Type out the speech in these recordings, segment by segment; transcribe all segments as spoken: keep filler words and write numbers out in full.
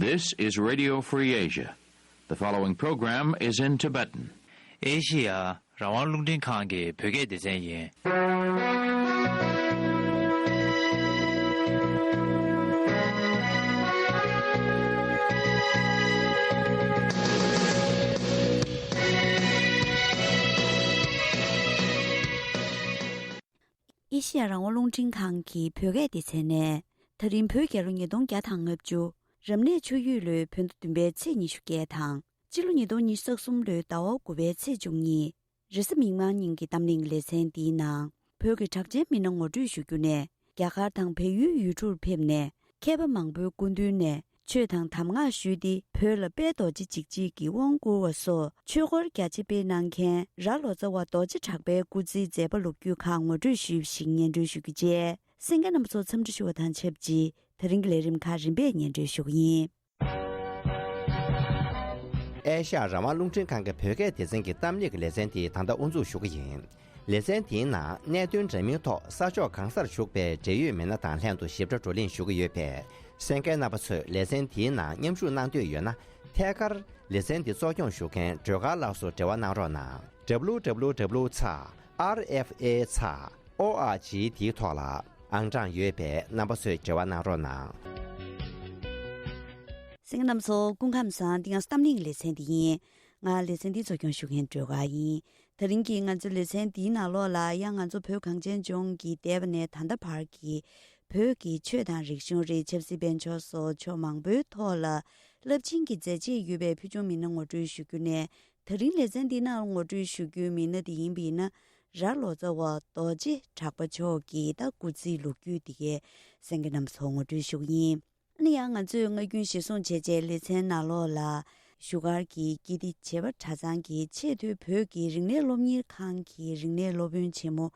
This is Radio Free Asia. The following program is in Tibetan. ཨེ་ཤི་ཡ་རང་དབང་རླུང་འཕྲིན་ཁང་གི་བོད་སྐད་སྡེ་ཚན་ཡིན། ཨེ་ཤི་ཡ་རང་དབང་རླུང་འཕྲིན་ཁང་གི་བོད་སྐད་སྡེ་ཚན་ནས། ད་རིང་བོད་རྒྱལ་ལོ་ཉིས་སྟོང་བརྒྱ་དང་ལྔ་བཅུ། རབ་གནས་ཆུ་ཡོས་ལོའི་བོད་ཟླ་བདུན་པའི་ཚེས་ཉི་ཤུ་བརྒྱད་དང་། སྤྱི་ལོ་ཉིས་སྟོང་ཉི་ཤུ་རྩ་གསུམ་ལོའི་ཟླ་བ་དགུ་པའི་ཚེས་བཅུ་གཉིས། རེས་གཟའ་མིག་དམར་ཉིན་གྱི་གཏམ་གླེང་ལེ་ཚན་འདིའི་ནང་། བོད་ཀྱི་གྲགས་ཅན་མི་སྣ་ངོ་སྤྲོད་ཞུ་རྒྱུ་ནས། རྒྱ་གར་དང་བལ་ཡུལ་ཡུལ་གྲུར་ཕེབས་ནས། མཁས་པ་མང་པོའི་སྐུ་མདུན་ནས་ཆོས་དང་གདམས་ངག་ཞུས་ཏེ། བོད་ལ་དཔལ་རྡོ་རྗེ་འཇིགས་བྱེད་ཀྱི་དབང་བསྐུར་བ་སོགས་ཆོས་སྐོར་རྒྱ་ཆེ་སྤེལ་གནང་མཁན་ར་ལོ་ཙཱ་བ་རྡོ་རྗེ་གྲགས་པའི་སྐུ་ཚེའི་མཛད་པ་ལོ་རྒྱུས་ཁག་ངོ་སྤྲོད་ཞུས་པ་ཞིག་སྙན་སྒྲོན་ཞུ་རྒྱུ་བཅས། གསན་མཁན་རྣམ་པ་ཚོ་འཚམས་འདྲི་ཞུ་བ་དང་ཆབས་ཅིག་དེ་རིང་གི་ལས་རིམ་ཁག་རིམ་པས་སྙན་སྒྲོན་ཞུ་གི་ཡིན། ཨེ་ཤ་ཡ་རང་དབང་རླུང་འཕྲིན་ཁང་གི་བོད་སྐད་སྡེ་ཚན་གྱི་གཏམ་གླེང་གི་ལེ་ཚན་དེ་ད་ལྟ་དབུ་འཛུགས་ཞུ་གི་ཡིན། ལེ་ཚན་དེའི་ནང་གནད་དོན་འདྲ་མིན་ཐོག་ས་ཕྱོགས་གང་སར་བཞུགས་པའི་འབྲེལ་ཡོད་མི་སྣ་དང་ལྷན་དུ་ཞིབ་ཕྲ་བགྲོ་གླེང་ཞུ་གི་ཡོད་པས། གསན་མཁན་རྣམ་པ་ཚོས་ལེ་ཚན་དེའི་ནང་མཉམ་ཞུགས་གནང་འདོད་ཡོད་ན། ཐད་ཀར་ལེ་ཚན་འདི་གཙོ་སྐྱོང་ཞུ་མཁན་སྒྲོལ་དཀར་ལགས་སུ་འབྲེལ་བ་གནང་རོགས་གནང་། W W W ཚེག་R F A ཚེག O R G དེའི་ཐོག་ལ་ཨང་གྲངས་ཡོད་པས་རྣམ་པ་ཚོས་འབྲེལ་བ་གནང་རོགས་གནང་། གསན་མཁན་རྣམ་པ་ཚོ་སྐུ་ཁམས་བཟང་། འདི་ང་ཚོ་གཏམ་གླེང་གི་ལེ་ཚན་འདི་ཡིན། ང་ལེ་ཚན་འདིའི་གཙོ་སྐྱོང་ཞུ་མཁན་སྒྲོལ་དཀར་ཡིན། དེ་རིང་གི་ང་ཚོའི་ལེ་ཚན་འདིའི་ནང་ལོགས་ལ་ཡང་ང་ཚོ་བོད་གངས་ཅན་ལྗོངས་ཀྱི་འདས་པ་ནས་ད་ལྟ་བར་གྱི་བོད་ཀྱི་ཆོས་དང་རིག་གཞུང་རེད། ཆབ་སྲིད་དཔལ་འབྱོར་སོགས་ཕྱོགས་མང་པོའི་ཐོག་ལ་རླབས་ཆེན་གྱི་མཛད་རྗེས་ཡོད་པའི་ཕུལ་བྱུང་མི་སྣ་ངོ་སྤྲོད་ཞུ་རྒྱུ་ནས། དེ་རིང་ལེ་ཚན་འདིའི་ནང་ངོ་སྤྲོད་ཞུ་རྒྱུའི་མི་སྣ་དེ་ཡིན་པ་ཡིན་ན། ར་ལོ་ཙཱ་བ་རྡོ་རྗེ་གྲགས་པ་མཆོག་གི་ད་སྐུ་ཚེའི་ལོ་རྒྱུས་དེ་གའི་གསན་མཁན་རྣམ་པ་ཚོ་ངོ་སྤྲོད་ཞུ་གི་ཡིན། ཨ་ནི་ཡང་ང་ཚོས་སྔ་རྒྱུན་གཞིར་བཟུང་བྱས་བྱས་ལེ་ཚན་ནང་ལོགས་ལ་བཞུགས་སྒར་གྱི་ཀིརྟི་བྱེས་པ་གྲྭ་ཚང་གི་ཆེས་མཐོའི་བོད་ཀྱི་རིག་གནས་སློབ་གཉེར་ཁང་གི་རིག་གནས་སློབ་དཔོན་ཆེན་མོ་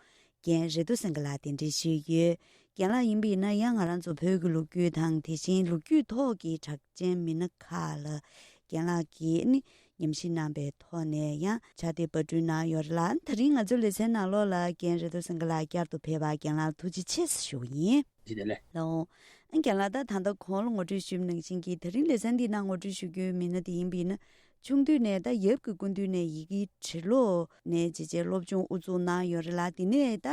རྒན་རེ་རྡོ་སེང་གེ་ལགས་གདན་འདྲེན་ཞུས་ཡོད། རྒན་ལགས་ཡིན་པ་ཡིན་ན་ཡང་ང་རང་ཚོ་བོད་ཀྱི་ལོ་རྒྱུས་དང་དེ་བཞིན་ལོ་རྒྱུས་ཐོག་གི་གྲགས་ཅན་མི་སྣ་ཁག་ལ་རྒན་ལགས་ཀྱིས་ནི་ཉམས་ཞིབ་གནང་པའི་ཐོག་ནས་ཡང་ཕྱག་དེབ་པར་སྐྲུན་གནང་ཡོད་རེད་ལ། དེ་རིང་ང་ཚོའི་ལེ་ཚན་ནང་ལོགས་ལ་རྒན་རེ་རྡོ་སེང་གེ་ལགས་བསྐྱར་དུ་ཕེབས་པར་རྒན་ལགས་ཐུགས་རྗེ་ཆེ་ཞུ་གི་ཡིན། ལགས་འོང་། ཨ་རྒན་ལགས། ད་ད་ལྟ་གོང་ལ་ངོ་སྤྲོད་ཞུས་པ་ནང་བཞིན་གྱི་དེ་རིང་ལེ་ཚན་འདིའི་ནང་ངོ་སྤྲོད་ཞུ་རྒྱུའི་མི་སྣ་དེ་ཡིན་པ་ཡིན་ན། ཆུང་དུས་ནས་ད་ཡབ་ཀྱི་སྐུ་མདུན་ནས་ཡི་གེ་འབྲི་ཀློག་ནས་བྱས་བྱས་སློབ་སྦྱོང་དབུ་འཛུགས་གནང་ཡོད་རེད་ལ། དེ་ནས་ད་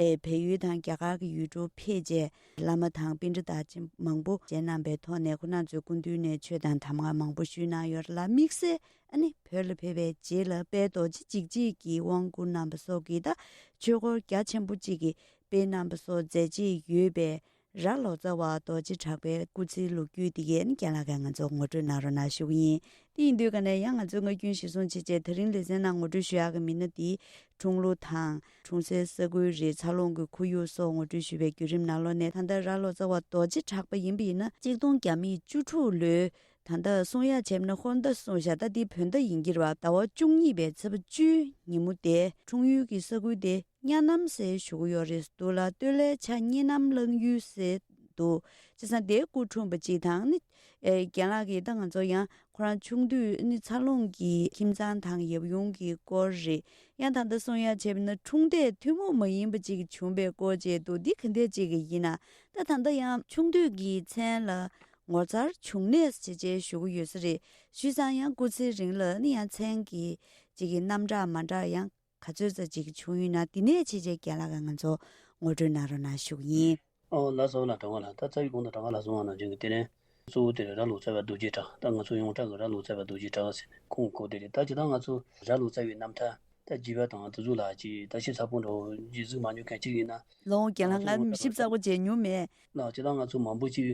ཨེ་བལ་ཡུལ་དང་རྒྱ་གར་གྱི་ཡུལ་གྲུར་ཕེབས་བྱས་བླ་མ་དང་པཎྜི་ཏ་ཆེན་མང་པོ་མཇལ་གནང་པའི་ཐོག་ནས་ཁོང་རྣམ་ཚོའི་སྐུ་མདུན་ནས་ཆོས་དང་གདམས་ངག་མང་པོ་ཞུས་གནང་ཡོད་རེད་ལ། དམིགས་བསལ་ཨ་ནི་བོད་ལ་ཕེབས་པའི་རྗེས་ལ་དཔལ་རྡོ་རྗེ་འཇིགས་བྱེད་ཀྱི་དབང་བསྐུར་གནང་པ་སོགས་ཀྱི་ད་ཆོས་སྐོར་རྒྱ་ཆེན་པོ་གཅིག་གི་སྤེལ་གནང་པ་སོགས་མཛད་རྗེས་ཡོད་པའི་ར་ལོ་ཙཱ་བ་རྡོ་རྗེ་གྲགས་པའི་སྐུ་ཚེའི་ལོ་རྒྱུས་འདི་གའི་ནི་རྒན་ལགས་ཀྱིས་ང་ཚོར་ངོ་སྤྲོད་གནང་རོགས་གནང་ཞུ་གི་ཡིན། དེ་ཡིན་དུས་ཀ་ནས་ཡང་ང་ཚོས་སྔ་རྒྱུན་གཞིར་བཟུང་བྱས་བྱས་དེ་རིང་ལེ་ཚན་ནང་ངོ་སྤྲོད་ཞུ་ཡག་གི་མི་སྣ་དེ་ཁྲུང་ལུ་དང་ཁྲུང་སའི་ས་ཁུལ་རེད། འཚར་ལོངས་ཀྱི་ཁོར་ཡུག་སོགས་ངོ་སྤྲོད་ཞུས་པའི་བརྒྱུད་རིམ་ནང་ལོགས་ནས། ད་ལྟ་ར་ལོ་ཙཱ་བ་རྡོ་རྗེ་གྲགས་པ་ཡིན་པ་ཡིན་ན་གཅིག་སྟོང་བརྒྱ་མེད་བཅུ་དྲུག་ལོའི་ད་ལྟ་གསུང་ཡག་བྱས་པ་ན་ཧོར་ཟླ་གསུངས་བཞག་ད་འདི་བོད་ཟླ་ཡིན་གྱི་རེད་བ། ཟླ་བ་བཅུ་གཉིས་པའི་ཚེས་པ་བཅུའི་ཉིན་མོ་དེ་ཁྲུང་ཡུལ་གྱི་ས་ཁུལ་དེ་གཉའ་ནམ་ཟེར་ཞུ་གི་ཡོད་རེད་འདུག་ལ། སྟོད་ལའི་ཆ་གཉའ་ནམ་གླང་ཡུལ་ཟེར་འདུག་བྱས་ཙང་དེའི་སྐུ་འཁྲུངས་པ་གཅིག་དང་ནི། ཨེ་རྒན་ལགས་ཀྱིས་ད་ང་ཚོ་ཡང་ཁོ་རང་ཆུང་དུས་ནི་འཚར་ལོངས་ཀྱི་ཁྱིམ་ཚང་དང་ཡབ་ཡུམ་གྱི་སྐོར་རེད། ཡང་ད་ལྟ་གསུང་ཡག་བྱས་པ་ན་འཁྲུངས་འདས་ཐུན་མོང་མ་ཡིན་པ་ཅིག་བྱུང་པའི་སྐོར་བཅས་འདུག་འདི་ག་འདྲ་ཅིག་ཡིན་ན། ད་ད་ལྟ་ཡང་ཆུང་དུས་ཀྱི་མཚན་ལ་ངོ་མཚར་འབྱུང་གནས་ཞེས་བྱས་ཞུ་གི་ཡོད་ས་རེད། བྱས་ཙང་ཡང་སྐུ་ཚེའི་རིང་ལ་ནི་ཡང་མཚན་གྱི་ཅིག་གི་རྣམ་གྲངས་མ་འདྲ་ཡང་ག་ཚོད་ཙམ་ཅིག་བྱུང་ཡོད་ན། འདི་ནས་བྱས་བྱས་རྒན་ལགས་ཀྱིས་ང་ཚོར་ངོ་སྤྲོད་གནང་རོགས་གནང་ཞུ་གི་ཡིན། ཨོ་ལགས་སོ་ལགས། གྲྭ་པ་ལགས། ད་རྩ་བའི་གོང་དུ་གྲྭ་པ་ལགས་གསུངས་པ་ནང་བཞིན་གྱི་དེ་ནས་གཙོ་བོ་དེ་ར་ལོ་ཙཱ་བ་རྡོ་རྗེ་གྲགས། ད་ང་ཚོ་ཡོངས་གྲགས་ཀྱི་ར་ལོ་ཙཱ་བ་རྡོ་རྗེ་གྲགས་ཟེར་ནས་ཁོང་གོ་དེ་རེད། ད་ཇི་ལྟར་ང་ཚོ་ར་ལོ་ཙཱ་བའི་རྣམ་ཐར་ད་བརྗོད་པ་དང་དེ་ཚོ་ལ་ཅིག་ད་ཤེས་ཚ་པོ་འདྲ་བོ་ཅིག་གཟིགས་མ་མྱོང་མཁན་ཅིག་ཡིན་ན། ལགས་འོང་། རྒན་ལགས། ང་ཞིབ་ཚགས་པོ་མཇལ་མྱོང་མེད། ལགས། ཇི་ལྟར་ང་ཚོ་མང་པོ་ཅིག་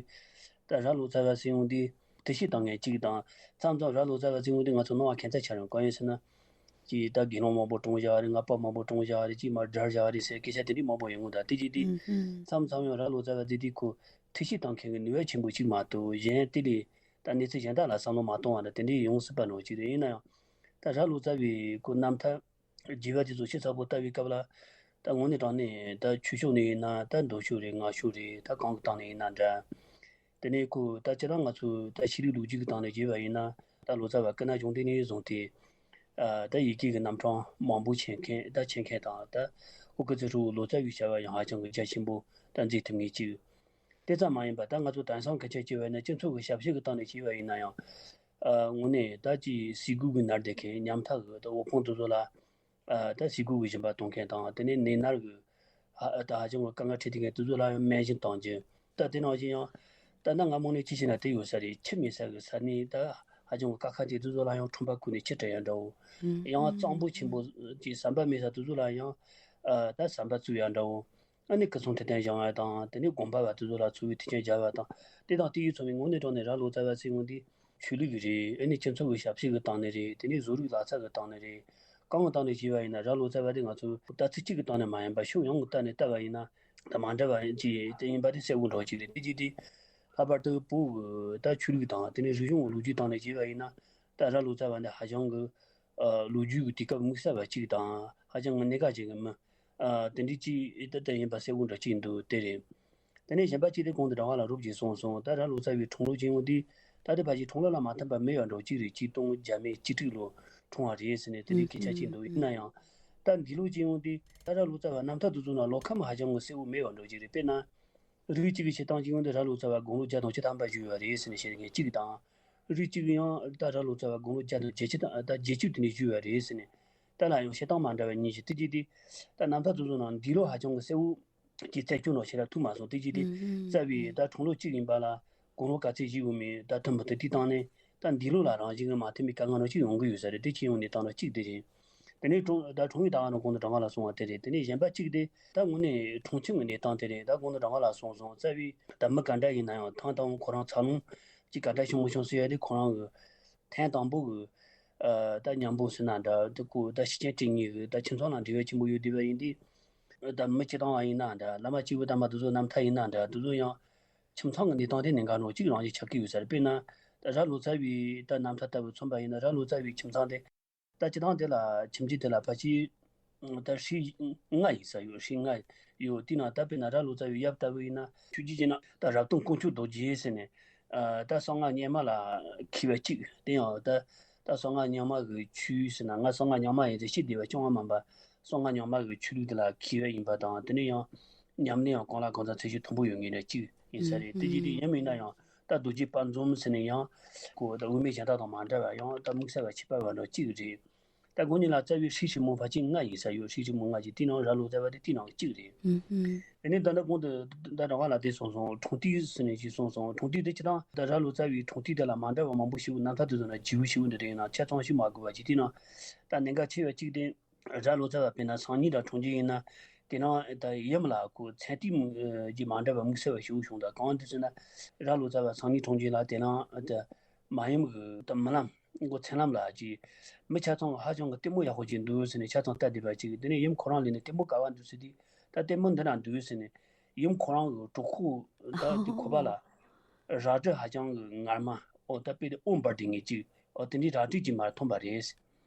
ད་ར་ལོ་ཙཱ་བ་ཟེར་ཡོང་དུས་ཐུགས་གཤིས་བཏང་མཁན་གཅིག་དང་། མཚམས་མཚམས་ར་ལོ་ཙཱ་བ་ཟེར་ཡོང་དུས་ང་ཚོ་སྣང་བ་ཁྱད་མཚར་ཆགས་ཡོང་། གང་ཡིན་ཟེར་ན། ཅིག་ད་དགེ་སློང་མང་པོ་བཀྲོངས་བཞག་རེད། ལྔ་པ་མང་པོ་བཀྲོངས་བཞག་རེད། ཅིག་མར་བསྒྲལ་བཞག་རེད་ཟེར་སྐད་ཆ་དེ་འདྲ་མང་པོ་ཡོང་གི་འདུག་དེ་བྱས་དུས་ཨུ་ཧུམ། མཚམས་མཚམས་ཡང་ར་ལོ་ཙཱ་བ་ཟེར་དུས་ཁོ་ཐུགས་གཤིས་བཏང་མཁན་གྱི་ནུས་པ་ཆེན་པོ་ཅིག་མ་གཏོགས་གཞན་དེ་ལས་ད་གནས་ཚུལ་གཞན་དག་ལ་བསམ་བློ་མ་གཏོང་བ་འདྲ་དེ་འདྲ་ཡོང་སྲིད་པ་འདྲ་བོ་ཅིག་རེད། ཡིན་ན་ཡང་ད་ར་ལོ་ཙཱ་བའི་ཁོ་རྣམ་ཐར་བརྗོད་པ་དེ་ཚོ་ཤེས་ཚ་པོ་ལྟ་བའི་སྐབས་ལ། ད་དངོས་གནས་དྲང་གནས་ད་ཆོས་ཕྱོགས་ནས་ཡིན་ན་ད་མདོ་ཕྱོགས་རེད། སྔགས་ཕྱོགས་རེད། ད་གང་གི་སྟེང་ནས་ཡིན་ན་འདྲ། དེ་ནས་ཁོ་ད་སྤྱིར་བཏང་ང་ཚོ་ད་ཤེས་རིག་ལོ་རྒྱུས་ཀྱི་སྟེང་ནས་བརྗོད་པ་ཡིན་ན། ད་ལོ་ཙཱ་བ་སྐུ་ན་གཞོན་དུས་ནས་བཟུང་སྟེ། ཨ་ད་ཡི་གེ་གི་རྣམ་གྲངས་མང་པོ་མཁྱེན་མཁན་ད་མཁྱེན་མཁན་དང་། ད་ཨོ་སྐུ་ཚེ་ཧྲིལ་བོ་ལོ་ཙཱ་བའི་བྱ་བ་ཡང་ཧ་ཅང་གི་རྒྱ་ཆེན་པོ་ད་མཛད་ཐུབ་མཁན་གཅིག་དེ་ཙམ་མ་ཡིན་པར་ད་ང་ཚོ་དེང་སང་གལ་ཆེ་ཆེ་བས་ནི་སྤྱི་ཚོགས་ཀྱི་ཞབས་ཞུ་གི་སྟེང་ནས་བྱས་པ་ཡིན་ན་ཡང་། ཨ་དངོས་གནས་ད་ཅིག་ཟས་གོས་ཀྱི་ནར་དེ་མཁན་ཉམ་ཐག་གི་ད་འོ་ཕོང་དེ་ཚོ་ལ་ཨ་ད་ཟས་གོས་ཀྱི་སྦྱིན་པ་གཏོང་མཁན་དང་དེ་ནས་ནད་མནར་གྱི་ཧ་ད་ཧ་ཅང་གི་དཀའ་ངལ་འཕྲད་དེ་མཁན་དེ་ཚོ་ལ་ཡང་སྨན་ཞིང་གཏོང་རྒྱུ། ད་དེ་ནང་བཞིན་ཡང་ད་ནད་སྔ་མོ་ནས་ཅི་བྱས་ན་དེ་ཡོད་ས་རེད། ཁྱི་མེད་ས་གི་ས་གནས་ད་ཧ་ཅང་གི་དཀའ་ཁག་ཅན་དེ་ཚོ་ལ་ཡང་ཁྲོམ་པ་བརྐོས་ནས་ཁྱི་སྤྲད་ཡ་འདྲ་བོ། ཡང་གཙང་པོ་ཆེན་པོ་ཅིག་ཟམ་པ་མེད་ས་དེ་ཚོ་ལ་ཡང་ཨ་ད་ཟམ་པ་བཙུགས་ཡ་འདྲ་བོ། ཨ་ནི་སྐུ་ཚོང་ཁྲི་སྟན་བཞེངས་ཡ་དང་དེ་ནས་དགོན་པ་བ་དེ་ཚོ་ལ་འཚོ་བའི་མཐུན་རྐྱེན་སྦྱར་བ་དང་དེ་དང་དེ་ཡིས་མཚོན་པའི་དངོས་གནས་དྲང་གནས་ར་ལོ་ཙཱ་བ་ཟེར་ཡོང་དུས་ཆོས་ལུགས་ཀྱི་རེད། ཨ་ནི་སྤྱི་ཚོགས་ཀྱི་ཞབས་ཞུ་གི་སྟེང་ནས་རེད། དེ་ནས་བཟོ་རིག་ལག་རྩལ་གི་སྟེང་ནས་རེད། གང་གི་སྟེང་ནས་བྱས་པ་ཡིན་ན་ར་ལོ་ཙཱ་བ་དེ་ང་ཚོ་ལྟ་ཚུལ་གཅིག་གི་སྟེང་ནས་མ་ཡིན་པ་ཕྱོགས་ཡོངས་ཀྱི་ལྟ་ནས་ལྟ་བ་ཡིན་ན་ད་མ་འདྲ་བ་ཅིག་དེ་ཡིན་པ་དེ་གསལ་བོ་འདྲ་ཅིག་རེད། དེ་ཅིག་དེ་ལྷག་པར་དུ་བོད་ཀྱི་ད་ཆོས་ལུགས་དང་དེ་ནས་རིག་གཞུང་གི་ལོ་རྒྱུས་སྟེང་ནས་བྱས་པ་ཡིན་ན་ད་ར་ལོ་ཙཱ་བ་འདི་ཧ་ཅང་གི་ཨ་ལོ་རྒྱུས་ཀྱི་དུས་སྐབས་དམིགས་བསལ་བ་གཅིག་དང་ཧ་ཅང་གི་གནད་འགག་ཅན་གྱི་མི་ཨ་དེ་འདྲའི་གཅིག་ད་ལྟ་ཡིན་པ་གསལ་བོ་འདྲ་གཅིག་འདུག་དེ་རེད། དེ་ནས་གཞན་པ་གཅིག་དེ་གོང་དུ་དྲ་བ་ལ་རོབ་ཀྱིས་གསུངས་སོང་། ད་ར་ལོ་ཙཱ་བའི་འཁྲུངས་ལོ་ཅན་ཡོང་དུས་ད་ལྟ་ཕལ་ཆེར་འཁྲུངས་ལོ་ལ་མ་མཐུན་པ་མེད་པ་འདྲ་གཅིག་རེད། གཅིག་སྟོང་བརྒྱ་མེད་གཅིག་དྲུག་ལོ་འཁྲུངས་པ་རེད་ཟེར་ནས་དེ་འདྲའི་སྐད་ཆ་གཅིག་འདུག་ཡིན་ན་ཡང་ད་འདི་ལོ་ཅན་ཡོང་དུས་ད་ར་ལོ་ཙཱ་བ་རྣམ་ཐར་དེ་ཚོ་ནང་ལོ་ཁམས་ཧ་ཅང་གི་གསལ་བོ་མེད་པ་འདྲ་གཅིག་རེད། དཔེར་ན། རིགས་གཅིག་གི་བཤད་སྟངས་གཅིག་ཡོང་དུས་ར་ལོ་ཙཱ་བ་དགུང་ལོ་བརྒྱ་དང་བཅུ་ཐམ་པ་བཞུགས་པ་རེད་ཟེར་ནས་བཤད་མཁན་གཅིག་དང་། རིགས་གཅིག་ཡང་ད་ར་ལོ་ཙཱ་བ་དགུང་ལོ་བརྒྱ་དང་བརྒྱད་ཅུ་དང་ད་བརྒྱད་ཅུ་དེ་ནས་བཞུགས་པ་རེད་ཟེར་ནས་ད་ལ་ཡང་བཤད་སྟངས་མ་འདྲ་བ་གཉིས་ཤིག་དེ་གཅིག་དེ་ད་རྣམ་ཐར་དེ་ཚོ་ནང་འདི་ལོ་ཧ་ཅང་གི་གསལ་བོ་ཅིག་རྩད་གཅོད་ནང་བྱེད་ལ་ཐུག་མ་སོང་། དེ་གཅིག་དེ་རྩ་བའི་ད་འཁྲུངས་ལོ་གཅིག་ཡིན་པ་ལ་དགུང་ལོ་ག་ཚད་བཞུགས་ཡོད་མེད་ད་ཐུན་མོང་དུ་དེའི་སྟེང་ནས་ད་འདི་ལོ་ལ་རང་བཞིན་གྱི་མ་མཐུན་པའི་དཀའ་ངལ་ནང་གཅིག་ཡོང་གི་ཡོད་ས་རེད། དེ་ཅི་ཡོང་ནས་བཏང་ན་གཅིག་དེ་རེད། དེ་ནས་འཁྲུངས་ད་འཁྲུངས་ཡུལ་ད་ག་ནང་གོང་དུ་དྲང་ག་ལ་སོང་བ་དེ་རེད། དེ་ནས་གཞན་པ་གཅིག་དེ་ད་དངོས་གནས་འཁྲུངས་ཁྱིམ་གྱི་གནས་སྟངས་དེ་རེད། ད་གོང་དུ་དྲང་ག་ལ་སོང་སོང་རྩ་བའི་ད་མི་ག་འདྲ་ཡིན་ན་ཡང་ཐང་དང་པོ་ཁོ་རང་འཚར་ལོངས་ཀྱི་ག་འདྲ་བྱུང་མི་བྱུང་ཟེར་ཡ་དེ་ཁོ་རང་གི་ཐེངས་དང་པོ་གི་ཨ་ད་མཉམ་པོ་ཟེར་ན་འདྲ་དེ་ཀོ་ད་ཤི་ཆེན་སྤྲིང་ཉིད་གི་ད་ཁྱིམ་ཚང་ལ་འབྲེལ་བ་ཆེན་པོ་ཡོད་བསྡད་པ་ཡིན་དུས་ད་མི་སྤྱི་བཏང་བ་ཡིན་ན་འདྲ་བླ་མ་སྐྱེས་བུ་དམ་པ་དེ་ཚོ་རྣམ་ཐར་ཡིན་ན་འདྲ་དེ་ཚོ་ཡང་ཁྱིམ་ཚང་གི་གནས་སྟངས་དེ་གནད་འགག་ནོ་གཅིག་རང་བཞིན་ཆགས་ཀྱི་ཡོད་ས་རེད། དཔེར་ན་ད་ར་ལོ་ཙཱ་བའི་ད་རྣམ་ཐར་ལྟ་བུ་མཚོན་པ་ཡིན་ན་ར་ལོ་ཙཱ་བའི་ཁྱིམ་ཚང་དེ། ད་སྤྱི་བཏང་དེ་ལ་ཁྱིམ་གྱི་དེ་ལ་ཕལ་ཆེར་ད་ཧྲི་ལྔ་ཡིན་ས་ཡོད། ཧྲི་ལྔ་ཡོད། དེ་ན་ད་དཔེར་ན་ར་ལོ་ཙཱ་བའི་ཡབ་ལྟ་བུ་ཡིན་ན་ཆོས་བརྒྱུད་ཀྱི་ནང་ད་རབ་བརྟན་དཀོན་མཆོག་རྡོ་རྗེ་ཟེར་ནས་ད་གསང་སྔགས་རྙིང་མ་ལ་མཁས་པ་གཅིག་དེ་ཡང་ད་ད་གསང་སྔགས་རྙིང་མ་གི་ཆོས་ཟེར་ན་ང་གསང་སྔགས་རྙིང་མ་ཡིན་ཟེར་ཤེས་བདེ་བ་ཅུང་བ་མིན་པ་གསང་སྔགས་རྙིང་མ་གི་ཆོས་ལུགས་དེ་ལ་མཁས་པ་ཡིན་པ་དང་དེ་ནས་ཡང་ཉམས་ལེན་ཡང་གང་ལ་གང་འཚམ་ཚད་གཞི་མཐོན་པོ་ཡོད་མཁན་ནི་གཅིག་ཡིན་ས་རེད། དེ་རྗེས་དེ་ཡིན་མིན་ན་ཡང་། ད་རྡོ་རྗེ་དཔལ་འཛོམས་ཟེར་ནས་ཡང་ཁོ་ད་དབུ་མའི་ཞལ་ཏ་དང་མ་འདྲ་བ་ཡང་ད་དམིགས་བསལ་བ་ཁྱད་པར་བ་འདྲ་གཅིག་རེད། ད་ཁོང་གཉིས་ལ་རྩ་བའི་ཧྲི་ཧྲི་མོ་ཕལ་ཆེར་ལྔ་ཡིན་ས་ཡོད། ཧྲི་ཧྲི་མོ་ལྔ་ཅིག་དེའི་ནང་ར་ལོ་ཙཱ་བ་དེ་དེའི་ནང་གཅིག་རེད། དེ་ནས་ད་ལྟ་གོང་དུ་ད་ར་བ་ལ་དེ་གསུངས་སོང་། འཁྲུངས་དུས་ཟེར་ནས་ཅིག་གསུངས་སོང་། འཁྲུངས་དུས་དེ་ཅི་དང་ད་ར་ལོ་ཙཱ་བའི་འཁྲུངས་དུས་དེ་ལ་མ་འདྲ་བ་མང་པོ་ཞིག་རྣམ་ཐར་དེ་ཚོ་ན་བརྗེ་པོ་ཞིག་འདི་རེད་ན་ཆ་ཚང་ཞིག་མ་དགོས་པ་ཅིག་དེའི་ནང་ད་གནད་འགག་ཆེ་བ་གཅིག་དེ། ར་ལོ་ཙཱ་བ་དཔེར་ན་སང་ཉིན་དང་འཁྲུངས་རྗེས་ཡིན་ན་དེ་ནང་ད་ཡུམ་ལ་ཁོ་མཚན་ལྟས་ཀྱི་མ་འདྲ་བ་དམིགས་བསལ་བ་ཞིག་བྱུང་། ད་གང་འདི་ཟེར་ན་ར་ལོ་ཙཱ་བ་སང་ཉིན་འཁྲུངས་རྗེས་ལ་དེ་ནང་ད་མ་ཡུམ་གི་ད་རྨི་ལམ་ཁོ་མཚན་ལམ་ལ་ཅིག་མི་ཆ་ཚང་ཧ་ཅང་གི་ལྟད་མོ་ཡག་པོ་ཅིག་འདུག་ཟེར་ནས་ཆ་ཚང་ལྟ་བསྡད་པ་ཅིག་དེ་ནས་ཡུམ་ཁོ་རང་ལ་ནི་ལྟད་མོ་ག་བ་འདུག་ཟེར་དུས་ད་ལྟད་མོ་འདི་ན་འདུག་ཟེར་ནས་ཡུམ་ཁོ་རང་གི་གྲོད་ཁོག་ད་དེ་ཁོག་པ་ལ་རལ་གྲི་ཧ་ཅང་གི་ངར་མ་ཨོ་ད་དཔེ་དེ་ཨོ་འབར་དེ་ངེས་ཅིག་ཨོ་དེ་འདྲའི་རལ་གྲི་ཅིག་མར་ཐོན་པ་རེད།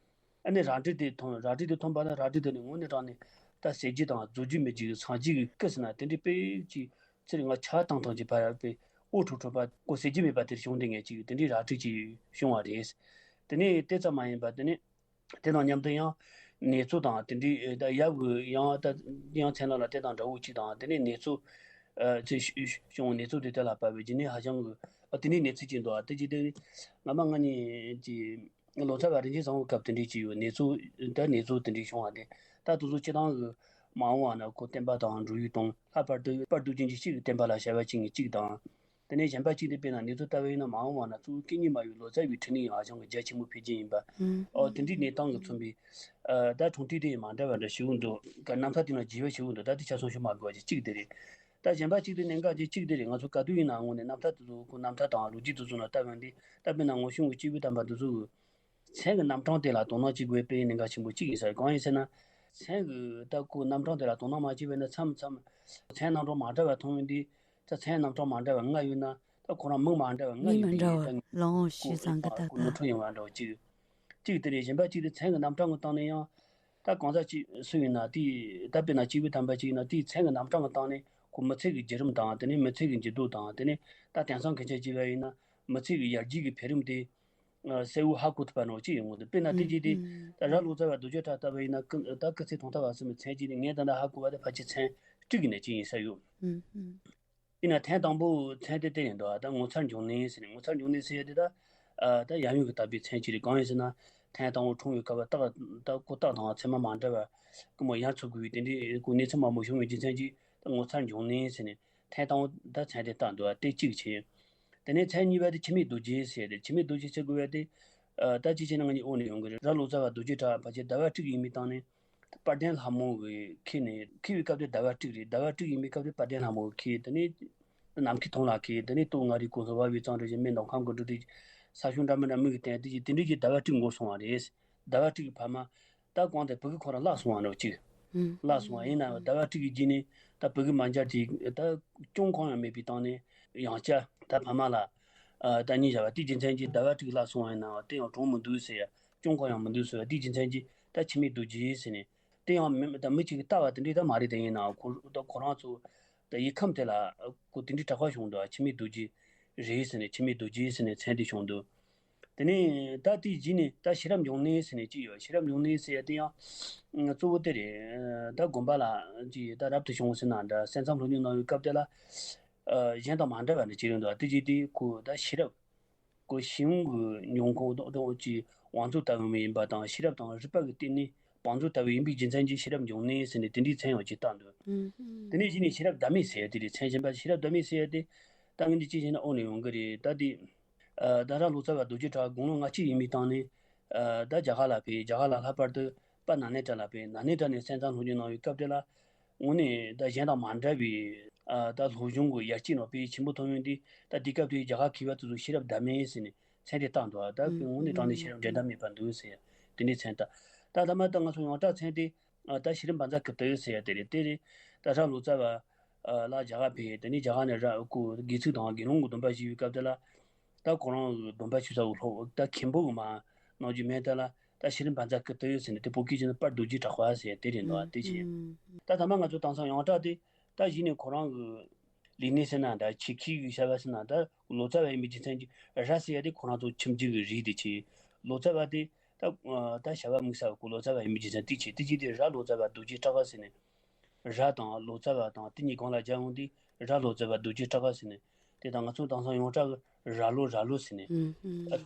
ཨ་ནི་རལ་གྲི་དེ་ཐོན། རལ་གྲི་དེ་ཐོན་པ་ན་རལ་གྲི་དེ་ནི་དངོས་གནས་དྲང་གནས་ད་ཟས་བརྗིད་དང་རྫོགས་བརྗིད་མི་བརྗིད་སངས་རྒྱས་ཀྱི་སྐུ་ཟེར་ན་དེ་འདྲའི་དཔེ་ཅིག་ཚེ་རིང་ང་ཆ་ཐང་ཐང་གི་ཕ་ར་དཔེ་ཨོ་ཁྲོ་ཁྲོ་པ་ཀོ་ཟས་བརྗིད་མེད་པ་དེར་བྱུང་དེ་ངེས་ཅིག་དེ་འདྲའི་རལ་གྲི་ཅིག་བྱུང་བ་རེད། དེ་ནས་དེ་ཙམ་མ་ཡིན་པ་དེ་ནི་དེ་དང་མཉམ་དུ་ཡང་ནེ་ཙོ་དང་དེ་འདྲའི་ད་ཡབ་ཀྱི་ཡང་ད་ཡང་མཚན་ལ་ལ་དེ་དང་འདྲ་བོ་ཅིག་དང་དེ་ནས་ནེ་ཙོ་ཨ་ཚེ་བྱུང་ནེ་ཙོ་དེ་དེ་ལ་བབས་པའི་རྗེས་ནས་ཧ་ཅང་གི་ཨ་དེ་ནས་ནེ་ཙོ་ཅིག་འདུག་ཨ་དེ་ཅིག་དེ་ང་མ་ང་གཉིས་ཀྱི། ལོ་ཙཱ་བ་རིན་ཆེན་བཟང་པོ་སྐབས་དེ་འདྲའི་ཅིག་ཡོད། ནེ་ཙོ་ད་ནེ་ཙོ་དེ་འདྲའི་བྱུང་བ་དེ་ད་དུ་ཚོ་སྤྱི་བཏང་གི་མ་འོངས་བ་ན་ཁོ་བསྟན་པ་དང་འགྲོ་ཡུལ་དང་ལྷག་པར་དུ་དཔལ་རྡོ་རྗེ་འཆང་གི་བསྟན་པ་ལ་བྱ་བ་བྱེད་མཁན་གཅིག་དང་། དེ་ནས་གཞན་པ་གཅིག་དེ་དཔེར་ན་ནེ་ཙོ་ལྟ་བུ་ཡིན་ན་མ་འོངས་བ་ན་གཙོ་བོ་སྐད་གཉིས་མ་ཡོད་ལོ་ཙཱ་བའི་འཕྲིན་ལས་ཡང་ཧ་ཅང་གི་རྒྱ་ཆེན་པོ་འཕེལ་རྒྱུ་ཡིན་པ། ཨོ་དེ་འདྲའི་གནས་སྟངས་ཀྱི་མཚོན་པའི་ད་འཁྲུངས་དུས་དེ་མ་འདྲ་བ་འདྲ་ཞིག་འདུག་ག་རྣམ་ཐར་དེ་ན་རྒྱས་པ་ཞིག་འདུག་ད་དེ་ཆ་ཚང་ཞུ་མ་དགོས་པ་ཅིག་གཅིག་དེ་རེད། ད་གཞན་པ་གཅིག་དེ་གནད་འགག་ཅིག་གཅིག་དེ་རེད། ང་ཚོ་ག་དུས་ཡིན་ན་དངོས་གནས་རྣམ་ཐར་དེ་ཚོ་ཁོ་རྣམ་ཐར་དང་ལོ་རྒྱུས་དེ་ཚོ་ན་ལྟ་བ་འདི་ད་དཔེར་ན་ངོ་གཤོམ་གྱི་སྐྱེས་བུ་དམ་པ་འདི་ཚོ་གི་མཚན་གྱི་རྣམ་གྲངས་དེ་ལ་དོ་སྣང་བྱེད་དགོས་པའི་གནད་འགག་ཆེན་པོ་གཅིག་ཡིན་ས་རེད། གང་ཡིན་ཟེར་ན། མཚན་གྱི་ད་ཁོ་རྣམ་གྲངས་དེ་ལ་དོ་སྣང་མ་བྱས་པས་ན་མཚམས་མཚམས་མཚན་རྣམ་གྲངས་མ་འདྲ་བ་མཐོང་ཡོང་དུས་ད་མཚན་རྣམ་གྲངས་མ་འདྲ་བ་ལྔ་ཡོད་ན་ད་ཁོ་རང་མིང་མ་འདྲ་བ་ལྔ་མིང་ཡོད་མ་འདྲ་བ་ལའང་ཞུས་ཙང་གི་ད་ད་ནོར་འཁྲུལ་ཡོང་བ་འདྲ་བོ་གཅིག་གཅིག་དེ་རེད། གཞན་པ་གཅིག་དེ་མཚན་གྱི་རྣམ་གྲངས་ཀྱི་སྟེང་ནས་ཡང་ད་གང་ཟག་གཅིག་སུ་ཡིན་ན་དེའི་ད་དཔེར་ན་སྐྱེས་བུ་དམ་པ་གཅིག་ཡིན་ན་དེའི་མཚན་གྱི་རྣམ་གྲངས་ཀྱི་སྟེང་ནས་ཁོ་མི་ཚེ་གི་བརྒྱུད་རིམ་དང་དེ་ནས་མི་ཚེ་གི་འགྱུར་ལྡོག་དང་དེ་ནས་ད་དེང་སང་གི་ཆ་བྱས་པ་ཡིན་ན་མི་ཚེ་གི་ཡར་རྒྱས་ཀྱི་འཕེལ་རིམ་དེ་གསལ་བོ་ཧ་གོ་ཐུབ་པ་ནང་གཅིག་ཡོང་གི་འདུག་དཔེར་ན་དེ་རྗེས་དེ་ད་ར་ལོ་ཙཱ་བ་རྡོ་རྗེ་བཀྲ་ལྟ་བུ་ཡིན་ན་ཀི་ད་སྐུ་ཚེ་ཐུང་ཐག་བ་སུ་མི་མཚན་གཅིག་ནས་ངས་ད་ལྟ་ཧ་གོ་བ་དེ་ཕལ་ཆེར་མཚན་དྲུག་གི་ནས་གཅིག་ཡིན་ས་ཡོད། ཡིན་ན་ཐེངས་དང་པོ་མཚན་དེ་དེ་ཡིན་འདུག་ད་ངོ་མཚར་འབྱུང་གནས་ཟེར་ནས། ངོ་མཚར་འབྱུང་གནས་ཟེར་ཡ་དེ་ད་ད་ཡབ་ཡུམ་གྱིས་བཏགས་པའི་མཚན་ཅིག་རེད། གང་ཡིན་ཟེར་ན། ཐེངས་དང་པོ་འཁྲུངས་པའི་སྐབས་ལ་རྟགས་ད་སྐུ་རྟགས་དང་མཚན་མ་མ་འདྲ་བ། སྐུ་མོ་ཡར་འཚུབ་དགོས་པའི་དེ་འདྲའི་སྐུ་གནས་ཚུལ་མང་པོ་བྱུང་བའི་རྒྱུ་མཚན་གྱིས་ད་ངོ་མཚར་འབྱུང་གནས་ཟེར་ནས། ཐེངས་དང་པོ་ད་མཚན་དེ་བཏགས་འདུག་དེ་གཅིག་བྱས། དེ་ནས་མཚན་གཉིས་པ་དེ་འཆི་མེད་རྡོ་རྗེ་ཟེར་ཏེ། འཆི་མེད་རྡོ་རྗེ་ཟེར་དགོས་པ་དེ། ད་ཅི་བྱས་ན་ང་གཉིས་འོག་ནས་ཡོང་གི་རེད། རྭ་ལོ་ཙཱ་བ་རྡོ་རྗེ་གྲགས་པ་ཆེ་ཟླ་བ་དྲུག་ཡིན་པའི་སྟེང་ནས། དཔལ་ལྡན་ལྷ་མོ་གི་ཁྱེད་ནས་ཁྱེད་པའི་སྐབས་དེ་ཟླ་བ་དྲུག་རེད། ཟླ་བ་དྲུག་ཡིན་པའི་སྐབས་དེ་དཔལ་ལྡན་ལྷ་མོ་གི་ཁྱེད་དེ་ནས་ནམ་མཁའི་མཐོངས་ལ་ཁྱེད་དེ་ནས་སྟོད་མངའ་རིས་གོ་འཛིན་བ་བའི་གཙང་སྦྲ་བཞིན་མི་མདོ་ཁམས་ཀྱི་འབྲུ་དེ་ས་ཞུང་འདྲ་མི་འདྲ་མི་གི་སྟེང་དེ་ཅིག་དེ་འདྲའི་ཅིག་ཟླ་བ་དྲུག་འགོར་སོང་བ་རེད། ཟླ་བ་དྲུག་གི་བར་མ་ད་གང་དེ་བུ་གི་ཁོ་རང་བརླག་སོང་བ་འདྲ་བོ་ཅིག་བརླག་སོང་བ་ཡིན་ན་ཟླ་བ་དྲུག་གི་རྗེས་ནས་ད་བུ་གི་མ་མཇལ་དེ་ད་གཅུང་གང་ཡང་མེད་པའི་སྟེང་ནས་ཡང་བསྐྱར་ད་བར་མ་ལ་ད་གཉིད་བཞག་པ་དེའི་རྒྱུ་མཚན་གྱིས་ཟླ་བ་དྲུག་བརླག་སོང་བ་ཡིན་ན་དེ་ཡང་གྲོངས་མི་འདུག་ཟེར་ཡ། གཅུང་གང་ཡང་མི་འདུག་ཟེར་བ་དེའི་རྒྱུ་མཚན་གྱིས་ད་འཆི་མེད་རྡོ་རྗེ་ཟེར་ནས། དེ་ཡང་མི་ད་མི་གཅིག་གིས་བཏགས་པ་དེ་འདྲའི་ད་མ་རེད། དེ་ཡིན་ནའང་ཁོ་ད་ཁོ་རང་ཚོ་ད་ཡིག་ཁམས་དེ་ལ་ཁོ་དེ་འདྲའི་གྲགས་པ་བྱུང་འདུག་འཆི་མེད་རྡོ་རྗེ་རེད་ཟེར་ནས། འཆི་མེད་རྡོ་རྗེ་ཟེར་ནས་མཚན་དེ་བྱུང་འདུག་དེ་ནས་ད་དེའི་རྗེས་ནས་ད་ཤེས་རབ་འབྱུང་གནས་ཟེར་ནས་གཅིག་ཡོད། ཤེས་རབ་འབྱུང་གནས་ཟེར་ཡ་དེ་ཡང་གཙོ་བོ་དེ་རེད། ད་དགོན་པ་ལ་ཅིག་ད་རབ་ཏུ་བྱུང་ཟེར་ན་འདྲ། གསན་བསམ་སློབ་སྦྱོང་གནང་བའི་སྐབས་དེ་ལ་གཞན་དང་མ་འདྲ་བ་ནི་ཅི་རིགས་འདུག་དེ་རྗེས་དེ་ཁོ་ད་ཤེས་རབ། ཁོ་ཤེས་ཡོན་གྱི་མྱོང་ཁུངས་རྡོག་རྡོག་གི་བང་མཛོད་ལྟ་བུ་མི་ཡིན་པ་དང་། ཤེས་རབ་དང་རིག་པ་གི་སྟེང་ནས་བང་མཛོད་ལྟ་བུ་ཡིན་པའི་རྒྱུ་མཚན་གྱིས་ཤེས་རབ་འབྱུང་གནས་ཟེར་ནས་དེ་འདྲའི་མཚན་ཡང་ཅིག་བཏགས་འདུག་དེ་ནས་གཞི་ནས་ཤེས་རབ་ཟླ་མེད་ཟེར་ཡ་དེ་རེད། མཚན་གཞན་པ་ཤེས་རབ་ཟླ་མེད་ཟེར་ཡ་དེ་ད་ངས་འདི་ཅི་བྱས་ན་འོག་ནས་ཡོང་གི་རེད། ད་དེ་ད་ར་ལོ་ཙཱ་བ་རྡོ་རྗེ་གྲགས་དགུང་ལོ་ང་གཅིག་ཡིན་པའི་སྟེང་ནས་ད་རྒྱ་གར་ལ་ཕེབས། རྒྱ་གར་ལ་ལྷག་པར་དུ་དཔལ་ནཱ་ལེནྡྲ་ལ་ཕེབས། ནཱ་ལེནྡྲ་ནས་གསན་བསམ་སློབ་སྦྱོང་གནང་བའི་སྐབས་དེ་ལ། དངོས་གནས་ད་གཞན་དང་མ་འདྲ་བའི་ཨ་ད་སློབ་སྦྱོང་གི་ཡར་སྐྱེད་ནང་དཔེ་ཆེན་པོ་ཐོབ་ཡོང་དུས། ད་དེ་སྐབས་དེ་རྒྱ་གར་མཁས་པ་དེ་ཚོ་ཤེས་རབ་ཟླ་མེད་ཟེར་ནས་མཚན་དེ་བཏགས་འདུག་ཨ་ད་དངོས་གནས་དྲང་གནས་ཤེས་རབ་འགྲན་ཟླ་མེད་པ་འདུག་ཟེར་ཡ་དེ་འདྲའི་མཚན་བཏགས། ད་ད་མ་ད་ང་ཚོ་ཡོངས་གྲགས་མཚན་དེ་ཨ་ད་ཤེས་རབ་བཛྲ་ཀུ་ཏི་ཟེར་ཡ་དེ་རེད། དེ་རེད། ད་ར་ལོ་ཙཱ་བ་ཨ་ལ་རྒྱ་གར་ཕེབས། དེ་ནས་རྒྱ་གར་ནས་ར་ཁོ་དགེ་ཚུལ་དང་དགེ་སློང་གི་སྡོམ་པ་བཞེས་པའི་སྐབས་དེ་ལ། ད་ཁོ་རང་གི་སྡོམ་པ་ཞུ་ས་གི་སློབ་ད་མཁན་པོ་གི་མ་གནང་རྒྱུ་མེད། དེ་ལ་ད་ཤེས་རབ་བཛྲ་ཀུ་ཏི་ཟེར་ནས་དེ་བོད་སྐད་ཀྱི་ནི་དཔལ་རྡོ་རྗེ་གྲགས་པ་ཟེར་དེ་རེད་འདུག་ཨ་དེ་བྱས། ད་ད་མ་ང་ཚོ་དེང་སང་ཡོངས་གྲགས་དེ་ད་གཞི་ནས་ཁོ་རང་གི་ལུས་གནས་ཟེར་ན་འདྲ། ཆོས་སྐད་ཀྱི་བྱ་བ་ཟེར་ན་འདྲ། ལོ་ཙཱ་བ་ཡིན་པའི་རྒྱུ་མཚན་གྱིས་ར་ཟེར་ཡ་དེ་ཁོ་རང་ཚོ་ཁྱིམ་རྒྱུད་ཀྱི་རིགས་དེ་བྱས། ལོ་ཙཱ་བ་དེ་ད་ད་བྱ་བ་དམིགས་བསལ་གྱི་ལོ་ཙཱ་བ་ཡིན་པའི་རྒྱུ་མཚན་དེ་བྱས། དེ་བྱས་དེ་ར་ལོ་ཙཱ་བ་རྡོ་རྗེ་གྲགས་པ་ཟེར་ནས། ར་དང་ལོ་ཙཱ་བ་དང་དེ་གཉིས་གང་ལ་སྦྱར་ཡོང་དུས་ར་ལོ་ཙཱ་བ་རྡོ་རྗེ་གྲགས་པ་ཟེར་ནས། དེ་དང་ང་ཚོ་དེང་སང་ཡོངས་གྲགས་ཀྱི་ར་ལོ་ར་ལོ་ཟེར་ནས་ཨ་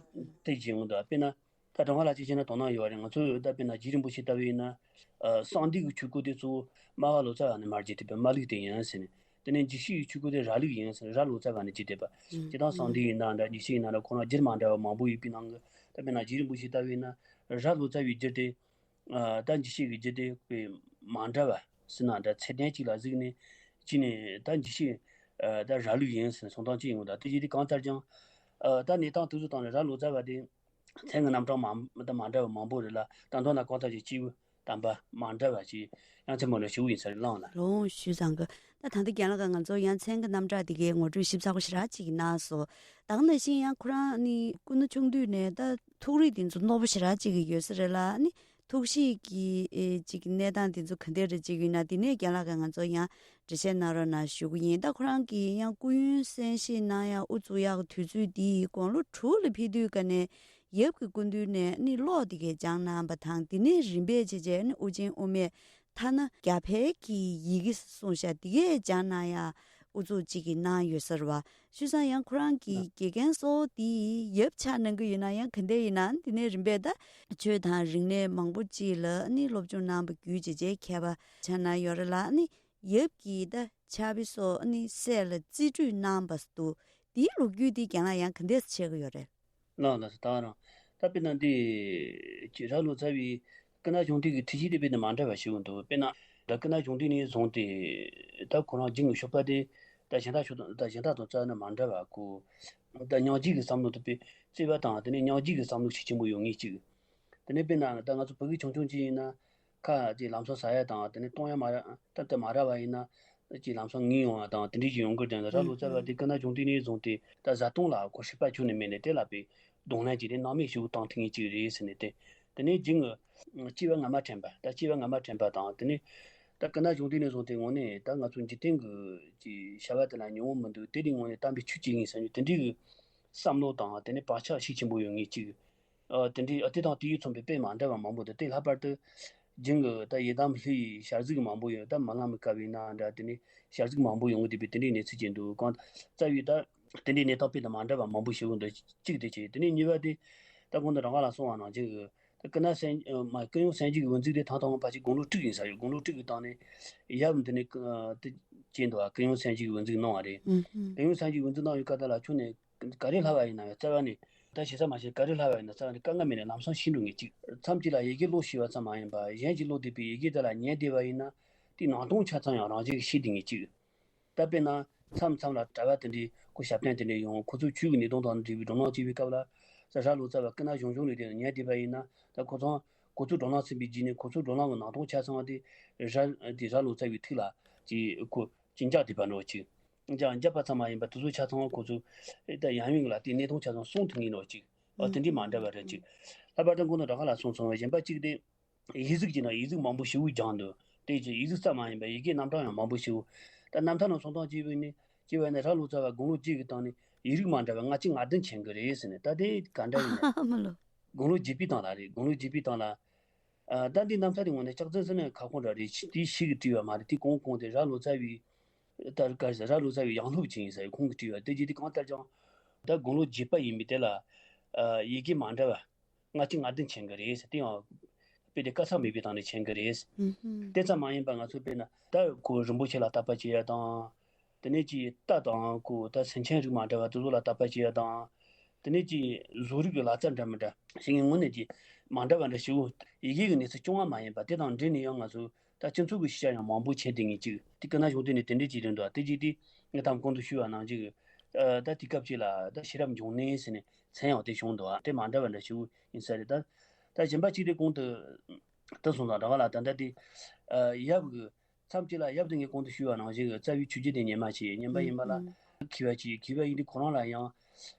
དེ་བྱས་ཡོང་འདུག་དཔེར་ན་ད་དྲང་བ་ལ་ཅིག་བྱས་ན་དོ་སྣང་ཡོད་རེད། ང་ཚོ་ད་དཔེར་ན་རྗེ་རིན་པོ་ཆེ་ལྟ་བུ་ཡིན་ན་ཨ་གསང་འདུས་ཀྱི་ཆོས་སྐོར་དེ་གཙོ་བོ་སྨྲ་བ་ལོ་ཙཱ་བ་ནས་མར་བརྒྱུད་དེ་པའི་མ་ལུགས་དེ་ཡིན་ཟེར་ནས། དེ་ནས་འཇིགས་བྱེད་ཀྱི་ཆོས་སྐོར་དེ་ར་ལུགས་ཡིན་ཟེར་ནས་ར་ལོ་ཙཱ་བ་ནས་བརྒྱུད་དེ་པ། སྤྱིར་བཏང་གསང་འདུས་ཡིན་ན་འདྲ། ཉེར་ཞི་ཡིན་ན་འདྲ། ཁོ་རང་རྒྱུད་མ་འདྲ་བ་མང་པོ་ཡོད་པའི་ནང་གི་ད་དཔེར་ན་རྗེ་རིན་པོ་ཆེ་ལྟ་བུ་ཡིན་ན་ར་ལོ་ཙཱ་བའི་རྒྱུད་དེ། ཨ་ད་འཇིགས་བྱེད་ཀྱི་རྒྱུད་དེ་དཔེ་མ་འདྲ་བ་ཟེར་ན་འདྲ། ཚད་ལྡན་གཅིག་ལ་གཟིགས་ནས་གཅིག་ནས་ད་འཇིགས་བྱེད་ཨ་ད་ར་ལུགས་ཡིན་ཟེར་ནས་གསུང་སྟངས་གཅིག་ཡིན་འོ། ད་དེ་བཞིན་དེ་གང་ལྟར་ཀྱང་ཨ་ད་གནས་སྟངས་དེ་ཚོ་སྟེང་ནས་ར་ལོ་ཙཱ་བ་དེ་མཚན་གྱི་རྣམ་གྲངས་མ་ད་མ་འདྲ་བ་མང་པོ་རེད་ལ། ད་མདོར་ན་གང་ལྟར་ཀྱང་སྐྱེས་བུ་དམ་པ་མ་འདྲ་བ་ཅིག་ཡ་མཚན་པོ་ནས་ཞུ་གི་ཡིན་ཟེར་གླེང་ལ། ལོང་ཞུས་ཙང་གི། ད་ད་ལྟ་རྒན་ལགས་ཀྱིས་ང་ཚོར་ཡང་མཚན་གྱི་རྣམ་གྲངས་དེ་གའི་ངོ་སྤྲོད་ཞིབ་ཚགས་པོ་ཞེ་དྲག་ཅིག་གནང་སོང་། ད་ག་ནང་བཞིན་ཡང་ཁོ་རང་ནི་སྐུ་ན་ཆུང་དུས་ནས་ད་ཐུགས་རིག་དེ་ཚོ་རྣོ་པོ་ཞེ་དྲག་ཅིག་ཡོད་ས་རེད་ལ་ནི། ཐུགས་གཤིས་ཀྱི་ཨེ་ཅིག་གནས་སྟངས་དེ་ཚོ་ག་འདྲ་རེད་ཅིག་ཡོད་ན་དེ་ནས་རྒན་ལགས་ཀྱིས་ང་ཚོར་ཡང་འགྲེལ་བཤད་གནང་རོགས་གནང་ཞུ་གི་ཡིན། ད་ཁོ་རང་གིས་ཡང་སྐུ་ཡོན་གསན་བཞེས་གནང་ཡག་དབུ་བཙུགས་ཡག་གི་དུས་ཚོད་དེ་དགུང་ལོ་དྲུག་ལ་ཕེབས་དུས་ཀ་ནས་ཡབ་ཀྱི་སྐུ་མདུན་ནས་ནི་ཀློག་དེ་གའི་སྦྱངས་གནང་བ་དང་། དེ་ནས་རིམ་པས་བྱས་བྱས་ནི་དབུ་ཆེན་དབུ་མེད་ཐ་ན་རྒྱ་བལ་གྱི་ཡི་གེ་གསུངས་བཞག་དེ་གའི་སྦྱངས་གནང་ཡག་དབུ་བཙུགས་གཅིག་གིས་གནང་ཡོད་ས་རེད་བ། བྱས་ཙང་ཡང་ཁོ་རང་གི་ལགས། དགེ་རྒན་སོགས་དེ་ཡབ་ཆགས་གནང་གི་ཡོད་ན་ཡང་ག་འདྲ་ཡིན་ན་དེ་ནས་རིམ་པས་ད་ཆོས་དང་རིག་གནས་མང་པོ་ཅིག་ལ་ནི་སློབ་སྦྱོང་གནང་བ་བརྒྱུད་བྱས་བྱས་མཁས་པ་ཆགས་གནང་ཡོད་རེད་ལ་ནི། ཡབ་ཀྱི་ད་ཕྱག་དཔེ་སོགས་ནི་གསན་ལ་རྩིས་སྤྲོད་གནང་བ་འདུག་དེའི་ལོ་རྒྱུས་དེ་རྒན་ལགས་ཡང་ག་འདྲས་ཆགས་ཀྱི་ཡོད་རེད། ལགས་ལགས་སོ། ད་རང་ད་དཔེར་ན་འདི་ཅིག་ར་ལོ་ཙཱ་བའི་སྐུ་ན་གཞོན་དུས་ཀྱི་ཐུགས་གཤིས་དེ་དཔེར་ན་མ་འདྲ་བ་ཞིག་འདུག་དཔེར་ན་ད་སྐུ་ན་གཞོན་དུས་ནས་བཟུང་སྟེ་ད་ཁོ་རང་རྒྱུན་གྱི་ཕྱོགས་པ་དེ་ད་གཞན་དག་ཕྱོགས་དང་ད་གཞན་དག་དང་རྩ་ནས་མ་འདྲ་བ། ཁོ་ད་སྙིང་རྗེ་གི་བསམ་བློ་དེ་དཔེ་བརྩེ་བ་དང་དེ་ནས་སྙིང་རྗེ་གི་བསམ་བློ་ཤུགས་ཆེན་པོ་ཡོད་མཁན་ཅིག་དེ་ནས་དཔེར་ན་ད་ང་ཚོ་བོད་ཀྱི་ཆུང་ཆུང་ཅིག་ཡིན་ན། ཁ་ཅིག་ལམ་སང་ཟ་ཡ་དང་དེ་ནས་གཏོང་ཡ་མ་རག་སྟབས་དེ་མ་རག་པ་ཡིན་ན་ཅིག་ལམ་སང་ངུས་ཡོང་བ་དང་དེ་འདྲ་ཞིག་ཡོང་གི་རེད། ད་ར་ལོ་ཙཱ་བ་དེ་སྐུ་ན་གཞོན་དུས་ནས་བཟུང་སྟེ་ད་བཟའ་བཏུང་ལ་ཁོ་ཧྲིལ་པ་ཁྱོན་ནས་མེད་ནས་དེ་ལ་དཔེ་གདོང་ལེན་གྱིས་དེ་སྣང་མེད་ཞིག་བཏང་ཐུབ་མཁན་ཅིག་རེད་ཟེར་ནས། དེ་དེ་ནས་རྒྱུན་གྱི་སྐྱེས་པ་སྔ་མ་དྲན་པ། ད་སྐྱེས་པ་སྔ་མ་དྲན་པ་དང་དེ་ནས་ད་སྐུ་ན་གཞོན་དུས་ནས་བཟུང་སྟེ་དངོས་གནས་ད་ང་ཚོ་འཇིག་རྟེན་གྱི་ཅིག་བྱ་བ་དེ་ལ་ཉོན་མོངས་མི་འདུག་དེ་དེ་དངོས་གནས་དམ་པའི་ཆོས་བྱེད་མཁན་ཟེར་རྒྱུ་དེ་འདྲའི་གི་བསམ་བློ་དང་དེ་ནས་བག་ཆགས་ཤུགས་ཆེན་པོ་ཡོད་མཁན་ཅིག་ཨ་དེ་འདྲའི་ཨ་དེ་དང་དེ་ཡིས་མཚོན་པའི་དཔེ་མ་འདྲ་བ་མང་པོ་འདུག་དེ་ལྷག་པར་དུ་ རྒྱུན་གྱི་ད་ཡི་དམ་ལྷ་ཡི་ཞལ་གཟིགས་མང་པོ་ཡོད། ད་རྨི་ལམ་གྱི་སྐབས་ཡིན་ན་འདྲ། དེ་ནས་ཞལ་གཟིགས་མང་པོ་ཡོང་གི་འདུག་པའི་དེ་འདྲའི་གནས་ཚུལ་ཅིག་འདུག་གང་རྩ་བའི་ད་དེ་འདྲའི་གནས་སྟངས་དཔེ་དང་མ་འདྲ་བ་མང་པོ་ཞིག་འདུག་གཅིག་དེ་བྱས། དེ་ནས་གཉིས་པ་དེ་ད་གོང་དུ་རང་ག་ལ་གསུངས་པ་ནང་བཞིན་གྱི་ད་ཀུན་ན་སེམས་མ་ཀུན་ཡོད་སེམས་བསྐྱེད་ཀྱི་འོད་མཛུབ་དེ་ཐང་ཐང་ཕལ་ཆེར་དགུང་ལོ་དྲུག་ཡིན་ས་ཡོད། དགུང་ལོ་དྲུག་གི་སྟེང་ནས་ཡབ་འདི་ནས་ཀུ་དེ་ཅེས་འདུག་པ། ཀུན་ཡོད་སེམས་བསྐྱེད་ཀྱི་འོད་མཛུབ་གནང་བ་རེད། ཨུ་ཧུམ། ཀུན་ཡོད་སེམས་བསྐྱེད་ཀྱི་འོད་མཛུབ་གནང་ཡོད་སྐབས་དེ་ལ་ཁྱོན་ནས་ག་རེ་ལྷག་པ་ཡིན་ན་ཡང་རྩ་བ་ནས་ད་ཞེ་ས་མ་ཞེས་ག་རེ་ལྷག་པ་ཡིན་ན་རྩ་བ་ནས་དཀའ་ངལ་མེད་ནས་ལམ་སང་ཤི་འགྲོ་ངེས་གཅིག་མཚམས་གཅིག་ལ་ཡི་གེ་ཀློག་ཤེས་པ་ཙམ་མ་ཡིན་པ་གཞན་གྱིས་ཀློག་བསྡད་པའི་ཡི་གེ་དེ་ལ་ཉན་བསྡད་པ་ཡིན་ན་དེའི་ནང་དོན་ཆ་ཚང་ཡང་རང་བཞིན་གྱིས་ཤེས་བསྡད་ངེས་གཅིག་ད་དཔེར་ན་མཚམས་མཚམས་ལ་གྲྭ་པ་དེ་འདྲའི་ཁོ་ཞབས་བརྟན་དེ་འདྲ་ཡོང་། ཁོ་ཚོས་ཆོས་ཀྱི་གནས་སྟངས་དང་འབྲེལ་བའི་སྒྲུང་ནང་བཅས་པའི་སྐབས་ལ་ས་ར་ལོ་ཙཱ་བ་སྐུ་ན་གཞོན་གཞོན་ལས་དེ་ཉན་བསྡད་པ་ཡིན་ན། ད་ཁོ་ཚང་ཁོ་ཚོའི་སྒྲུང་ནང་ཚུད་པའི་རྗེས་ནས་ཁོ་ཚོའི་སྒྲུང་ནང་གི་ནང་དོན་ཆ་ཚང་དེ་ར་དེ་ར་ལོ་ཙཱ་བའི་ཐུགས་ལ་ཅིག་ཁོ་ཅིག་འཇགས་བསྡད་པ་འདྲ་བོ་ཅིག་འཇགས་འཇགས་པ་ཙམ་མ་ཡིན་པར་དེ་ཚོ་ཆ་ཚང་ཁོ་ཚོས་ད་ཡང་ཡང་ལ་དེའི་གནས་སྟངས་ཆ་ཚང་གསུང་ཐུབ་ངེས་འདྲ་བོ་ཅིག་ཨ་དེ་འདྲའི་མ་འདྲ་བ་རེད་ཅིག་ལྷག་པར་དུ་མགོ་ནས་རང་ག་ལ་གསུངས་སོང་བ་གཞན་པ་གཅིག་དེ། ཡིག་གཟུགས་ཀྱི་ནང་ཡིག་གཟུགས་མང་པོ་ཞེ་པོ་སྦྱངས་འདུག་དེ་ཅི་ཡིག་གཟུགས་ཙམ་མ་ཡིན་པར་ཡི་གེའི་རྣམ་གྲངས་ཡང་མང་པོ་ཞེ་པོ། ད་རྣམ་ཐར་ནང་གསུང་སྟངས་སྐྱེས་བུ་ནི་སྐྱེས་བུ་ནི་ར་ལོ་ཙཱ་བ་དགུང་ལོ་བརྒྱད་ཀྱི་སྟེང་ནས་ཡིག་རིགས་མ་འདྲ་བ་ལྔ་བཅུ་ང་བདུན་མཁྱེན་གྱི་རེད་ཟེར་ནས། ད་དེ་ག་འདྲ་ཡིན་ནས། ཨ་མ་ལོ། དགུང་ལོ་བརྒྱད་པའི་སྟེང་ལ་རེད། དགུང་ལོ་བརྒྱད་པའི་སྟེང་ལ། ཨ་ད་འདི་རྣམ་ཐར་དེ་ངོ་ནས་ལྕགས་རྩི་ཟེར་ནས་ཁ་སྐོང་འདྲ་རེད། དེ་ཞིག་གིས་བྲིས་པ་མ་རེད། དེ་གོང་གོང་དེ་ར་ལོ་ཙཱ་བའི་ད་ག་ཟེར་ར་ལོ་ཙཱ་བའི་ཡང་སློབ་ཅིག་ཡིན་ཟེར་ཁོང་གིས་བྲིས་པ་དེ་རྗེས་དེ་གང་ལྟར་ཀྱང་ད་དགུང་ལོ་བརྒྱད་པ་ཡིན་པའི་དེ་ལ་ཡི་གེ་མ་འདྲ་བ། ལྔ་བཅུ་ང་བདུན་མཁྱེན་གྱི་རེད་ཟེར། དེ་ཡང་དཔེ་དེ་སྐལ་བཟང་མེད་པའི་སྟེང་ནས་མཁྱེན་གྱི་རེད། ཨུ་ཧུམ། དེ་ཙམ་མ་ཡིན་པར་ང་ཚོ་དཔེར་ན་ད་ཁོ་རིན་པོ་ཆེ་ལ་བརྟག་པ་བྱེད་ཡ་དང་། དེ་ནས་ཀྱི་རྟ་དང་ཁོ་ད་སེམས་ཅན་རིགས་མ་འདྲ་བ་དེ་ཚོ་ལ་བརྟག་པ་བྱེད་ཡ་དང་། དེ་ནས་ཀྱི་བཟོ་རིག་གི་ལག་རྩལ་འདྲ་མི་འདྲ་ཞིག་གི་ངོས་ནས་ཀྱི་མ་འདྲ་བ་འདྲ་ཞིག་ཡི་གེ་གི་གནས་ཚུལ་རྐྱང་བ་མ་ཡིན་པ་དེ་དང་འབྲེལ་ནས་ཡང་ང་ཚོ་ད་སྤྱི་ཚོགས་ཀྱི་ཤེས་བྱ་ཡང་མང་པོ་བྱེད་བསྡད་ངེས་ཅིག་དེ་སྐུ་ན་གཞོན་དུས་ནས་དེ་འདྲས་ཀྱི་རིང་དུ་དེ་ཀྱི་དེ་ངས་དང་གོང་དུ་ཞུས་པ་ནང་བཞིན་གྱི་ད་དེ་སྐབས་ཅིག་ལ་ད་ཤེས་རབ་འབྱུང་གནས་ཟེར་ནས། མཚན་ཡང་དེ་བྱུང་འདུག་ཨ་དེ་མ་འདྲ་བ་འདྲ་ཞིག་ཡིན་ས་རེད། ད་ད་གཞན་པ་གཅིག་དེ་གོང་དུ་ད་སོང་ཙང་རང་ལ་ད་ལྟ་དེ་ཡབ་ཀྱི་མཚམས་གཅིག་ལ་ཡབ་དེ་ངས་གོང་དུ་ཞུས་པ་ནང་བཞིན་གྱི་རྩ་བའི་ཆོས་བརྒྱུད་དེ་ཉན་མ་བྱས། ཉན་པ་ཡིན་པ་ལ་མཁས་པ་གཅིག་མཁས་པ་ཡིན་དུས་ཁོ་རང་ལ་ཡང་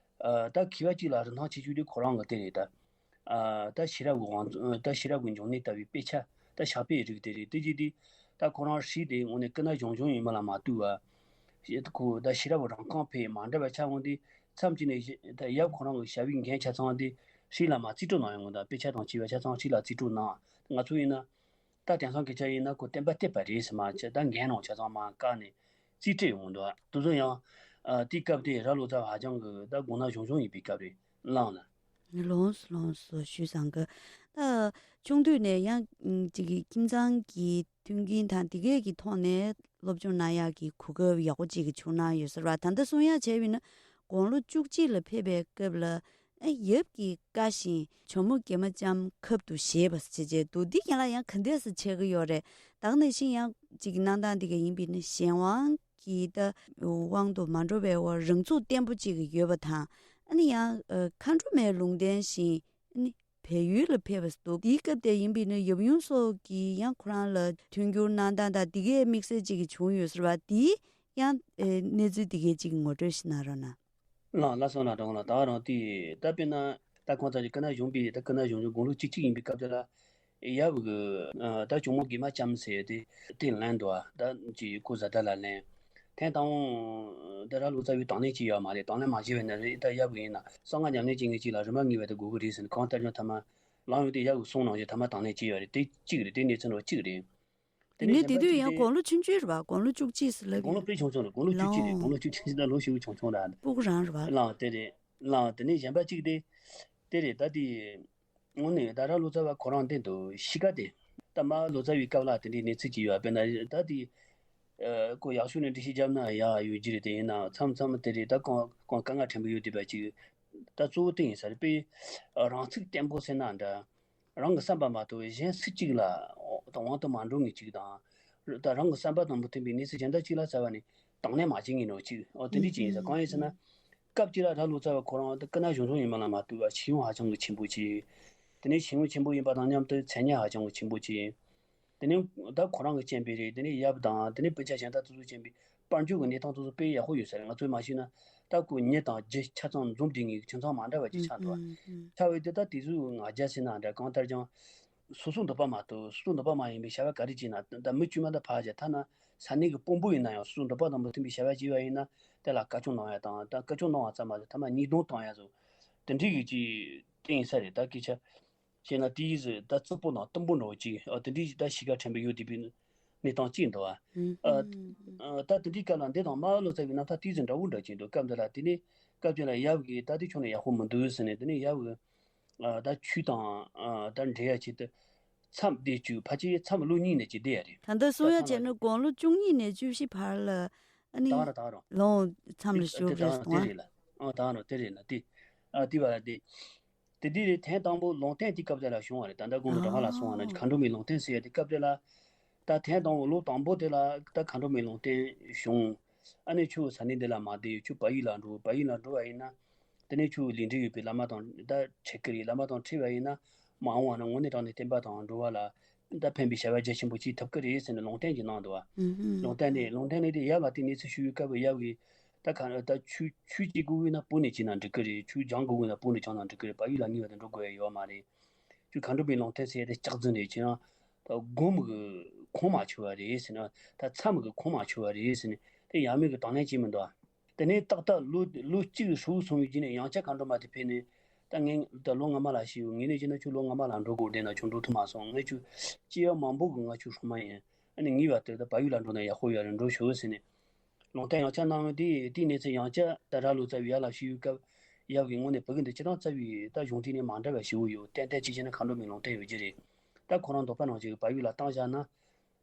ད་མཁས་པ་གཅིག་ལ་རིན་ཐང་ཆེ་ཤོས་དེ་ཁོ་རང་གི་དེ་རེད། ད་ད་ཤེས་རབ་ཀྱི་དབང་ད་ཤེས་རབ་ཀྱི་འབྱུང་གནས་ལྟ་བུའི་དཔེ་ཆ་ད་ཕྱག་དཔེའི་རིགས་དེ་རེད། དེ་གཅིག་དེ་ད་ཁོ་རང་ཧྲིལ་དེ་དངོས་གནས་སྐུ་ན་གཞོན་གཞོན་ཡིན་པ་ལ་མ་ལྟོས་པ། ཁོ་ད་ཤེས་རབ་རང་རྐང་འཕེལ་མ་འདྲ་བ་ཆགས་འོང་དུས་མཚམས་གཅིག་ནས་ད་ཡབ་ཁོ་རང་གི་བྱ་བའི་འགན་ཆ་ཚང་དེ་ཧྲིལ་ལ་མ་རྩིས་སྤྲོད་གནང་ཡོང་གི། ད་དཔེ་ཆ་དང་བཅས་པ་ཆ་ཚང་ཧྲིལ་ལ་རྩིས་སྤྲོད་གནང་། ང་ཚོ་ཡིན་ན་ད་དེང་སང་སྐད་ཆ་ཡིན་ན་ཁོ་བསྟན་པ་གཏད་པ་རེད་ཟེར་མ་བྱས། ད་འགན་རང་ཆ་ཚང་མར་བཀག་ནས་རྩིས་སྤྲད་ཡོང་གི་འདུག་དེ་ཚོ་ཡང་དེའི་སྐབས་དེ་ར་ལོ་ཙཱ་བ་ཧ་ཅང་གི་ད་དགུང་ན་གཞོན་གཞོན་ཡིན་པའི་སྐབས་རེད། ལགས་ན། ལོངས་སུ་ལོངས་སུ་ཞུས་བཟང་གི་ད་ཆུང་དུས་ནས་ཡང་ཅིག་གི་ཁྱིམ་ཚང་གི་མཐུན་རྐྱེན་དང་དེ་གས་ཀྱི་ཐོག་ནས་སློབ་སྦྱོང་གནང་ཡག་གི་གོ་སྐབས་ཡག་པོ་ཅིག་གི་བྱུང་གནང་ཡོད་ཟེར་བ། ད་ལྟ་གསུང་ཡག་བྱས་པ་ཡིན་ན་དགུང་ལོ་བཅུ་གཅིག་ལ་ཕེབས་པའི་སྐབས་ལ་ཨ་ཡབ་ཀྱི་བཀའ་བཞིན་ཇོ་མོ་དགེ་མ་ལྕམ་ཁབ་ཏུ་བཞེས་པ་བྱས་རྗེས་འདུག་འདི་ཡན་ལ་ཡང་ག་འདྲས་སེ་བྱེད་ཀྱི་ཡོད་རེད། ད་ག་ནང་བཞིན་ཡང་ཅིག་གི་གནང་སྟངས་འདི་ག་ཡིན་པ་ཡིན་ན་གཞན་དབང་གི་ད་དབང་དུ་མ་འགྲོ་བའི་འོག་རང་ཚུགས་བརྟན་པོ་ཅིག་ཡོད་པ་དང་། ཨ་ནི་ཡང་མཁའ་འགྲོ་མའི་ལུང་བསྟན་བཞིན་ཨ་ནི་བལ་ཡུལ་ལ་ཕེབས་པ་འདུག་དེའི་སྐབས་དེ་ཡིན་པ་ཡིན་ན་ཡབ་ཡུམ་སོགས་ཀྱིས་ཡང་ཁོ་རང་ལ་མཐུན་འགྱུར་གནང་སྟངས་དང་འདི་གའི་དམིགས་བསལ་ཅིག་བྱུང་ཡོད་ཟེར་བ་འདི་ཡང་གནས་ཚུལ་འདི་གའི་ཅིག་ངོ་སྤྲོད་ཞིག་གནང་རོགས་གནང་། ལགས་ལགས་སོ། ལགས་འགྲོ་ལགས། ད་རང་དེ་ད་དཔེར་ན་ད་ཁོང་ཚང་གི་སྐུ་ན་གཞོན་པའི་ད་སྐུ་ན་གཞོན་གཞོན་དགུང་ལོ་བཅུ་གཅིག་ཡིན་པའི་སྐབས་དེ་ལ་ཡབ་གི་ད་ཇོ་མོ་དགེ་མ་ལྕམ་ཟེར་དེ་དེ་ལེན་འདུག་ད་ཅི་ཁོ་བཟའ་ཟླ་ལ་ལེན། དེ་དང་ད་ར་ལོ་ཙཱ་བའི་དང་ལེན་བྱས་ཡོད་མ་རེད། དང་ལེན་མ་བྱས་པ་ཡིན་ན་རེད། ད་ཡབ་གི་ཡིན་ན་གསང་སྔགས་ཉམས་ལེན་བྱེད་མཁན་ཅིག་ལ་རིན་མ་ངེས་པ་དེ་དགོས་ཀྱི་རེད་ཟེར་ནས་གང་ལྟར་ཀྱང་ཐ་མ་ལངས་ཡོང་དུས་ཡབ་གི་གསུང་ནང་བཞིན་ཐ་མ་དང་ལེན་བྱས་ཡོད་རེད། དེ་གཅིག་རེད། དེ་གནས་ཚུལ་འདྲ་བོ་གཅིག་རེད། དེ་ནས་གཞན་པ་དེ་དུས་ཡང་དགུང་ལོ་ཆུང་ཆུང་རེད་པ། དགུང་ལོ་བཅུ་གཅིག་ཙམ་ལ་དགུང་ལོ་དཔེ་ཆུང་ཆུང་རེད། དགུང་ལོ་བཅུ་གཅིག་ཅིག་ད་ལོ་ཞེ་པོ་ཆུང་ཆུང་རེད། སྤུ་གུ་རང་རེད་པ། ལགས་དེ་རེད། ལགས་དེ་ནས་གཞན་པ་གཅིག་དེ་དེ་རེད། ད་དེ་དངོས་གནས་ད་ར་ལོ་ཙཱ་བ་ཁོ་རང་དེ་འདུག་གཤིས་ཀ་དེ་ད་མ་ལོ་ཙཱ་བའི་སྐབས་ལ་དེ་འདྲའི་གནས་ཚུལ་ཅིག་ཡོད་པས་ན། ད་དེ་ཁོ་ཡག་ཤོས་ནས་འགྲེལ་བཤད་བརྒྱབ་ན་ཡག་ཡོད་ཀྱི་རེད། དེ་ཡིན་ན་མཚམས་མཚམས་དེ་རེད། ད་གང་གང་དཀའ་ངལ་ཕྲན་བུ་ཡོད་བསྡད་པ་ཅིག་ད་གཙོ་བོ་དེ་ཡིན་ས་རེད། དཔེ་རང་ཚུགས་བརྟན་པོ་ཟེར་ན་འདྲ། རང་གི་བསམ་པ་མ་གཏོགས་གཞན་སུ་གཅིག་ལ་དབང་དུ་མ་འགྲོ་ངེས་ཅིག་དང་། ད་རང་གི་བསམ་པ་དང་མི་མཐུན་པའི་གནས་ཚུལ་གཞན་དག་ཅིག་ལ་རྩ་བ་ནས་དང་ལེན་མ་བྱེད་ངེས་ནོ་ཅིག་འོ་དེ་འདྲ་ཅིག་ཡིན་ས། གང་ཡིན་ཟེར་ན། སྐབས་གཅིག་ལ་ར་ལོ་ཙཱ་བ་ཁོ་རང་ད་སྐུ་ན་གཞོན་གཞོན་ཡིན་པ་ལ་མ་ལྟོས་པར་ཤེས་ཡོན་ཧ་ཅང་གི་ཆེན་པོ་ཅིག་དེ་ནས་ཤེས་ཡོན་ཆེན་པོ་ཡིན་པ་དང་མཉམ་དུ་མཚན་སྙན་ཧ་ཅང་གི་ཆེན་པོ་ཅིག་དེ་ནས་ད་ཁོ་རང་གི་སྤྱན་པའི་རེད། དེ་ནས་ཡབ་དང་དེ་ནས་སྤུན་ཆ་གཞན་དག་དེ་ཚོ་སྤྱན་པའི་དཔལ་འབྱོར་གྱི་གནས་སྟངས་དེ་ཚོ་དཔེ་ཡག་པོ་ཡོད་ས་རེད། ང་ཚོས་མ་ཤེས་ན་ད་ཁོ་མྱི་དང་རྒྱུ་ཆ་ཚང་འཛོམས་བསྡད་མཁན་གྱི་ཁྱིམ་ཚང་མ་འདྲ་བ་ཅིག་ཆགས་འདུག་ཆགས་པའི་དུས་ད་དེ་ཚོའི་ང་རྒྱལ་ཟེར་ན་འདྲ། གང་ལྟར་ཀྱང་སོ་སོ་འདོད་པ་མ་གཏོགས་སོ་སོ་འདོད་པ་མ་ཡིན་པའི་བྱ་བ་ག་རེ་བྱས་ན། ད་མི་དཀྱུས་མ་ད་ཕར་བཞག་ཐ་ན་ས་གནས་ཀྱི་དཔོན་པོ་ཡིན་ན་ཡང་སོ་སོ་འདོད་པ་དང་མི་མཐུན་པའི་བྱ་བ་བྱས་པ་ཡིན་ན་དེ་ལ་བཀའ་ཆོས་གནང་ཡ་དང་། ད་བཀའ་ཆོས་གནང་བ་ཙམ་མ་ཟད་ཐ་མ་ཉེས་རྡུང་བཏང་ཡ་བཟོ་དེ་འདྲའི་གི་ཅིག་བསྟན་ས་རེད། ད་སྐད་ཆ། བྱས་ན་དེའི་ཟི་ད་རྩུབ་པོ་དང་གཏུམ་པོ་འདྲ་བོ་ཅིག་ཨ་དེ་འདྲའི་ད་གཤིས་ཀ་ཕྲན་བུ་ཡོད་བསྡད་པའི་གནས་སྟངས་ཅིག་འདུག་ཨ། ཨ་ཨ་ད་དེ་འདྲའི་སྐབས་ལ་འདི་དང་རྨ་ལྷོ་རྩ་བའི་རྣམ་ཐར་དེའི་ཟི་འདྲ་བོ་འདྲ་ཅིག་འདུག་སྐབས་འདི་ལ་དེ་ནས་སྐབས་དེ་ལ་ཡབ་ཀྱིས་ད་དེ་ཕྱོགས་ནས་ཡག་པོ་མི་འདུག་ཟེར་ནས། དེ་ནས་ཡབ་ཀྱིས་ཨ་ད་ཆོས་དང་ཨ་ད་འབྲེལ་ཡ་ཆེད་དུ་མཚམས་བསྡད་བཅུག་ཕལ་ཆེར་མཚམས་ལོ་གཉིས་ནས་ཅིག་བསྡད་ཡ་རེད། ད་ལྟ་གསུང་ཡ་བྱས་ན་དགུང་ལོ་བཅུ་གཉིས་ནས་བཅུ་བཞི་བར་ལ་ཨ་ནི་ད་ར་ད་ར་ལོང་མཚམས་ལ་བཞུགས་དེ་རེད་ད་ར་དེ་སོང་། རེད་ལ་ཨ་ད་ར་དེ་རེད་ལ་དེ་ཨ་དེ་བ་ལ་དེ། དེ་དུས་ཐེངས་དང་པོ་ལུང་བསྟན་དེ་སྐབས་དེ་ལ་བྱུང་བ་རེད། ད་ལྟ་གོང་དུ་གྲྭ་པ་ལ་གསུངས་པ་ནང་བཞིན་མཁའ་འགྲོ་མའི་ལུང་བསྟན་ཟེར་ཡ་དེ་སྐབས་དེ་ལ། ད་ཐེངས་དང་པོ་ལོ་དང་པོ་དེ་ལ་ད་མཁའ་འགྲོ་མའི་ལུང་བསྟན་བྱུང་། ཨ་ནི་ཁྱོད་ས་གནས་འདི་ལ་མ་བསྡད། ཁྱོད་བལ་ཡུལ་ལ་འགྲོ། བལ་ཡུལ་ལ་འགྲོ་བ་ཡིན་ན། དེ་ནས་ཁྱོད་ལས་འབྲེལ་ཡོད་པའི་བླ་མ་དང་ད་འཕྲད་ཀྱི་རེད། བླ་མ་དང་འཕྲད་པ་ཡིན་ན་མ་འོངས་པ་ན་དངོས་གནས་དྲང་གནས་བསྟན་པ་དང་འགྲོ་བ་ལ་ད་ཕན་པའི་བྱ་བ་རྒྱ་ཆེན་པོ་བྱེད་ཐུབ་ཀྱི་རེད་ཟེར་ནས་ལུང་བསྟན་ཅིག་གནང་འདུག་བ། ལུང་བསྟན་ནས་ལུང་བསྟན་ནས་དེ་ཡབ་ལ་དེ་གནས་ཚུལ་ཞུ་བའི་སྐབས་ཡབ་ཀྱིས། ད་ག་ད་ཆོས་ཆོས་བྱེད་དགོས་ཀྱི་ན་བོད་ནས་བྱེད་ན་འགྲིག་གི་རེད། ཆོས་སྦྱང་དགོས་ཀྱི་ན་བོད་ནས་སྦྱང་ན་འགྲིག་གི་རེད། བལ་ཡུལ་ལ་ངེས་པར་དུ་འགྲོ་དགོས་ཡ་ཡོད་མ་རེད། ཁྱོད་མཁའ་འགྲོ་མའི་ལུང་བསྟན་ཟེར་ཡ་དེ་ལྕགས་རྫུན་རེད། བྱས་ན་ད་སྒོམ་གྱི་ཁུངས་མ་འཁྱོལ་བ་རེད་ཟེར་ན། ད་མཚམས་ཀྱི་ཁུངས་མ་འཁྱོལ་བ་རེད་ཟེར་ནས་དེ་ཡབ་མེས་ཀྱིས་དང་ལེན་བྱས་མི་འདུག་དེ་ནས་ཏག་ཏག་ལོ་ལོ་གཅིག་ཧྲིལ་པོ་སོང་བའི་རྗེས་ནས་ཡང་བསྐྱར་མཁའ་འགྲོ་མ་དེ་ཕེབས་ནས། ད་ངས་ད་ལོ་སྔ་མ་ལ་ཞུས། ངས་ནས་བྱས་ན་ཁྱོད་ལོ་སྔ་མ་ལ་འགྲོ་དགོས་བསྡད་ན་ཁྱོད་འགྲོ་ཐུབ་མ་སོང་། ངས་ཁྱོད་སྐྱེ་བ་མང་པོ་གི་ང་ཁྱོད་སྲུང་མ་ཡིན། ཨ་ནི་ངེས་པར་དུ་ད་བལ་ཡུལ་ལ་འགྲོ་ན་ཡག་པོ་ཡོད་རེད། འགྲོ་ཤོག་ཟེར་ནས། ལུང་བསྟན་ཡང་བསྐྱར་གནང་བ་དེ་དེའི་གནས་ཚུལ་ཡང་བསྐྱར་ད་ར་ལོ་ཙཱ་བའི་ཡབ་ལ་ཞུས་སྐབས། ཡབ་ཀྱིས་དངོས་གནས་བུ་གུ་འདི་སྤྱིར་བཏང་ཙཱ་བའི་ད་གཞུང་དེ་ནས་མ་འདྲ་བ་ཞེ་པོ་ཡོད། ཏན་ཏན་ཅི་བྱས་ན་མཁའ་འགྲོ་མའི་ལུང་བསྟན་ཡོད་ཀྱི་རེད། ད་ཁོ་རང་འདོད་པ་ནང་བཞིན་བལ་ཡུལ་ལ་བཏང་བཞག་ན།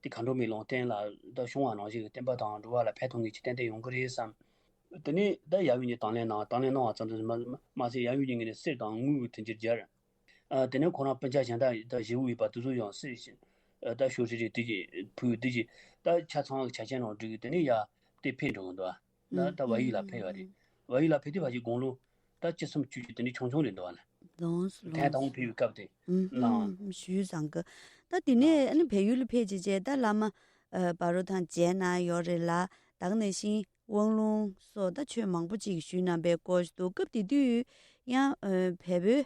དེ་མཁའ་འགྲོ་མའི་ལུང་བསྟན་ལ་ད་བྱུང་བ་ནང་བཞིན་བསྟན་པ་དང་འགྲོ་བ་ལ་ཕན་ཐོགས་ངེས་ཀྱི་ཏན་ཏན་ཡོང་གི་རེད་བསམ། དེ་ནས་ད་ཡབ་ཡུམ་གྱིས་དང་ལེན་གནང་། དང་ལེན་གནང་བ་ཙམ་དུ་མ་མ་ཟད་ཡབ་ཡུམ་གྱིས་ངེས་ནས་གསེར་དང་དངུལ་གྱི་མཐུན་རྐྱེན་སྦྱར། ཨ་དེ་ནས་ཁོ་རང་སྤུན་ཆ་གཞན་དག་ད་བཞི་བོ་ཡོད་པ་དེ་ཚོ་ཡང་གསེར་ཞིང་ཨ་ད་ཤོག་དྲིལ་རེ་དེ་གྱིས་ཕུལ། དེ་གྱིས་ད་ཆ་ཚང་གི་ཆ་རྐྱེན་རང་སྒྲིག་དེ་ནས་ཡར་དེ་ཕེབས་འགྲོ་གི་འདུག་ད་ད་བལ་ཡུལ་ལ་ཕེབས་པ་རེད། བལ་ཡུལ་ལ་ཕེབས་དུས་ཕལ་ཆེར་དགུང་ལོ་ད་བཅུ་གསུམ་བཅུ་བཞི་དེ་འདྲའི་ཆུང་ཆུང་རེད་འདུག་བ་ལ། ལོངས་ཐེངས་དང་པོ་ཕེབས་པའི་སྐབས་དེ་ལའང་། ཞུས་བཟང་གི། ད་དེ་ནས་ཨ་ནི་བལ་ཡུལ་ལ་ཕེབས་བྱས་རྗེས་ད་བླ་མ་བྷ་རོ་དང་མཇལ་གནང་ཡོད་རེད་ལ། ད་ག་ནང་བཞིན་དབང་ལུང་སོགས་ད་ཆོས་མང་པོ་ཅིག་ཞུས་གནང་པའི་སྐོར་ཞིག་འདུག་སྐབས་དེ་དུས་ཡང་བལ་པོའི་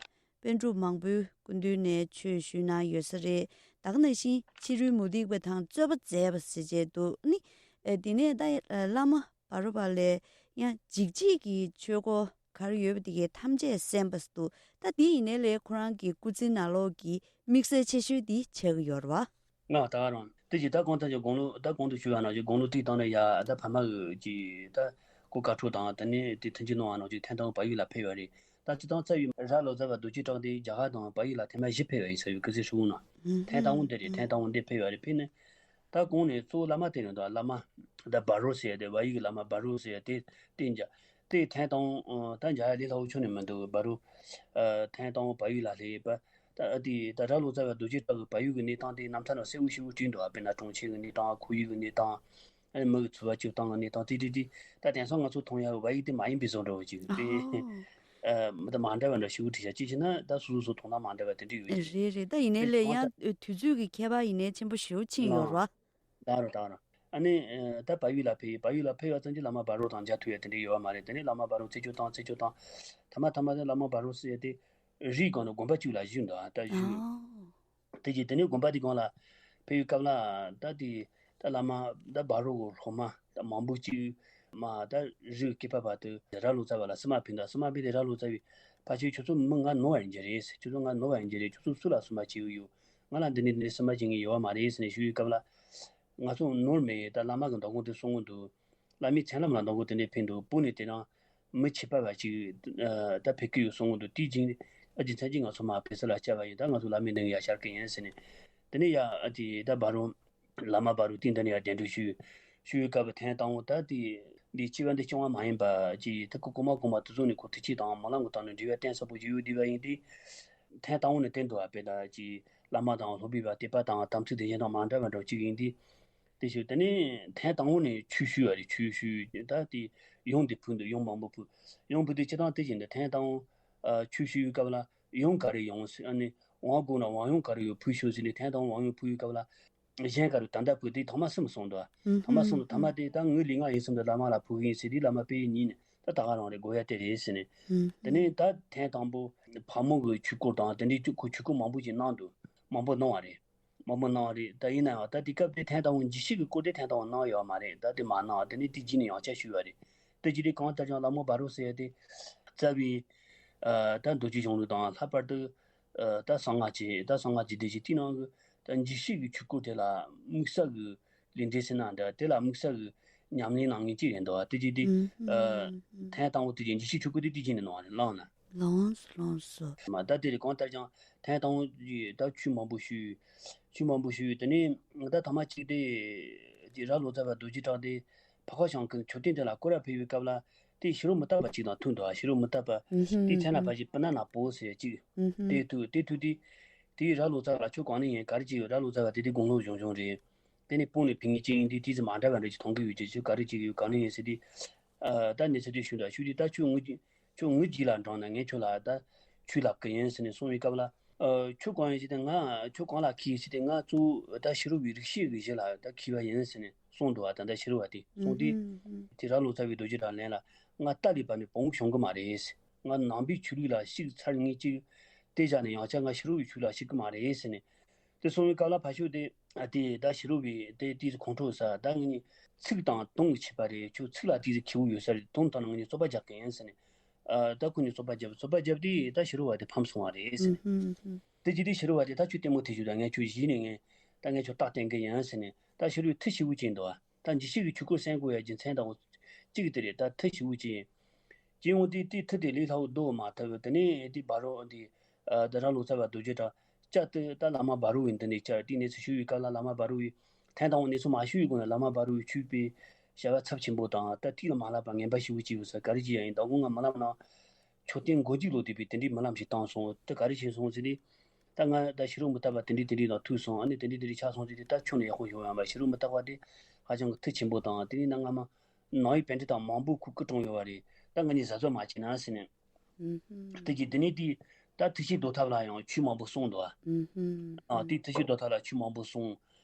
པཎ་གྲུབ་མང་པོའི་སྐུ་མདུན་ནས་ཆོས་ཞུས་གནང་ཡོད་ས་རེད། ད་ག་ནང་བཞིན་ཕྱི་རོལ་མུ་སྟེགས་པ་དང་རྩོད་པ་མཛད་པ་ཟེར་བྱས་འདུག་ནི། དེ་ནས་ད་བླ་མ་བྷ་རོ་པ་ལས་ཡང་འཇིགས་བྱེད་ཀྱི་ཆོས་སྐོར་ག་རེ་ཡོད་པ་དེ་གའི་ཐམས་ཅད་གསན་པ་འདུག་ད་དེ་ཡིན་ནའི་ལས་ཁོ་རང་གི་སྐུ་ཚེ་ནང་ལོགས་ཀྱི་དམིགས་བསལ་ཆེ་ཤོས་དེ་ཆགས་ཀྱི་ཡོད་རེད་བ། ང་ད་ག་རང་དེ་གྱིས་ད་གོང་ད་ཀྱི་དགུང་ལོ་ད་གོང་དུ་ཞུས་པ་ནང་བཞིན་དགུང་ལོ་དེའི་སྟེང་ནས་ཡ་ད་ཕ་མ་གི་ད་གོ་དཀར་ཕྲུག་དང་དེ་ནས་དེ་མཐུན་འགྱུར་གནང་བ་ནང་བཞིན་ཐེངས་དང་པོ་བལ་ཡུལ་ལ་ཕེབས་པ་རེད། ད་སྤྱིར་བཏང་རྩ་བའི་ར་ལོ་ཙཱ་བ་རྡོ་རྗེ་གྲགས་དེ་རྒྱ་གར་དང་བལ་ཡུལ་ལ་ཐེངས་མ་བཞི་ཕེབས་པ་ཡིན་ས་ཡོད། སྐུ་ཚེ་ཧྲིལ་པོ་ནང་ཐེངས་དང་པོ་འདི་རེད། ཐེངས་དང་པོ་འདི་ཕེབས་པ་རེད། ཕེབས་ནས་ད་གོང་ནས་གཙོ་བོ་བླ་མ་དེ་རེད་འདུག་བླ་མ་ད་བྷ་རོ་ཟེར་ཡ་དེ་བལ་ཡུལ་གྱི་བླ་མ་བྷ་རོ་ཟེར་ཡ་དེ་དེ་མཇལ། དེ་ཐེངས་དང་པོ་ད་མཇལ་ཡ་ལས་སླ་པོ་ཁྱོན་ནས་མི་འདུག་བྷ་རོ་ཐེངས་དང་པོ་བལ་ཡུལ་ལ་སླེབས་པ། ད་ཨ་དེ་ད་ར་ལོ་ཙཱ་བ་རྡོ་རྗེ་གྲགས་ཀྱིས་བལ་ཡུལ་གྱི་གནས་སྟངས་དེ་རྣམ་ཐར་ནང་གསལ་པོ་ཞེ་པོ་བྲིས་འདུག་དཔེར་ན་གྲོང་ཁྱེར་གྱི་གནས་སྟངས། ཁོར་ཡུག་གི་གནས་སྟངས། ཨ་ནི་མི་གི་འཚོ་བ་སྐྱེལ་སྟངས་གི་གནས་སྟངས་དེ་དེ་དེ་ད་དེང་སང་ང་ཚོ་མཐོང་ཡག་གི་བལ་ཡུལ་དེ་མ་ཡིན་པའི་བཟོ་འདྲ་བོ་ཅིག་དེ་ཨ་མི་ད་མ་འདྲ་བ་འདྲ་ཞེ་པོ་བྲིས་ཤག་ཅི་ཕྱིར་ན་ད་སོ་སོ་སོ་མཐོང་སྟངས་མ་འདྲ་བ་དེ་འདྲ་ཡོད་ཅིག་རེད་རེད། ད་ཡིན་ནའི་དེ་ལས་གང་ལྟར་ཡང་དུས་ཚོད་ཀྱི་ཁྱད་པར་ཡིན་ནའི་ཆེན་པོ་ཞེ་པོ་ཕྱིན་ཡོད་རེད་བ། ད་རུང་ད་རུང་། ཨ་ནི་ཨ་ད་བལ་ཡུལ་ལ་ཕེབས། བལ་ཡུལ་ལ་ཕེབས་ཡ་ཙམ་གྱིས་བླ་མ་བྷ་རོ་དང་མཇལ་ཐུབ་ཡ་དེ་འདྲ་ཡོད་པ་མ་རེད། དེ་ནས་བླ་མ་བྷ་རོ་རྩད་གཅོད་བཏང་། རྩད་གཅོད་བཏང་། ཐ་མ་ཐ་མ་དེ་བླ་མ་བྷ་རོ་ཟེར་ཡ་དེ་རིའི་སྒང་དུ་དགོན་པ་གཅིག་ལ་བཞུགས་འདུག་ད་བཞུགས། དེ་རྗེས་དེ་ནས་དགོན་པ་དེ་སྒང་ལ་ཕེབས་ཡུལ་སྐབས་ལ་ད་དེ་ད་བླ་མ་ད་བྷ་རོ་གི་སློབ་མ་ད་མང་པོ་གཅིག་མ་ད་རིའི་སྐེད་པ་བར་དུ་ར་ལོ་ཙཱ་བ་ལ་བསུ་མ་ཕུལ་འདུག་བསུ་མ་ཕུལ་ཏེ་ར་ལོ་ཙཱ་བས་ཕལ་ཆེར་ཁྱོད་ཚོ་མི་ང་ནོར་བ་ཡིན་གྱི་རེད། ཁྱོད་ཚོ་ང་ནོར་བ་ཡིན་གྱི་རེད། ཁྱོད་ཚོ་སུ་ལ་བསུ་མ་བྱེད་ཀྱི་ཡོད། ང་ལ་འདི་ནས་འདི་ནས་བསུ་མ་བྱེད་མཁན་ཡོད་པ་མ་རེད་ཟེར་ནས་ཞུ་ཡི་སྐབས་ལ། ང་ཚོ་ནོར་མེད། ད་བླ་མ་གི་མདང་དགོང་དེ་གསུང་གི་འདུག་བླ་མའི་མཚན་ལམ་ལ་མདང་དགོང་དེ་འདྲས་ཕེབས་འདུག་བོད་ནས་དེ་རིང་མི་ཁྱད་པར་བ་ཅིག་ད་ཕེབས་ཀྱི་ཡོད་གསུང་གི་འདུག་དེའི་རྗེས་ཨ་རྒྱུ་མཚན་གྱིས་ང་ཚོ་མར་ཕེབས་ས་ལ་བཅར་བ་ཡིན། ད་ང་ཚོ་བླ་མའི་མདུན་ཡར་བཅར་གི་ཡིན་ཟེར་ནས། དེ་ནས་ཡ་ཨ་ཅེ་ད་བྷ་རོ་བླ་མ་བྷ་རོ་དེའི་མདུན་ནས་ཡར་གདན་འདྲེན་ཞུས། ཞུ་ཡི་སྐབས་ཐེངས་དང་པོ་ད་དེ་འདི་སྐྱེ་བ་འདི་རྐྱང་པ་མ་ཡིན་པ་ཅིག་ད་ཁོ་གོང་མ་གོང་མ་དེ་ཚོ་ནས་ཁོ་ཐུགས་བསྐྱེད་དང་སྨོན་ལམ་གྱི་ཐོག་ནས་འབྲེལ་བ་བརྟན་ས་པོ་ཅིག་ཡོད་བསྡད་པ་ཡིན་ཏེ། ཐེངས་དང་པོ་ནས་བསྟན་འདུག་བ། དཔེ་ད་ཅིག་བླ་མ་དང་སློབ་དཔོན་པ་དད་པ་དང་དམ་ཚིག་དེ་གཞན་དང་མ་འདྲ་བ་འདྲ་བོ་ཅིག་ཡིན་ཏེ། དེ་ཞུ་དེ་ནས་ཐེངས་དང་པོ་ནས་ཆོས་ཞུས་པ་རེད། ཆོས་ཞུས་ད་དེ་ཡུམ་དེ་ཕུལ་འདུག་ཡུམ་མང་པོ་ཕུལ། ཡུམ་ཕུལ་དུས་སྤྱིར་བཏང་དེ་བཞིན་དུ་ཐེངས་དང་པོ་ཨ་ཆོས་ཞུས་སྐབས་ལ་ཡུམ་ག་རེ་ཡོང་ཟེར། ཨ་ནི་དབང་དགོས་ན་དབང་ཡུམ་ག་རེ་ཡོད་ཕུལ་ཤོག་ཟེར་ནས་ཐེངས་དང་པོ་དབང་ཡུམ་ཕུལ་བའི་སྐབས་ལ། གཞན་ག་རེ་ད་ལྟ་ཕུལ་དེ་ཐོག་མ་གསུམ་གསུངས་འདུག་ཐོག་མ་གསུམ་དུ་ཐ་མ་དེ་ད་ངའི་ལུས་ངག་ཡིད་གསུམ་དུ་བླ་མ་ལ་ཕུལ་གི་ཡིན་ཟེར་དུས་བླ་མ་དཔེ་ཡིས་ཉིད་ནས་ད་ད་ག་རང་རེད། དགོས་ཡ་དེ་རེད་ཟེར་ནས། དེ་ནས་ད་ཐེངས་དང་པོ་ཕག་མོ་གི་ཆོས་སྐོར་དང་དེ་འདྲའི་ཆོས་སྐོར་ཆོས་སྐོར་མང་པོ་ཞིག་གནང་འདུག་མང་པོ་གནང་བ་རེད། མང་པོ་གནང་བ་རེད། ད་ཡིན་ན་ཡང་ད་དེ་སྐབས་དེ་ཐེངས་དང་པོ་འཇིགས་བྱེད་ཀྱི་སྐོར་དེ་ཐེངས་དང་པོ་གནང་ཡོད་མ་རེད། ད་དེ་མ་གནང་། དེ་ནས་དེ་རྗེས་ནས་ཡང་བསྐྱར་ཞུས་པ་རེད། དེ་རྗེས་དེ་གང་ལྟར་ཀྱང་བླ་མ་བྷ་རོ་ཟེར་ཡ་དེ་རྩ་བའི་ཨ་ད་རྡོ་རྗེ་གཞུང་ལུགས་དང་ལྷག་པར་དུ་ ཨ་ད་གསང་སྔགས་ཀྱི་ད་གསང་སྔགས་ཀྱི་སྡེ་བཞི་དེའི་ནང་གི་ད་འཇིགས་བྱེད་ཀྱི་ཆོས་སྐོར་དེ་ལ་དམིགས་བསལ་གྱི་ལས་འབྲས་ཟེར་ན་འདྲ། དེ་ལ་དམིགས་བསལ་གྱི་ཉམས་ལེན་གནང་མཁན་གཅིག་རེད་འདུག་བ། དེ་རྗེས་དེ་ཨུམ་ཨ་ཨུམ་ཐེངས་དང་པོ་དེ་རྗེས་འཇིགས་བྱེད་ཆོས་སྐོར་དེ་དེ་རྗེས་ནས་གནང་བ་རེད། ལགས་ན། ལོངས་སུ་ལོངས་སུ། མ་ད་དེ་རེད། གང་ལྟར་ཀྱང་ཐེངས་དང་པོ་ཡི་ད་ཆོས་མང་པོ་ཞུས། ཆོས་མང་པོ་ཞུས། དེ་ནས་ད་ཐ་མ་གཅིག་དེ་དེ་ར་ལོ་ཙཱ་བ་རྡོ་རྗེ་གྲགས་དེ་ཕ་ཁ་ཤང་གི་མཆོད་རྟེན་དེ་ལ་སྐོར་ར་ཕེབས་པའི་སྐབས་ལ་དེ་ཕྱི་རོལ་མུ་སྟེགས་པ་གཅིག་དང་ཐུག་འདུག་ཕྱི་རོལ་མུ་སྟེགས་པ་ཨུ་ཧུམ་དེ་མཚན་ལ་ཕ་ཞིག་པི་ན་ན་པོ་ཟེར་གཅིག་ཨུ་ཧུམ་དེ་ཐུག་དེ་ཐུག་དེ་དེ་ར་ལོ་ཙཱ་བ་ལ་ཁྱོད་གང་ནས་ཡིན། ག་རེ་བྱས་ཡོད། ར་ལོ་ཙཱ་བ་དེ་དེ་དགུང་ལོ་གཞོན་གཞོན་རེད། དེ་ནས་སྤུན་ནས་ཕེབས་མཁན་གཅིག་ཡིན་དུས་དེ་ཚོ་མ་འདྲ་བ་འདྲ་ཅིག་མཐོང་གི་ཡོད་ཀྱི། ཁྱོད་ག་རེ་བྱེད་ཀྱི་ཡོད། ག་ནས་ཡིན་ཟེར་དུས། ཨ་ད་ནས་ཟེར་དུས་ཞུ་འདྲ་ཞུ་དུས་ད་ཁྱོད་ངུ་ཁྱོད་ངུ་རྒྱུད་ལ་འགྲོ་ན་ངས་ཁྱོད་ལ་ད་ཆོས་ལབ་ཀྱི་ཡིན་ཟེར་ནས་གསུངས་པའི་སྐབས་ལ། ཨ་ཁྱོད་གང་ཡིན་ཟེར་དུས་ང་ཁྱོད་གང་ལ་ཁྱད་ཡིན་ཟེར་དུས་ང་གཙོ་བོ་ད་ཕྱི་རོལ་པའི་རིག་བྱེད་ཀྱི་གཞི་ལ་ད་མཁས་པ་ཡིན་ཟེར་ནས་གསུངས་འདུག་བ། ད་ད་ཕྱི་རོལ་པ་དེ་གསུངས་དུས་དེ་ར་ལོ་ཙཱ་བའི་རྡོ་རྗེ་གྲགས་ལན་ལ་ང་ད་ལས་བབས་ནས་བོང་བུ་ཤོང་གི་མ་རེད། ང་ནང་པའི་ཆོས་ལུགས་ལ་ཞུགས་ཚར་ངེས་ཅིག་དེ་བཞག་ནས་ཡང་བསྐྱར་ང་ཕྱི་རོལ་པའི་ཆོས་ལ་ཞུགས་ཀྱི་མ་རེད་ཟེར་ནས། དེ་གསུངས་པའི་སྐབས་ལ་ཕ་ཤུལ་དེ་ཨ་དེ་ད་ཕྱི་རོལ་པའི་དེ་དེའི་ཁོང་ཁྲོ་ཟ། ད་ངེད་གཉིས་ཚིག་དང་དོན་གྱི་ཁྱད་པར་རེད། ཁྱོད་ཚིག་ལ་དེའི་ཁེ་བོ་ཡོད་ས་རེད། དོན་དག་ནི་ངེད་གཉིས་རྩོད་པ་རྒྱག་གི་ཡིན་ཟེར་ནས། ཨ་ད་ཁོ་གཉིས་རྩོད་པ་རྒྱབ། རྩོད་པ་རྒྱབ་དུས་ད་ཕྱི་རོལ་པ་དེ་ཕམ་སོང་བ་རེད་ཟེར་ནས། ཨུ་ཧུམ་ཨུ་ཧུམ། དེ་རྗེས་དེ་ཕྱི་རོལ་པ་དེ་ད་ཁྱོད་ལྟད་མོ་དེ་ཞུ་ད་ངས་ཁྱོད་གཞི་ནས་ངས་ད་ངས་ཁྱོད་རྟགས་བསྟན་གི་ཡིན་ཟེར་ནས། ད་ཕྱི་རོལ་པས་ཐུགས་ཞེ་པོ་ཅིག་འདུག་བ། ད་འཇིགས་བྱེད་ཀྱི་ཆོས་སྐོར་གསན་དགོས་ཡ་རྒྱུ་མཚན་དང་པོ་གཅིག་དེ་རེད། ད་ཐུགས་ཞེ་པོ་ཅིག་ཡིན། ཅི་ཡོང་དུས་དེ་ཐུགས་དེ་ལས་སླ་བོ་བཟློག་མ་ཐུབ། དེ་ནས་དེ་བ་རོ་དེ་ཨ་ད་ར་ལོ་ཙཱ་བ་རྡོ་རྗེ་གྲགས་བསྐྱར་དུ་ད་བླ་མ་བ་རོ་བའི་མདུན་ནས་བསྐྱར་དེ་གནས་ཚུལ་ཞུ་བའི་སྐབས་ལ་བླ་མ་བ་རོ་བས་ཐེངས་དང་པོ་གནས་ཚུལ་མ་ཞུ་བའི་སྒོ་ནས་བླ་མ་བ་རོ་བས་ཁྱོད་པའི་བྱ་བ་ཚབས་ཆེན་པོ་དང་ད་ཐུགས་ལ་མ་བསླབ་པ་ངན་པ་ཞེ་པོ་ཅིག་ཡོད་ས། ག་རེ་བྱེད་ཡ་ཡིན། ད་དགོང་ང་རྨི་ལམ་ནང་མཆོད་རྟེན་མགོ་མཇུག་ལོག་བསྡད་པའི་དེ་འདྲའི་རྨི་ལམ་ཞིག་བཏང་སོང་། དེ་ག་རེ་བྱས་སོང་ཟེར་དུས། ད་ང་ད་ཕྱི་རོལ་མུ་སྟེགས་པ་དེ་འདྲའི་དེ་འདྲའི་ནང་ཐུག་སོང་། ཨ་ནི་དེ་འདྲའི་དེ་འདྲའི་ཆགས་སོང་ཟེར་དུས་ད་ཁྱོད་ནི་ཡག་པོ་ཞིག་ཡོང་ཡ་མ། ཕྱི་རོལ་མུ་སྟེགས་པ་དེ་ཧ་ཅང་གི་མཐུ་ཆེན་པོ་དང་དེ་ནས་ན་སྔ་མ་ནང་པའི་པཎྜི་ཏ་མང་པོ་ཁོ་སྐུ་གྲོངས་ཡོད་པ་རེད། ད་ང་གཉིས་གཟབ་གཟབ་མ་བྱས་ན་ཟེར་ནས། ཨུ་ཧུམ། དེ་གི་དེ་ནས་དེ་ད་ཐུགས་བཞེད་བཟློག་ཐབས་ལ་ཡང་ཆོས་མང་པོ་གསུངས་འདུག་བ། ཨུ་ཧུམ། ཨ་དེ་ཐུགས་བཞེད་བཟློག་ཐབས་ལ་ཆོས་མང་པོ་གསུངས།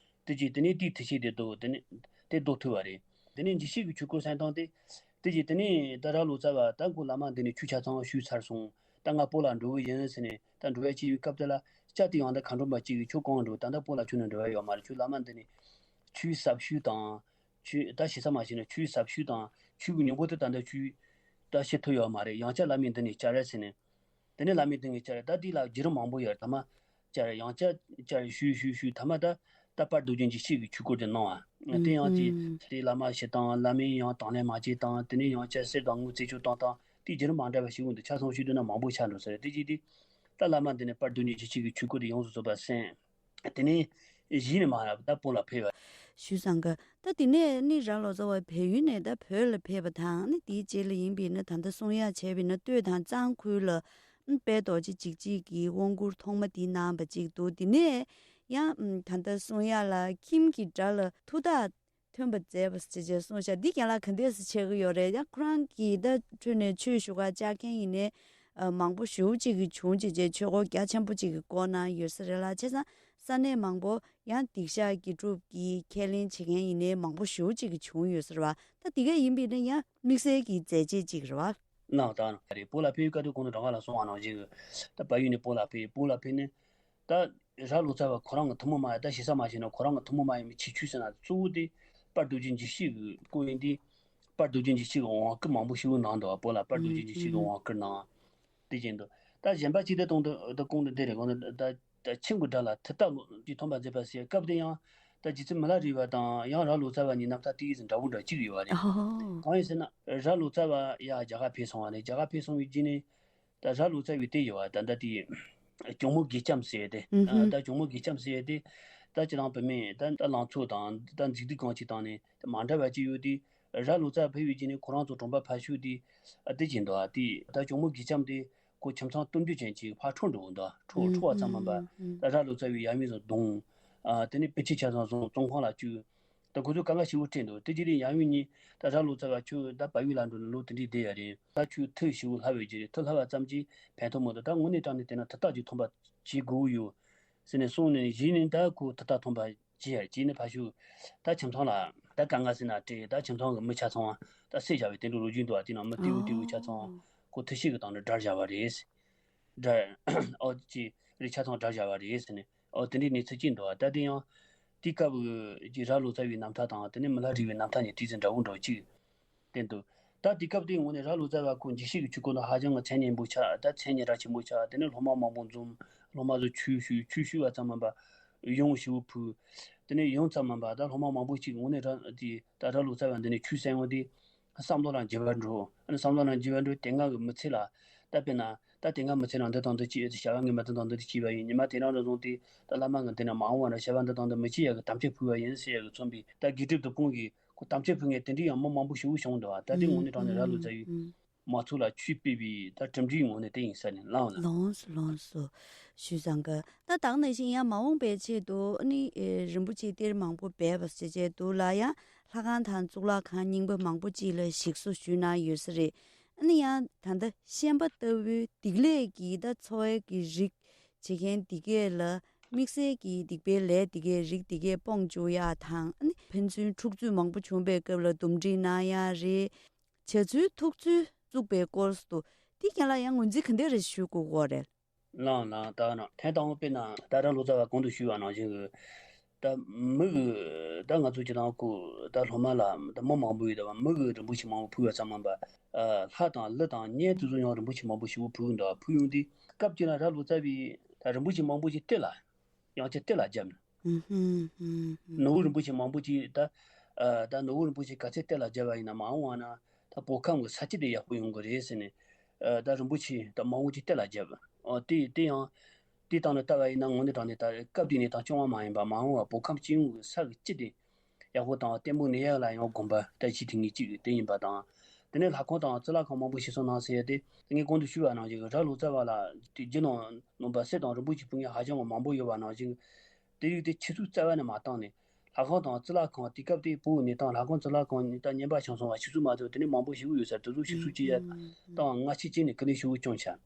དེ་གི་དེ་ནས་དེ་ཐུགས་བཞེད་དེ་བཟློག་དེ་ནས་དེ་བཟློག་ཐུབ་པ་རེད། དེ་ནས་འཇིགས་བྱེད་ཀྱི་ཆོས་སྐོར་གསན་སྟངས་དེ། དེ་གི་དེ་ནས་ད་ར་ལོ་ཙཱ་བ་ད་ཁོ་བླ་མ་འདི་ནས་ཆོས་ཆ་ཚང་ཞུས་ཚར་སོང་། ད་ང་བོད་ལ་འགྲོ་གི་ཡིན་ཟེར་ནས་ད་འགྲོ་ཡ་བྱས་པའི་སྐབས་དེ་ལ་བསྐྱར་དུ་ཡང་ད་མཁའ་འགྲོ་མ་གཅིག་གིས་ཁྱོད་གང་འགྲོ། ད་ལྟ་བོད་ལ་ཁྱོད་ནི་འགྲོ་ཡ་ཡོད་མ་རེད། ཁྱོད་བླ་མ་འདི་ནས་ཆོས་ཟབ་ཞུས་དང་། ཆོས་ད་ཞེ་ས་མ་ཞུས་ན་ཆོས་ཟབ་ཞུས་དང་ཆོས་ཀྱི་སྙིང་པོ་དེ་ད་ལྟ་ཆོས་ད་ཤེས་ཐུབ་ཡོད་མ་རེད། ཡང་བསྐྱར་བླ་མའི་མདུན་ནས་བཅར་ར་ཟེར་ནས། དེ་ནས་བླ་མའི་མདུན་ནས་བཅར། ད་དེ་ལ་བརྒྱུད་རིམ་མང་པོ་ཡོད། ཐ་མ་བཅར་ཡང་བསྐྱར་བཅར་ཞུས་ཞུས་ཞུས་ཐ་མ་ད་ད་དཔལ་རྡོ་རྗེ་འཇིགས་བྱེད་ཀྱི་ཆོས་སྐོར་དེ་གནང་བ། དེ་ཡང་དེ་དེ་བླ་མ་ཞུ་དང་བླ་མས་ཡང་དང་ལེན་མ་བྱས་དང་དེ་ནས་ཡང་བསྐྱར་གསེར་དང་དངུལ་རྩད་གཅོད་བཏང་དང་དེ་བརྒྱུད་རིམ་མང་དྲགས་པ་ཞིག་འོང་དུས་ཆ་ཚང་ཞུས་དུས་ན་མང་པོ་ཆགས་འགྲོ་ས་རེད། དེ་རྗེས་དེ་ད་བླ་མ་འདི་ནས་དཔལ་རྡོ་རྗེ་འཇིགས་བྱེད་ཀྱི་ཆོས་སྐོར་དེ་ཡོངས་སུ་རྫོགས་པ་གསན། དེ་ནས་གཞི་ནས་མ་རབས་ད་བོད་ལ་ཕེབས་པ། ཞུས་ཙང་ཀ་ད་དེ་ནས་ནི་ར་ལོ་ཙཱ་བ་བལ་ཡུལ་ནས་ད་བོད་ལ་ཕེབས་པ་དང་ནི་དེའི་རྗེས་ལ་ཡིན་པས་ན་ད་ལྟ་གསུང་ཡག་བྱས་པས་ན་སྟོད་དང་གཙང་ཁུལ་ལ་དཔལ་རྡོ་རྗེ་འཇིགས་བྱེད་ཀྱི་དབང་བསྐུར་ཐོག་མ་དེ་གནང་བ་ཅིག་འདུག་དེ་ནས་ཡང་ད་ལྟ་གསུང་ཡག་ལ་ཁྱིམ་གྱི་དགྲ་ལ་མཐུ་རྟགས་ཐོན་པ་མཛད་པ་ཞེས་བྱས་གསུངས་ཤག་འདི་རྒན་ལགས་ག་འདྲས་སེ་བྱེད་ཀྱི་ཡོད་རེད། ཡང་ཁོ་རང་གི་ད་ཁྲོད་ནས་ཆོས་ཞུ་ག་བཅར་མཁན་ཡིན་ནའི་མང་པོ་ཞེ་པོ་ཅིག་གིས་བྱུང་བྱས་བྱས་ཆོས་སྐོར་རྒྱ་ཆེན་པོ་ཅིག་གི་སྐོར་གནང་ཡོད་ས་རེད་ལ། བྱས་ཙང་ས་གནས་མང་པོ་ཡང་སྡིག་བཤགས་དགེ་སྒྲུབ་ཀྱི་ཁས་ལེན་བྱེད་མཁན་ཡིན་ནའི་མང་པོ་ཞེ་པོ་ཅིག་གིས་བྱུང་ཡོད་ས་རེད་བ། ད་འདི་ག་ཡིན་པས་ན་ཡང་དམིགས་བསལ་གྱི་མཛད་རྗེས་ཅིག་རེད་བ། གནང་དང་རེད། བོད་ལ་ཕེབས་ཡུལ་སྐབས་དུས་གོང་དུ་རང་ག་ལ་གསུང་བ་ནང་བཞིན་གྱི་ད་བལ་ཡུལ་ནས་བོད་ལ་ཕེབས། བོད་ལ་ཕེབས་ནས་ད་ར་ལོ་ཙཱ་བ་ཁོ་རང་གི་ཐུན་མོང་མ་ཡིན་ད་ཞེ་ས་མ་བྱས་ན་ཁོ་རང་གི་ཐུན་མོང་མ་ཡིན་པའི་ཁྱད་ཆོས་ཟེར་ན་གཙོ་བོ་དེ་དཔལ་རྡོ་རྗེ་འཇིགས་བྱེད་ཀྱི་སྐོར་ཡིན་དུས་དཔལ་རྡོ་རྗེ་འཇིགས་བྱེད་ཀྱི་དབང་བསྐུར་མང་པོ་ཞིག་གནང་འདུག་བ། བོད་ལ་དཔལ་རྡོ་རྗེ་འཇིགས་བྱེད་ཀྱི་དབང་བསྐུར་གནང་། དེ་བཞིན་དུ་ད་གཞན་པ་ཅིག་ད་གཏོང་དུ་ད་གོང་དུ་འདི་རེད། གོང་དུ་ད་ད་ཁྱིམ་གྱི་དགྲ་ལ་མཐུ་རྟགས་ཀྱིས་ཐོན་པ་མཛད་པ་ཟེར་སྐབས་དེ་ཡང་ད་རྗེ་བཙུན་མི་ལ་རས་པ་དང་ཡང་ར་ལོ་ཙཱ་བ་གཉིས་རྣམ་ཐར་དེ་ཡིས་འདྲ་བོ་འདྲ་གཅིག་ཡོད་བ་རེད། ཨོ། གང་ཡིན་ཟེར་ན་ར་ལོ་ཙཱ་བ་ཡ་རྒྱ་གར་ཕེབས་སོང་བ་རེད། རྒྱ་གར་ཕེབས་སོང་བའི་རྗེས་ནས་ད་ར་ལོ་ཙཱ་བའི་དེ་ཡོད་བ་ད་ད་དེ་ཇོ་མོ་དགེ་ལྕམ་ཟེར་ཏེ་ཨུ་ཧུམ། ད་ཇོ་མོ་དགེ་ལྕམ་ཟེར་ཏེ་ད་ཅི་རང་བུད་མེད་ད་ད་ལང་ཚོ་དང་ད་མཛེས་སྡུག་གང་ཅིག་བཏང་ནས་ད་མ་འདྲ་བ་ཅིག་ཡོད་དེ། ར་ལོ་ཙཱ་ཕེབས་པའི་རྗེས་ནས་ཁོ་རང་ཚོ་གྲོང་པ་ཕ་ཤུལ་དེ་ཨ་དེ་བྱས་འདུག་ཨ་དེ་ད་ཇོ་མོ་དགེ་ལྕམ་དེ་ཁོ་ཁྱིམ་ཚང་སྟོབས་འབྱོར་ཅན་ཅིག་ཕར་འཕྲོག་འགྲོ་འདུག་འཕྲོག་ཨུ་འཕྲོག་པ་ཙམ་མིན་པ་ཨུ་ད་ར་ལོ་ཙཱ་བའི་ཡབ་མེས་ཚོ་བརྡུངས། ཨ་དེ་ནས་སྤུན་མཆེད་ཆ་ཚང་བཙོན་ཁང་ལ་བཅུག་ད་ཁོ་ཚོས་དཀའ་ངལ་ཞེ་པོ་འཕྲད་འདུག་དེ་རྗེས་ནས་ཡབ་མེས་གཉིས་ད་ར་ལོ་ཙཱ་བ་ཁྱོད་ད་བལ་ཡུལ་ལ་འགྲོ་ནས་ལོ་དེ་འདྲའི་བསྡད་ཡ་རེད། ད་ཁྱོད་མཐུ་ཞེ་པོ་ལྷབ་པའི་རྗེས་རེད། མཐུ་ལྷབ་པ་ཙམ་གྱིས་ཕན་ཐོགས་མི་འདུག་ད་དངོས་གནས་དྲང་གནས་བལྟས་ན་མཐུ་རྟགས་ཀྱིས་ཐོན་པ་བྱེད་དགོས་ཀྱི་ཡོད་ཟེར་ནས་གསུངས་ནས་གཞི་ནས་ད་ཁོ་མཐུ་རྟགས་ཐོན་པ་བྱས་ཡ་རེད། བྱས་ནས་ཕ་ཤུལ་ད་ཁྱིམ་ཚང་ལ་ད་དཀའ་ངལ་ཟེར་ན་སྤྲད། ད་ཁྱིམ་ཚང་གི་མི་ཆ་ཚང་ད་བསད་བཞག་པའི་དེ་འདྲ་ལོ་རྒྱུས་འདུག་ཨ་དེ་ནང་མི་དེའུ་དེའུ་ཆ་ཚང་ཁོ་མཐུ་ཤེས་ཀྱི་སྟེང་ནས་དགྲར་བཞག་པ་རེད། དགྲ་ཨོ་ཅི་རེད་ཆ་ཚང་དགྲར་བཞག་པ་རེད་ཟེར་ནས་ཨོ་དེ་འདྲའི་གནས་ཚུལ་ཅིག་འདུག་ཨ་ད་དེ་ཡང་དེའི་སྐབས་ཀྱི་ར་ལོ་ཙཱ་བའི་རྣམ་ཐར་དང་དེ་ནས་མི་ལ་རས་པའི་རྣམ་ཐར་གཉིས་དེ་ཚོ་འདྲ་བོ་འདྲ་བོ་ཅིག་བསྟན་འདུག་ད་དེ་སྐབས་དེའི་ངོས་ནས་ར་ལོ་ཙཱ་བ་ཁོ་འཇིགས་བྱེད་ཀྱི་ཆོས་སྐོར་ལ་ཧ་ཅང་གི་མཚན་སྙན་པོ་ཆགས། ད་མཚན་སྙན་གྲགས་ཆེན་པོ་ཆགས། དེ་ནས་སློབ་མ་མང་པོ་འཛོམས། སློབ་མ་ཚོ་ཆོས་ཞུ་ཆོས་ཞུ་བ་ཙམ་མིན་པ་ཡོན་ཞུ་ཕུལ། དེ་ནས་ཡོན་ཙམ་མིན་པ་ད་སློབ་མ་མང་པོ་ཅིག་དངོས་གནས་ར་དེ་ད་ར་ལོ་ཙཱ་བ་འདི་ནས་ཆོས་གསན་ཡོང་དུས་བསམ་བློ་ལ་འགྱུར་བ་འགྲོ། ཨ་ནི་བསམ་བློ་ལ་འགྱུར་བ་འགྲོ། དེ་སྔ་གི་མི་ཚེ་ལ་ད་དཔེར་ན་ད་དེ་སྔ་མི་ཚེ་ནང་འདི་དང་འདི་བྱས་ཡོད་དེ་བྱ་བ་ངན་པ་འདི་དང་འདི་དེ་བྱས་པ་ཡིན། ཉི་མ་དེ་རང་རུ་བཟུང་སྟེ་ད་བླ་མ་གི་འདི་ན་མ་འོངས་བ་ན་བྱ་བ་འདི་དང་འདི་མི་བྱེད་ཡག་གི་དམ་བཅའ་ཕུལ་བ་ཡིན་ཟེར་ཡག་གི་མཚོན་པའི་ད་དགེ་སྒྲུབ་ཏུ་སྤོང་གི་ཁོ་དམ་བཅའ་ཕུལ་མཁན་དེ་འདྲའི་ཡང་མི་མང་པོ་ཞིག་བྱུང་འདུག་བ། ད་དེ་དངོས་གནས་དྲང་གནས་ར་ལོ་ཙཱ་བའི་མ་ཚོགས་ལ་ཆོས་སྤེལ་བའི་ད་གྲུབ་འབྲས་ངོས་ནས་དེ་ཡིན་ས་ནས་ལངས་ལ། ལོངས་སུ་ལོངས་སུ། ཞུས་ཙང་ག་ད་དག་ནང་བཞིན་ཡང་མ་འོངས་པའི་ཆེད་དུ་ཨ་ནི་ཨེ་རིན་པོ་ཆེ་གཏེར་མང་པོ་སྦས་པ་ཞེས་བྱས་འདུག་ལ། ཡང་ལྷ་ཁང་དང་གཙུག་ལག་ཁང་རྙིང་པ་མང་པོ་ཅིག་ལ་ཞིག་གསོ་ཞུས་གནང་ཡོད་ས་རེད། ཨ་ནི་ཡང་ད་ལྟ་ཤན་པ་ལྟ་བུའི་སྡིག་ལས་ཀྱི་ད་འཚོ་བའི་གི་རིགས་བྱེད་མཁན་འདི་གས་ལ་དམིགས་བསལ་གྱི་སྡིག་པའི་ལས་འདི་གས་རིགས་འདི་གས་སྤོང་བཅུག་ཡག་དང་། ཨ་ནི་ཕན་ཚུན་འཁྲུག་རྩོད་མང་པོ་བྱུང་པའི་སྐབས་ལ་འདུམ་འགྲིག་གནང་ཡག་རེད། བྱ་ཚུལ་ཐུག་ཚུལ་བཙུགས་པའི་སྐོར་དུ་འདི་རྒན་ལགས་ཡང་ངོས་འཛིན་ག་འདྲ་རེ་ཞུ་དགོས་ཀྱི་ཡོད་རེད། ལགས་ལགས། ད་ནང་ཐེངས་དང་པོ་དཔེར་ན་ད་རང་ལོ་ཙཱ་བ་གོང་དུ་ཞུས་པ་ནང་བཞིན་གྱི་ད་མི་གི་ད་ང་ཚོ་སྤྱི་བཏང་ཁོ་ད་སློབ་མ་ལ་ད་མི་མང་པོ་ཡོད་ད་བ། མི་གི་རིན་པོ་ཆེ་མང་པོ་ཕུལ་བ་ཙམ་མིན་པ། ལྷ་དང་ཀླུ་དང་གཉན་དེ་ཚོ་ཡང་རིན་པོ་ཆེ་མང་པོ་ཞིག་ཕུལ་འདུག་ཕུལ་ཡོང་དུས་སྐབས་གཅིག་ལ་ར་ལོ་ཙཱ་བས་ད་རིན་པོ་ཆེ་མང་པོ་ཞིག་གཏེར་ལ་ཡང་བསྐྱར་གཏེར་ལ་བརྒྱབ་ནས། ཨུ་ཧུམ་ཧུམ་ཧུམ། ནོར་བུ་རིན་པོ་ཆེ་མང་པོ་ཅིག་ད་ཨ་ད་ནོར་བུ་རིན་པོ་ཆེ་ག་ཚད་གཏེར་ལ་བརྒྱབ་པ་ཡིན་ན་མ་འོངས་པ་ན་ད་བོད་ཁམས་ཀྱི་ས་སྐྱིད་དེ་ཡག་པོ་ཡོང་གི་རེད་ཟེར་ནས། ཨ་ད་རིན་པོ་ཆེ་ད་མང་པོ་ཅིག་གཏེར་ལ་བརྒྱབ། ཨོ་དེ་དེ་ཡང་དེ་སྟེང་ནས་ལྟ་བ་ཡིན་ན་དངོས་གནས་དྲང་གནས་ད་སྐབས་དེ་ནས་དང་བྱུང་བ་མ་ཡིན་པ། མ་འོངས་པ་བོད་ཁམས་སྤྱི་ཡོངས་ཀྱི་ས་གི་སྐྱིད་དེ་ཡག་པོ་དང་ལྟད་མོ་གནས་ཡག་ལ་ཡང་དགོངས་པ་ད་ཅི་ཐེངས་ངེས་གཅིག་དེ་ཡིན་པ་དང་། དེ་ནས་ལྷ་ཁང་དང་གཙུག་ལག་ཁང་མང་པོ་ཞིག་གསོ་གནང་ཟེར་ཡ་དེ་ངས་གོང་དུ་ཞུས་པ་ནང་བཞིན་ར་ལོ་ཙཱ་བ་ལ་དེ་རྒྱུ་ནོར་ནོར་པ་གསེར་དང་རིན་པོ་ཆེ་ཕུལ་མཁན་ཧ་ཅང་གི་མང་པོ་ཡོད་པ་ནང་བཞིན། དེ་རིགས་དེ་ཆུད་ཟོས་རྩ་བ་ནས་མ་བཏང་ནས། ལྷ་ཁང་དང་གཙུག་ལག་ཁང་དེ་སྐབས་དེའི་བོད་གནས་སྟངས་ལྷ་ཁང་གཙུག་ལག་ཁང་ནི་ད་ཉན་པ་ཆང་སོང་བ་ཞིག་གསོ་མ་ཐུབ། དེ་ནས་མང་པོ་ཞིག་ཡོད་ས་དེ་ཚོ་ཞིག་གསོ་བྱེད་ཡ་དང་སྔ་ཕྱི་བྱས་ནས་ཀུན་ནས་ཞུ་བོ་སྐྱོང་བྱ།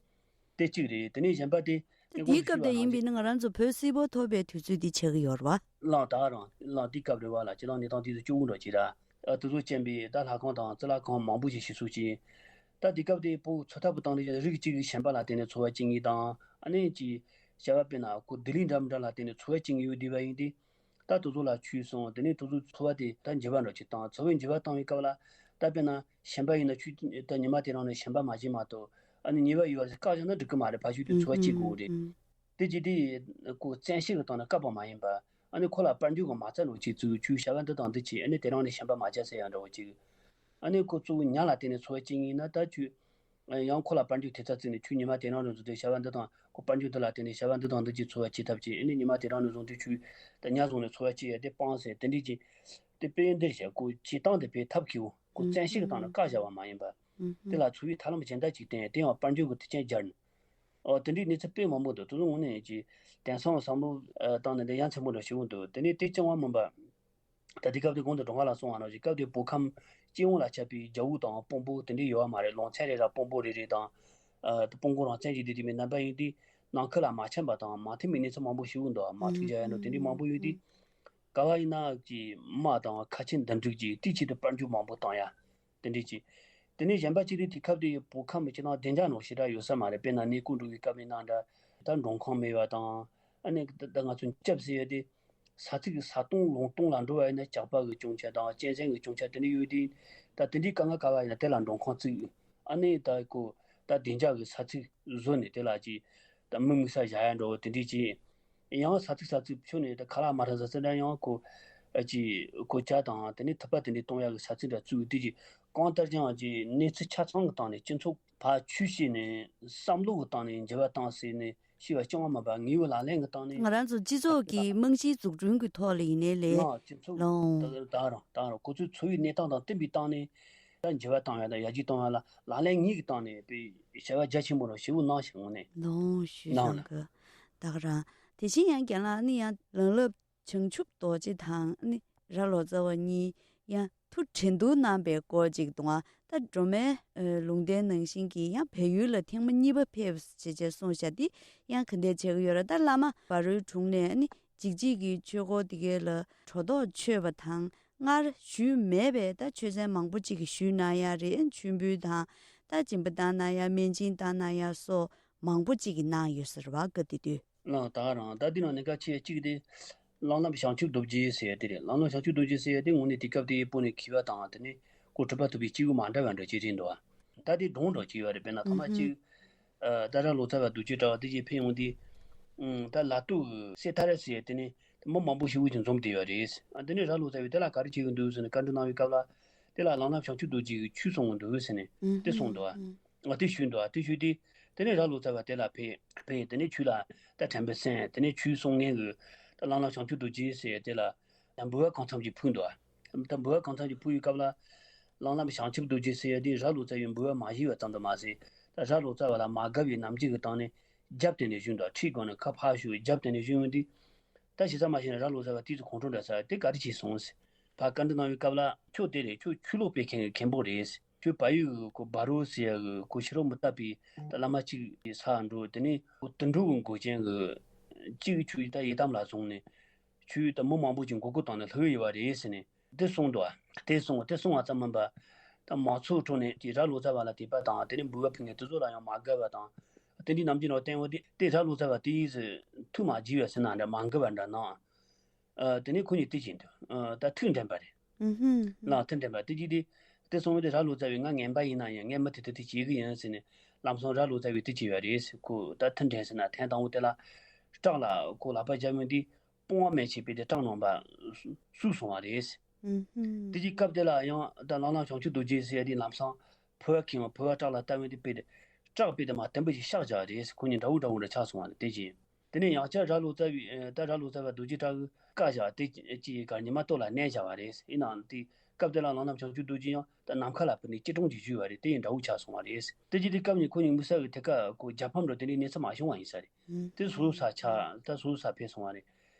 དེ་གཅིག་རེད། དེ་ནས་གཞན་པ་དེ་དེ་དེའི་སྐབས་དེ་ཡིན་པས་ན་ང་རང་ཚོ་བོད་སིལ་བུར་ཐོར་བའི་དུས་ཚོད་འདི་ཆགས་ཀྱི་ཡོད་རེད་བ། ལགས་ད་རང་ལགས་དེའི་སྐབས་རེད་བ་ལ་ཅི་ལགས་གནས་སྟངས་དེ་ཚོ་སྐྱོ་བོ་འགྲོ་གི་ར། ཨ་དེ་ཚོ་རྐྱེན་པས་ད་ལྷ་ཁང་དང་གཙུག་ལག་ཁང་མང་པོ་ཞིག་ཞིག་གསོ་བྱས། ད་དེ་སྐབས་དེ་བོད་འཚོ་ཐབས་བཏང་ནས་རིགས་གཅིག་གི་ཞེན་པ་ལ་བརྟེན་ནས་འཚོ་བ་སྐྱེལ་མཁན་དང་། ཨ་ནི་ཅིག་བྱ་བ་དཔེར་ན་ཁོ་ལྡི་ལི་འདྲ་མི་འདྲ་ལ་བརྟེན་ནས་འཚོ་བ་སྐྱེལ་མཁན་ཡོད་བསྡད་པ་ཡིན་དུས། ད་དེ་ཚོ་ལ་ཆོས་གསུངས། དེ་ནས་དེ་ཚོ་འཚོ་བ་དེ་ད་འགྱུར་བ་འགྲོ་ཅིག་བཏང་། འཚོ་བའི་འགྱུར་བ་བཏང་བའི་སྐབས་ལ་ད་དཔེར་ན་ཞེན་པ་ཡིན་ན་ཆོས་ད་ཉི་མ་དེ་རང་ནས་ཞེན་པ་མ་བྱེད་མ་གཏོགས། ཨ་ནི་ཉེས་པ་ཡོད་པ་བཀག་བཞག་ན་འགྲིག་གི་མ་རེད། ཕ་ཤུལ་དུ་འཚོ་བ་སྐྱེལ་དགོས་རེད། དེ་ཅི་དེ་ཁོ་བཙན་ཤེད་ཀྱི་སྟེང་ནས་བཀག་པ་མ་ཡིན་པ། ཨ་ནི་ཁོ་ལ་དཔལ་འབྱོར་གྱི་མ་རྩ་ནོར་ཅིག་བཙུགས། ཆུའི་བྱ་བ་འདི་དང་འདི་བྱས། ཨ་ནི་དེ་རང་ནས་ཞེན་པ་མ་བྱ་ཟེར་ཡང་འདྲ་བོ་ཅིག་ཨ་ནི་ཁོ་གཙོ་བོ་ཉ་ལ་བརྟེན་ནས་འཚོ་བ་སྐྱེལ་ཡིན་ན་ད་ཆུ། ཡང་ཁོ་ལ་དཔལ་འབྱོར་ཐེབས་རྩ་བཙུགས་ནས་ཆུ་ཉི་མ་དེ་རང་ནས་བཟུང་སྟེ་བྱ་བ་འདི་དང་ཁོ་དཔལ་འབྱོར་འདི་ལ་བརྟེན་ནས་བྱ་བ་འདི་དང་འདི་བྱས་འཚོ་བ་སྐྱེལ་ཐབས་བྱས། ཨ་ནི་ཉི་མ་དེ་རང་ནས་བཟུང་སྟེ་ཆུ་ད་ཉ་བཟུང་ནས་འཚོ་བ་སྐྱེལ་ཡ་དེ་སྤང་ཟེར། དེ་འདྲའི་ཅིག་དེ་དཔེ་འདིར་བྱས་ཁོ་བྱེད་སྟངས་དེ་དཔེ་ཐབས་སྐྱོ་བོ། ཁོ་བཙན་ཤེད་ཀྱི་སྟེང་ནས་བཀག་བཞག་པ་མ་ཡིན་པ། དེ་ལ་འཚོ་བའི་ཐབས་ལམ་གཞན་དག་ཅིག་བསྟན། དེ་ཡང་དཔལ་འབྱོར་གྱི་མཐུན་རྐྱེན་སྦྱར་ནས། ཨོ་དེ་འདྲའི་གནས་ཚུལ་དཔེ་མང་པོ་འདུག་དེ་ཚོ་དངོས་གནས་ཀྱི་དེང་སང་བསམ་བློ་བཏང་ནས་འདི་ཡ་མཚན་པོ་འདྲ་ཞིག་འདུག་དེ་ནས་དེ་རྐྱང་བ་མིན་པ། ད་དེ་སྐབས་དེ་གོང་དུ་སྒྲོལ་དཀར་ལགས་གསུངས་པ་ནང་བཞིན་སྐབས་དེ་བོད་ཁམས་སྤྱི་ཡོངས་ལ་ཁྱབ་པའི་རྒྱ་དབུགས་དང་དཔོན་པོ་དེ་འདྲའི་ཡོད་པ་མ་རེད། ལུང་ཚན་རེ་ར་དཔོན་པོ་རེ་རེ་དང་། ཨ་དཔོན་པོ་རང་བཙན་གྱི་དེ་དེ་མིན་རྣམ་པ་ཡིན་དུས་ནང་ཁུལ་ལ་མ་འཆམ་པ་དང་མ་མཐུན་པའི་གནས་ཚུལ་མང་པོ་ཞིག་འདུག་མ་འཁྲུག་རྒྱག་ཡ་འདྲ་དེ་འདྲའི་མང་པོ་ཡོད་དུས། ག་བ་ཡིན་ན་ཀྱི་དམག་དང་ཁ་ཆེ་འདུམ་འགྲིག་གྱིས་དེའི་ཆེད་དུ་དཔལ་འབྱོར་མང་པོ་བཏང་ཡ། དེ་འདྲས་ཀྱིས། དེ་ནས་གཞན་པ་གཅིག་དེ་དེ་སྐབས་དེ་བོད་ཁམས་མི་སྤྱི་དང་བདེ་འཇགས་ནོར་ཞེ་དྲག་ཡོད་ས་མ་རེད། དཔེར་ན་གནས་སྐོར་འགྲོ་བའི་སྐབས་ཡིན་ན་འདྲ། ད་མགྲོན་ཁང་མེད་པ་དང་། ཨ་ནི་ད་ང་ཚོ་འཇབ་ཟེར་ཡ་དེ། ས་ཚིགས་ས་སྟོང་ལུང་སྟོང་ལ་འགྲོ་བ་ཡིན་ན་ཇག་པ་གི་གྱོང་ཆ་དང་གཅན་གཟན་གི་གྱོང་ཆ་དེ་འདྲ་ཡོད་དུས། ད་དེ་འདྲའི་དཀའ་ངལ་ག་བ་ཡིན་ན་དེ་ལ་མགྲོན་ཁང་བཙུགས། ཨ་ནི་ད་ཁོ་ད་བདེ་འཇགས་གི་ས་ཚིགས་བཟོ་ནས་དེ་ལ་ཅིག་ད་མི་དམིགས་ས་བཞག་ཡ་འདྲ་བོ་དེ་འདྲས་ཀྱིས། ཡང་ས་ཚིགས་ས་ཚིགས་ཕྱོགས་ནས་ད་ཁ་ལག་མ་རག་ས་ཚིགས་འདྲ་ཡང་ཁོ་ཨ་ཅིག་གོ་ཆ་དང་དེ་ནས་ཐུབ་པ་དེ་འདྲ་གཏོང་ཡག་གི་ས་ཚིགས་འདྲ་བཙུགས། དེ་ཅིག་གང་ལྟར་ཀྱང་ཨ་ཅིག་གནས་ཚུལ་ཆ་ཚང་གི་སྟེང་ནས་སྤྱི་ཚོགས་ཕར་ཆོས་བྱས་ནས་བསམ་བློ་གི་སྟེང་ནས་འགྱུར་བ་བཏང་ཟེར་ནས་ཤེས་པ་སྐྱོང་བ་མ་པ་ངེས་པ་ལག་ལེན་གི་སྟེང་ནས། ང་རང་ཚོ་སྤྱི་ཚོགས་ཀྱི་རྨང་གཞིའི་འཛུགས་སྐྲུན་གྱི་ཐོག་ལ་ཡིན་ནའི་ལས། ལགས་སྤྱི་ཚོགས་ལོང་ད་ད་རང་ད་རང་ཁོ་ཚོའི་འཚོ་བའི་གནས་སྟངས་དང་བསྟུན་པའི་སྟེང་ནས་ད་འགྱུར་བ་བཏང་ཡ་དང་ཡར་རྒྱས་གཏོང་ཡ་ལ་ལག་ལེན་གཉིས་ཀྱི་སྟེང་ནས་དཔེ་བྱ་བ་རྒྱ་ཆེན་པོ་རང་ཞེ་པོ་གནང་ཞིག་ངོ་ནས། ལོང་ཞུས་གནང་ཙང་གི་ད་ག་རང་། དེ་བཞིན་ཡང་རྒན་ལགས་ནི་ཡང་ལང་ལབ་བྱང་ཆུབ་རྡོ་རྗེ་དང་ནི་ར་ལོ་ཙཱ་བ་གཉིས་ཡང་ཐུགས་འགྲན་བསྡུར་གནང་པའི་སྐོར་ཅིག་འདུག་ཨ་ད་སྒྲོལ་མའི་ལུང་བསྟན་ནང་བཞིན་གྱི་ཡང་བལ་ཡུལ་ལ་ཐེངས་མ་གཉིས་པ་ཕེབས་ཞེས་བྱས་གསུངས་བཞག་འདི་ཡང་ག་འདྲས་བྱེད་ཀྱི་ཡོད་ར། ད་བླ་མ་བ་རོའི་དྲུང་ནས་ནི་འཇིགས་བྱེད་ཀྱི་ཆོས་སྐོར་འདི་གས་ལ་གྲོ་ཐོག་མཆོད་པ་དང་སྔར་ཞུས་མེད་པའི་ད་ཆོས་ཚན་མང་པོ་ཅིག་གིས་ཞུས་གནང་ཡ་རེད། མཆོད་འབུལ་དང་ད་སྦྱིན་པ་བཏང་གནང་ཡ་སྨན་སྦྱིན་བཏང་གནང་ཡ་སོགས་མང་པོ་ཅིག་གིས་གནང་ཡོད་ཟེར་བ་སྐབས་དེ་དུས། ལགས་ད་རང་ད་འདི་ནང་ནས་ཁ་ཆེ་གཅིག་དེ་གླང་ལམ་བྱང་ཆུབ་རྡོ་རྗེ་ཟེར་ཡ་དེ་རེད། གླང་ལམ་བྱང་ཆུབ་རྡོ་རྗེ་ཟེར་ཡ་དེ་དངོས་གནས་དེ་སྐབས་དེ་ཡི་བོད་ནས་མཁས་པ་དང་དེ་ནས་ཁོ་གྲུབ་པ་ཐོབ་པའི་སྐྱེས་བུ་མ་འདྲ་བ་འདྲ་ཅིག་རེད་འདུག་ཨ། ད་དེ་སྒྲུང་འདྲ་ཅིག་ཡོད་རེད། དཔེར་ན་ཐ་མ་གཅིག་ཨ་ད་ར་ལོ་ཙཱ་བ་རྡོ་རྗེ་གྲགས་པ་དེ་ཅིག་ཕེབས་ཡོང་དུས། ཨུམ། ད་ལ་སྟོད་ཀྱི་སེ་ཐར་ཟེར་ཡ་དེ་ནས་མི་མང་པོ་ཞེ་པོ་ཅིག་འཛོམས་བསྡད་ཡོད་རེད། ཨ། དེ་ནས་རྭ་ལོ་ཙཱ་བས་དེ་ལ་ག་རེ་བྱེད་ཀྱི་འདུག་ཟེར་ནས་བཀའ་འདྲི་གནང་བའི་སྐབས་ལ། དེ་ལ་ལམ་ལམ་བྱང་ཆུབ་རྡོ་རྗེ་གིས་ཆོས་གསུང་གི་འདུག་ཟེར་ནས་དེ་གསུངས་འདུག་ཨ། དེ་ཞུས་འདུག་ཨ། དེ་ཞུས་དུས། དེ་ནས་རྭ་ལོ་ཙཱ་བ་དེ་ལ་ཕེབས་ཕེབས། དེ་ནས་ཆོས་ལ་ད་དྲན་པས་གསན། དེ་ནས་ཆོས་གསུང་མཁན་གྱི་ད་ལམ་ལམ་བྱང་ཆུབ་རྡོ་རྗེ་ཟེར་ཡ་དེ་ལ་འབུལ་བ་གང་འཚམ་ཅིག་ཕུལ་འདུག་ཨ། ད་འབུལ་བ་གང་འཚམ་ཅིག་ཕུལ་བའི་སྐབས་ལ། ལམ་ལམ་བྱང་ཆུབ་རྡོ་རྗེ་ཟེར་ཡ་དེ་རྭ་ལོ་ཙཱ་བའི་འབུལ་བ་མ་བཞེས་པ་ཙམ་དུ་མ་ཟད། ད་རྭ་ལོ་ཙཱ་བ་ལ་མ་དགའ་བའི་རྣམ་འགྱུར་གྱི་སྟེང་ནས་རྒྱབ་བསྟན་ནས་བཞུགས་འདུག་ཁྲིའི་སྒང་ནས་ཁ་ཕར་ཞོག་རྒྱབ་བསྟན་ནས་བཞུགས་ཡོང་དུས། ད་ཞེ་ས་མ་ཤེས་ན་རྭ་ལོ་ཙཱ་བ་དེ་ཚོ་ཁོང་ཁྲོ་འདྲ་ཟ་དེ་ག་རེ་བྱས་སོང་ཟེར། ཕར་བཀའ་འདྲི་གནང་བའི་སྐབས་ལ། ཁྱོད་དེ་རེད། ཁྱོད་ཆོས་ལུགས་སྤེལ་མཁན་གྱི་མཁན་པོ་རེད། ཁྱོད་བལ་ཡུལ་གྱི་ཁོ་བྷ་རོ་ཟེར་ཡ་གི་ཁོ་ཕྱི་རོལ་མུ་སྟེགས་པའི་ད་བླ་མ་གཅིག་གི་སར་འགྲོ། དེ་ནས་ཁོ་དུད་འགྲོ་གི་མགོ་ཅན་གྱི་གཅིག་ཁྱོད་ད་ཡི་དམ་ལ་བཟུང་ནས། ཁྱོད་ད་མི་མང་པོ་ཅིག་མགོ་སྐོར་བཏང་ནས་ལྷོད་ཡོད་པ་རེད་ཟེར་ནས་དེ་གསུངས་འདུག་ཨ། དེ་གསུངས། དེ་གསུངས་པ་ཙམ་མིན་པ། ད་མང་ཚོགས་ཁྲོད་ནས་ཀྱི་རྭ་ལོ་ཙཱ་བ་ལ་དད་པ་དང་། དེ་ནས་འབུལ་བ་ཕུལ་མཁན་དེ་ཚོ་ལ་ཡང་མ་དགའ་བ་དང་། དེ་འདྲའི་རྣམ་འགྱུར་རང་བསྟན་ཡོང་དུས། དེ་རྭ་ལོ་ཙཱ་བ་དེ་ཡིས་ཐུགས་མ་དགྱེས་པ་ཟེར་ན་འདྲ། མ་དགའ་བ་འདྲ་གནང་། ཨ། དེ་ནས་ཁོ་གཉིས་དེ་བྱས་འདུག་ཨ། ད་ཐུགས་འགྲན་པ་རེད། ཨུ་ཧུམ། ལགས། ཐུགས་འགྲན་པ་དེ་གྱིས་དེ། དེ་སོང་བས་དེ་རྭ་ལོ་ཙཱ་བས་ང་ངན་པ་ཡིན་ན་ཡང་ངས་མི་དེ་དེ་དེ་བྱེད་གི་ཡིན་ཟེར་ནས། ལམ་སང་རྭ་ལོ་ཙཱ་བས་དེ་བྱས་པ་རེད་ཟེར། ཁོ་ད་ཐུགས་འགྲན་ཟེར་ན། ཐེངས་དང་པོ་དེ་ལ་བྲག་ལ་ཁོ་ལག་པ་བརྒྱབ་ཡོང་དུས། དཔུང་བ་མེ་ཆེ་བས་དེ་བྲག་ནང་པ་ཟུག་སོང་བ་རེད། ཨུ་ཧུམ། དེ་གྱི་སྐབས་དེ་ལ་ཡང་ད་ལམ་ལམ་བྱང་ཆུབ་རྡོ་རྗེ་ཟེར་ཡ་དེ་ལམ་སང་ཕུ་བ་ཁེངས་བ། ཕུ་བ་བྲག་ལ་བཏབ་ཡོང་དུས་བས་དེ་བྲག་བས་དེ་མར་དུམ་བུ་ཞིག་གཤགས་བཞག་རེད། ཁོ་གཉིས་འདྲ་བོ་འདྲ་བོ་འདྲ་ཆགས་སོང་བ་རེད། དེ་རྗེས། དེ་ནས་ཡང་བསྐྱར་རྭ་ལོ་ཙཱ་བས། ཨ། ད་རྭ་ལོ་ཙཱ་བ་རྡོ་རྗེ་བྲག་གི་བཀའ་བཞག་དེ་ཅི་ཡི་གར་ཉི་མ་ལྟོ་ལ་གནས་བཞག་པ་རེད། ཡིན་ནའང་དེ་སྐབས་དེ་ལ་ལམ་ལམ་བྱང་ཆུབ་རྡོ་རྗེ་ཡང་ད་ནམ་མཁའ་ལ་བུད་ནས་སྐྱིལ་ཀྲུང་གཅིག་བཞུགས་པ་རེད། དེ་ཡང་འདྲ་བོ་ཆགས་སོང་བ་རེད། དེ་རྗེས་དེ་སྐབས་ནས་ཁོ་གཉིས་དམིགས་བསལ་གྱི་ཐད་ཀ་ཁོ་རྒྱལ་ཕམ་འགྲོ་དེ་འདྲའི་གནས་ཚུལ་མ་བྱུང་བ་ཡིན་ས་རེད། ཨུ། དེ་སོ་སོ་ས་ཆ། ད་སོ་སོ་ས་ཕེབས་སོང་བ་རེད།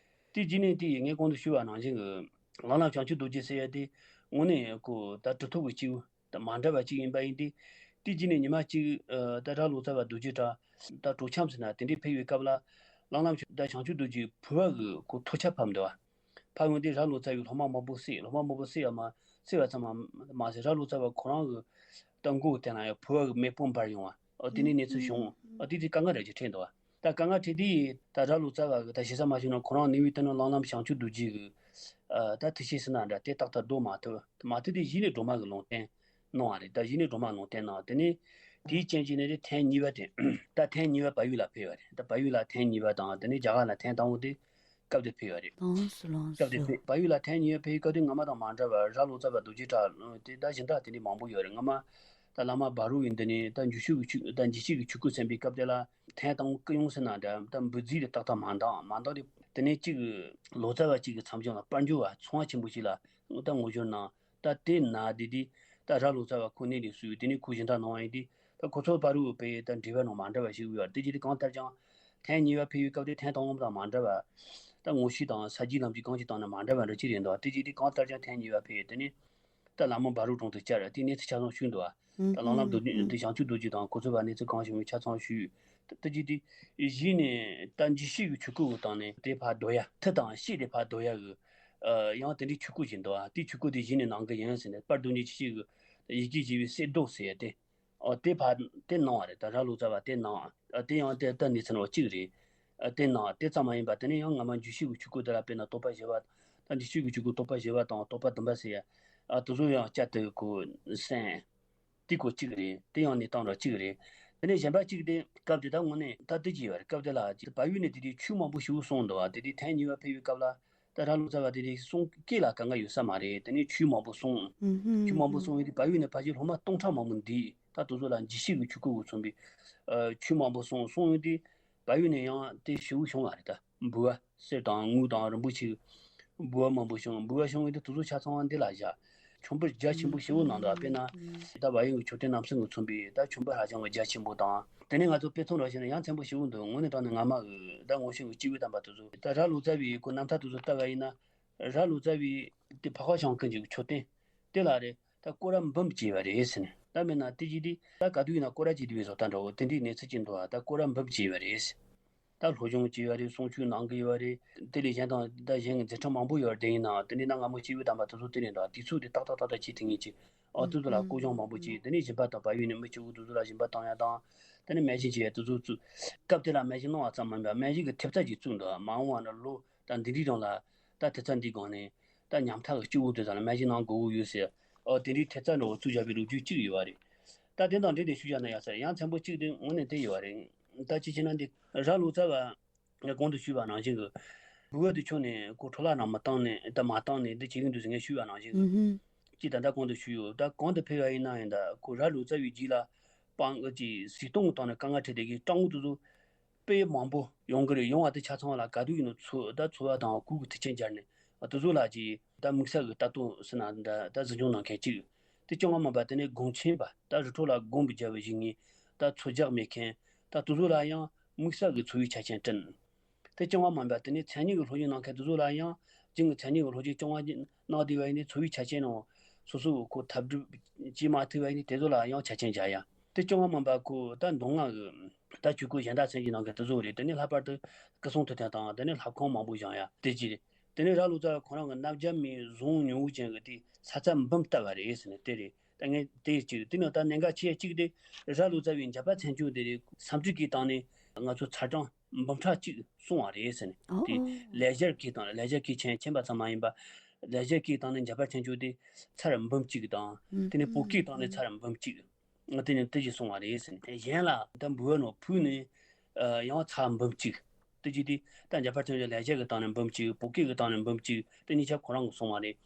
དེ་རྗེས་ནས་དེ་ངས་གོང་དུ་ཞུས་པ་ནང་བཞིན་གྱི་ལམ་ལམ་བྱང་ཆུབ་རྡོ་རྗེ་ཟེར་ཡ་དེ་དངོས་གནས་ཁོ་ད་གྲུབ་ཐོབ་ཀྱི་སྐྱེས་བུ་ད་མ་འདྲ་བ་ཅིག་ཡིན་པ་ཡིན་ཏེ། དེ་རྗེས་ནས་ཉི་མ་གཅིག་ཨ། ད་རྭ་ལོ་ཙཱ་བ་རྡོ་རྗེ་བྲག་ད་གྲོ་འཆམ་ཟེར་ན་དེ་འདྲའི་ཕེབས་པའི་སྐབས་ལ། ལམ་ལམ་ད་བྱང་ཆུབ་རྡོ་རྗེའི་ཕུ་བ་གི་ཁོ་ཐོར་ཆ་ཕབ་འདུག་བ། ཕབ་ཡོང་དུས་རྭ་ལོ་ཙཱ་བས་སློབ་མ་མང་པོ་བསད། སློབ་མ་མང་པོ་བསད་པ་མ་བསད་པ་ཙམ་མ་ཟད། རྭ་ལོ་ཙཱ་བ་ཁོ་རང་གི་ད་མགོ་སྟེང་ལ་ཡང་ཕུ་བ་གི་མེ་དཔུང་འབར་ཡོང་བ། ཨོ། དེ་ནས་གནས་ཚུལ་བྱུང་། ཨོ། དེ་དུས་དཀའ་ངལ་རབ་ཅིག་འཕྲད་འདུག་བ། ད་དཀའ་ངལ་འཕྲད་དུས་ད་རྭ་ལོ་ཙཱ་བ་གི་ད་ཞེ་ས་མ་བྱུང་ན་ཁོ་རང་ནུས་པའི་དོན་ནི་ལམ་ལམ་བྱང་ཆུབ་རྡོ་རྗེ་གི་ཨ། ད་ཐུགས་བཞེད་ཟེར་ན་འདྲ། དེ་ཏག་ཏག་བཟློག་མ་ཐུབ། མ་ཐུབ་དུས་གཞི་ནས་སྒྲོལ་མ་གི་ལུང་བསྟན་གནང་བ་རེད། ད་གཞི་ནས་སྒྲོལ་མ་ལུང་བསྟན་གནང་། དེ་ནས་དེའི་རྐྱེན་གྱིས་ནི་རེད། ཐེངས་གཉིས་པ་དེ། ད་ཐེངས་གཉིས་པ་བལ་ཡུལ་ལ་ཕེབས་པ་རེད། ད་བལ་ཡུལ་ལ་ཐེངས་གཉིས་པ་དང་། དེ་ནས་རྒྱ་གར་ལ་ཐེངས་དང་པོ་དེ་སྐབས་དེར་ཕེབས་པ་རེད། ལགས་སོ། ལགས་སོ། སྐབས་དེར་ཕེབས། བལ་ཡུལ་ལ་ཐེངས་གཉིས་པ་ཕེབས་པའི་སྐབས་དེ་སྔ་མ་དང་མ་འདྲ་བར་རྭ་ལོ་ཙཱ་བ་རྡོ་རྗེ་བྲག་དེ་ད་གཞན་དག་དེ་འདྲའི་མང་པོ་ཡོད་རེད། སྔ་མ་ད་བླ་མ་བྷ་རུ་ཡི་འདི་ནས་ད་འཇུ་ཤེས་ཀྱི་ཆོས། ད་འཇུ་ཤེས་ཀྱི་ཆོས་སྐུ་གསན་པའི་སྐབས་དེ་ལ་ཐེངས་དང་པོ་སྐུ་ཡོང་ཟེར་ན་འདྲ། ད་འབུལ་རྫས་དེ་ཏག་ཏག་མ་འདང་། མ་འདང་དུས་དེ་ནས་གཅིག་ལོ་ཙཱ་བ་གཅིག་གི་མཚམས་སྦྱོར་ལ་པར་འགྱུར་བ་ཚོང་བ་ཆེན་པོ་ཞིག་ལ་ད་ངོ་སྦྱོར་གནང་། ད་དེ་ན་དེ་དུས་ད་རྭ་ལོ་ཙཱ་བ་ཁོ་གནས་ལས་སུ། དེ་ནས་ཁོ་གཞན་དག་གནང་བ་ཡིན་དུས། ད་ཁོ་ཚོ་བར་དུ་བས་ད་འབྲེལ་བ་ནང་མ་འདྲ་བ་ཞིག་ཡོད་རེད། དེ་རྗེས་དེ་གང་ལྟར་ཀྱང་ཐེངས་གཉིས་པ་ཕེབས་པའི་སྐབས་དེ་ཐེངས་དང་པོ་དང་མ་འདྲ་བ། ད་ངོ་ཤེས་དང་ས་རྒྱུས་ལམ་གྱི་གང་ཅི་དང་ནི་མ་འདྲ་བ་འདྲ་ཅིག་རེད་འདུག་དེ་རྗེས་དེ་གང་ལྟར་ཀྱང་ཐེངས་གཉིས་པ་ཕེབས། དེ་ནས་ད་བླ་མ་བྷ་རུ་དྲུང་དུ་བཅར། དེ་གནས་ཚུལ་ཆ་ཚང་ཞུས་འདུག་ད་ལམ་ལམ་རྡོ་རྗེ་འདི་བྱང་ཆུབ་རྡོ་རྗེ་དང་ཁོ་ཚོ་བར་གནས་ཚུལ་གང་བྱུང་བའི་ཆ་ཚང་ཞུས། ད་དེ་རྗེས་དེ་གཞི་ནས་ད་འཇུ་ཤེས་ཀྱི་ཆོས་སྐུ་གི་སྟེང་ནས་དེ་ཕར་བཟློག་ཡ། མཐུ་དང་གཤེད་དེ་ཕར་བཟློག་ཡ་གི། ཨ། ཡང་དེ་འདྲའི་ཆོས་སྐུ་ཞིག་འདུག་ཨ། དེའི་ཆོས་སྐུ་དེ་གཞི་ནས་གནང་གི་ཡིན་ཟེར་ནས། དཔལ་རྡོ་རྗེ་འཇིགས་བྱེད་ཀྱི་ཡི་གེ་བཞི་པའི་གསེར་མདོག་ཟེར་ཡ་དེ། ཨོ། དེ་ཕར་དེ་གནང་བ་རེད། ད་རྭ་ལོ་ཙཱ་བ་དེ་གནང་། ཨ། དེ་ཡང་དེ་ད་གནས་ཚུལ་འོ་གཅིག་རེད། ཨ། དེ་གནང་། དེ་ཙམ་མ་ཡིན་པ་དེ་ནས་ཡང་སྔ་མ་འཇུ་ཤེས་ཀྱི་ཆོས་སྐུ་དེ་ལ་དཔེར་ན་བསྟོད་པ་བཞི་པ། ད་འཇུ་ཤེས་ཀྱི་ཆོས་སྐུ་བསྟོད་པ་བཞི་པ་དང་བསྟོད་པ་བདུན་པ་ཟེར་ཡ། ཨ། དེ་ཚོ་ཡང་བསྐྱར་དུ་ཁོ་གསན། དེ་ཁོ་གཅིག་རེད། དེ་ཡང་གནས་སྟངས་འདྲ་གཅིག་རེད། དེ་ནས་གཞན་པ་གཅིག་དེ་སྐབས་དེ་ད་དངོས་གནས་ད་དེ་གཅིག་ཡོད་རེད། སྐབས་དེ་ལ་བལ་ཡུལ་ནས་དེ་དུས་ཆོས་མང་པོ་ཞིག་གསུངས་འདུག་བ། དེ་དུས་ཐེངས་གཉིས་པ་ཕེབས་པའི་སྐབས་ལ། ད་རྭ་ལོ་ཙཱ་བ་དེ་དུས་གསུང་སྐད་ལ་དཀའ་ངལ་ཡོད་ས་མ་རེད། དེ་ནས་ཆོས་མང་པོ་གསུངས། ཨུ་ཧུམ། ཆོས་མང་པོ་གསུངས་ཡོང་དུས་བལ་ཡུལ་ནས་ཕལ་ཆེར་སློབ་མ་སྟོང་ཕྲག་མང་པོ་འདུས། ད་དེ་ཚོ་ལ་འཇུ་ཤེས་ཀྱི་ཆོས་སྐུ་གིས་མཚོན་པའི་ཨ་ཆོས་མང་པོ་གསུངས། གསུངས་ཡོང་དུས་བལ་ཡུལ་ནས་ཡང་དེ་ཞེ་པོ་བྱུང་བ་རེད། ད་འབུལ་བ་གསེར་དང་དངུལ་དང་རིན་པོ་ཆེ་འབུལ་བ་མང་པོ་བྱུང་། འབུལ་བ་བྱུང་ཡོང་དུས་དེ་ཚོ་ཆ་ཚང་བ་འདི་ལ་བཞག་མཆོད་འབུལ་རྒྱ་ཆེན་པོ་ཞེ་པོ་གནང་འདུག་དཔེར་ན་ད་བལ་ཡུལ་གྱི་མཆོད་རྟེན་རྣམ་གསུམ་གྱིས་མཚོན་པའི་ད་མཆོད་འབུལ་ཧ་ཅང་གི་རྒྱ་ཆེན་པོ་དང་། དེ་ནས་ང་ཚོ་དཔེ་མཚོན་རང་བྱས་ན་ཡ་མཚན་པོ་ཞེ་པོ་འདུག་དངོས་གནས་དྲང་གནས་སྔ་མ་གི་ད་ངོ་ཤེས་ཀྱི་སྐྱེས་བུ་དམ་པ་དེ་ཚོ། ད་རྭ་ལོ་ཙཱ་བའི་ཁོ་རྣམ་ཐར་དེ་ཚོ་ལྟ་བ་ཡིན་ན། རྭ་ལོ་ཙཱ་བའི་དེ་འཕགས་པ་ཞང་ཀུན་གྱི་མཆོད་རྟེན་དེ་ལ་རེད། ད་སྐོར་ར་འབུམ་བྱས་པ་རེད་ཟེར་ནས། ད་མིན་ན་དེ་བཞིན་དེ་ད་ག་དུས་ཡིན་ན་སྐོར་ར་བྱེད་བསྡད་པའི་བཟོ་ལྟ་འདྲ་བོ་དེ་འདྲའི་གནས་ཚུལ་ཅིག་འདུག་ད་སྐོར་ར་འབུམ་བྱས་པ་རེད། ད་སློབ་སྦྱོང་བྱས་པ་རེད། གསུང་ཆོས་གནང་གི་ཡོད་པ་རེད། དེ་ལས་གཞན་དང་ད་གཞན་གྱི་མཛད་འཕྲིན་མང་པོ་ཡོད་པ་དེ་ཡིན་ནའང་། དེ་འདྲའི་ན་སྔ་མོ་སྐྱེས་བུ་དམ་པ་དེ་ཚོ་དེ་ནས་འདུག་དུས་ཚོད་དེ་ཏག་ཏག་ཏག་ཏག་བྱས་ཐུབ་ངེས་ཀྱི། ཨ། དེ་ཚོ་ལ་སྐུ་གཞོགས་མང་པོ་བྱས། དེ་ནས་སྦྱིན་པ་དང་བལ་ཡུལ་ནས་མི་སྐྱེ་བོ་དེ་ཚོ་ལ་སྦྱིན་པ་བཏང་ཡ་དང་། དེ་ནས་མན་ཞིང་བྱེད་ཡ་དེ་ཚོ་བཙུགས། སྐབས་དེ་ལ་མན་ཞིང་གནང་བ་ཙམ་མིན་པར་མན་ཞིང་གི་ཐེབས་རྩ་ཅིག་བཙུགས་འདུག་མ་འོངས་པ་ན་ལོ་ད་འདི་འདྲའི་རིང་ལ་ད་ཐེབས་རྩ་འདིའི་སྒང་ནས་ད་ཉམ་ཐག་གི་སྐྱེ་བོ་དེ་ཚོ་ལ་མན་ཞིང་གནང་དགོས་ཀྱི་ཡོད་ཟེར། ཨོ། དེ་འདྲའི་ཐེབས་རྩ་འདྲ་བོ་བཙུགས་བཞག་པའི་ལོ་རྒྱུས་གཅིག་ཡོད་པ་རེད། ད་དེ་དང་འབྲེལ་ཏེ་ཞུ་བཞག་ན་ཡག་ས་རེད། ཡ་མཚན་པོ་གཅིག་དེ་དངོས་གནས་དེ་ཡོད་པ་རེད། ད་ཅི་བྱས་ན་འདི་རྭ་ལོ་ཙཱ་བ་ ངས་གོང་དུ་ཞུས་པ་ནང་བཞིན་གྱི་འབུལ་བ་དེ་ཁྱོན་ནས་ཁོ་འཕྲོ་བརླག་ནང་མ་བཏང་ནས་ད་མ་བཏང་ནས་འདི་བྱེད་ཀྱི་འདུག་ཟེར་ངས་ཞུས་པ་ནང་བཞིན་གྱི་ཨུ་ཧུམ། ཅིག་ད་ལྟ་གོང་དུ་ཞུས་ཡོད། ད་གོང་དུ་ཕེབས་པ་ཡིན་ན་ཡང་ད་ཁོ་ར་ལུག་རྩ་བའི་རྗེས་ལ་སྤང་གི་གཟིགས་སྟོང་གི་སྟེང་ནས་དཀའ་ངལ་འཕྲད་བསྡད་ཀྱི་སྤྲང་པོ་དེ་ཚོ་དཔེ་མང་པོ་ཡོང་གི་རེད། ཡོང་བ་དེ་ཆ་ཚང་ལ་ག་དུས་ཡིན་ནོ་ཚོ་ད་ཚོ་བ་དང་གུ་གུ་ཐུག་ཆེན་སྦྱར་ནས་དེ་ཚོ་ལ་ཅིག་ད་དམིགས་བསལ་གྱི་ལྟ་རྟོག་ཟེར་ན་འདྲ་ད་གཟིགས་སྐྱོང་གནང་མཁན་གཅིག་དེ་རྐྱང་བ་མིན་པ་དེ་ནས་དགོངས་ཆེན་པ་ད་རི་ཁྲོད་ལ་དགོངས་པ་རྒྱབ་པའི་བཞིན་ངེས་ད་ཚོ་རྒྱག་མེད་མཁན་ད་དེ་ཚོ་ལ་ཡང་དམིགས་བསལ་གྱི་འཚོ་བའི་ཆ་རྐྱེན་བསྐྲུན། དེ་རྐྱང་བ་མིན་པ་དེ་ནས་མཚན་ཉིད་ཀྱི་སློབ་སྦྱོང་གནང་མཁན་དེ་ཚོ་ལ་ཡང་རྒྱུན་གྱི་མཚན་ཉིད་ཀྱི་སློབ་སྦྱོང་རྐྱང་བ་གནང་བསྡད་པ་ཡིན་ན་འཚོ་བའི་ཆ་རྐྱེན་ནང་སོ་སོ་གི་ཁོ་འཐབ་སྒྲུབ་བྱེད་མ་ཐུབ་པ་ཡིན་ན་དེ་ཚོ་ལ་ཡང་ཆ་རྐྱེན་སྦྱར་ཡ། དེ་རྐྱང་བ་མིན་པ་ཁོ་ད་མདོ་སྔགས་ཀྱི་ད་ཆོས་སྐོར་གཞན་དག་ཚན་གྱི་ནང་གི་དེ་ཚོ་རེད། དེ་ནས་ལྷག་པར་དུ་སྐུ་གསུང་ཐུགས་རྟེན་དང་དེ་ནས་ལྷ་ཁང་མང་པོ་བཞེངས་ཡ་དེ་གཅིག་རེད། དེ་ནས་ར་ལོ་ཙཱ་ཁོ་རང་གི་རྣམ་རྒྱལ་མའི་གཟུངས་མྱོང་བོ་ཅན་གྱི་དེ་ས་རྩ་འབུམ་བཏབ་པ་རེད་ཟེར་ནས་དེ་རེད། ད་ངས་དེ་གཅིག་རེད། དེ་ནས་ད་གནད་འགག་ཆེ་གཅིག་དེ་ར་ལོ་ཙཱ་བའི་འཇམ་དཔལ་མཚན་བརྗོད་དེ་རེད། སུམ་ཅུ་གི་སྟེང་ནས་ང་ཚོ་ཚར་གྲངས་འབུམ་ཕྲག་གཅིག་གསུངས་པ་རེད་ཟེར་ནས། ཨོ་དེ་ཨོ། ལེགས་སྦྱར་གྱི་སྟེང་ལེགས་སྦྱར་གྱི་མཁྱེན་མཁྱེན་པ་ཙམ་མ་ཡིན་པ། ལེགས་སྦྱར་གྱི་སྟེང་ནས་འཇམ་དཔལ་མཚན་བརྗོད་དེ་ཚར་འབུམ་གཅིག་དང་། ཨུམ། དེ་ནས་བོད་སྐད་སྟེང་ནས་ཚར་འབུམ་གཅིག་དེ་ནས་དེ་བཞིན་གསུངས་པ་རེད་ཟེར་ནས། གཞན་ལ་ད་འབུལ་བ་ནང་ཕུལ་ནས་ཡང་ཚར་འབུམ་གཅིག་དེ་བཞིན་དེ་ད་འཇམ་དཔལ་མཚན་བརྗོད་ལེགས་སྦྱར་གྱི་སྟེང་ནས་འབུམ་གཅིག་བོད་སྐད་ཀྱི་སྟེང་ནས་འབུམ་གཅིག་དེ་གཉིས་ཆ་ཁོ་རང་གིས་གསུངས་པ་རེད།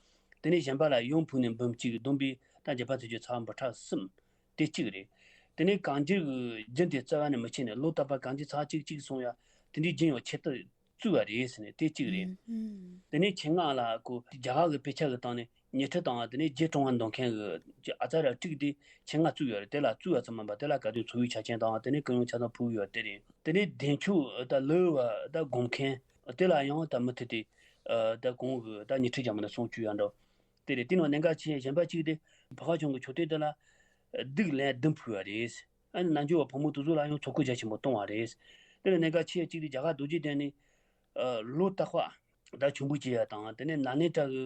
དེ་ནས་གཞན་པ་ལ་ཡང་ཕུལ་ནས་འབུམ་གཅིག་བསྡོམས་པས་ད་འཇམ་དཔལ་མཚན་བརྗོད་ཚར་འབུམ་ཕྲག་གསུམ། དེ་གཅིག་རེད། དེ་ནས་གང་ཅིར་གྱི་རྒྱུན་དེ་རྩ་བ་ནས་མི་ཆད་ནས་ལོ་རྟག་པར་གང་ཅིར་ཚར་གཅིག་གཅིག་གསུང་ཡ། དེ་འདྲའི་རྒྱུན་ཡང་ཆེད་དུ་བཙུགས་པ་རེད་ཟེར་ནས་དེ་གཅིག་རེད། ཨུམ། དེ་ནས་ཆེད་མངགས་ལ་ཁོ་རྒྱ་གར་གྱི་དཔེ་ཆ་གི་སྟེང་ནས་ཉི་ཁྲི་དང་དེ་ནས་བརྒྱད་སྟོང་བ་འདོན་མཁན་གྱི་ཨ་ཙ་ར་དྲུག་དེ་ཆེད་མངགས་བཙུགས་ཡོད་རེད། དེ་ལ་བཙུགས་པ་ཙམ་མིན་པ་དེ་ལ་ག་དུས་འཚོ་བའི་ཆ་རྐྱེན་དང་དེ་ནས་གང་ཡོང་ཆ་ཚང་ཕུལ་ཡོད་དེ་རེད། དེ་ནས་བདེ་མཆོག་ད་ལུས་པ་ད་སྒོམ་མཁན་དེ་ལ་ཡང་ད་མུ་མཐུད་དེ་ད་གོང་གི་ད་ཉི་ཁྲི་བརྒྱ་མ་ནས་སོང་བཅུག་ཡ་འདྲ། དེ་རེད། དེ་ནང་གནད་འགག་ཆེ་གཞན་པ་གཅིག་དེ་བྷ་ག་གྱོང་གི་མཆོད་རྟེན་དེ་ལ་སྡིག་ལན་བདུན་ཕུལ་བ་རེད། ཨ་ནི་རྣལ་འབྱོར་བ་ཕོ་མོ་དེ་ཚོ་ལ་ཡང་ཚོགས་འཁོར་རྒྱ་ཆེན་པོ་གཏོང་བ་རེད། དེ་ནས་གནད་འགག་ཆེ་གཅིག་དེ་རྒྱ་གར་རྡོ་རྗེ་གདན་ནས་ཨ་ལོ་རྟག་པར་ད་མཆོད་འབུལ་བྱེད་ཡ་དང་དེ་ནས་ན་ནིང་གྲགས་ཀྱི་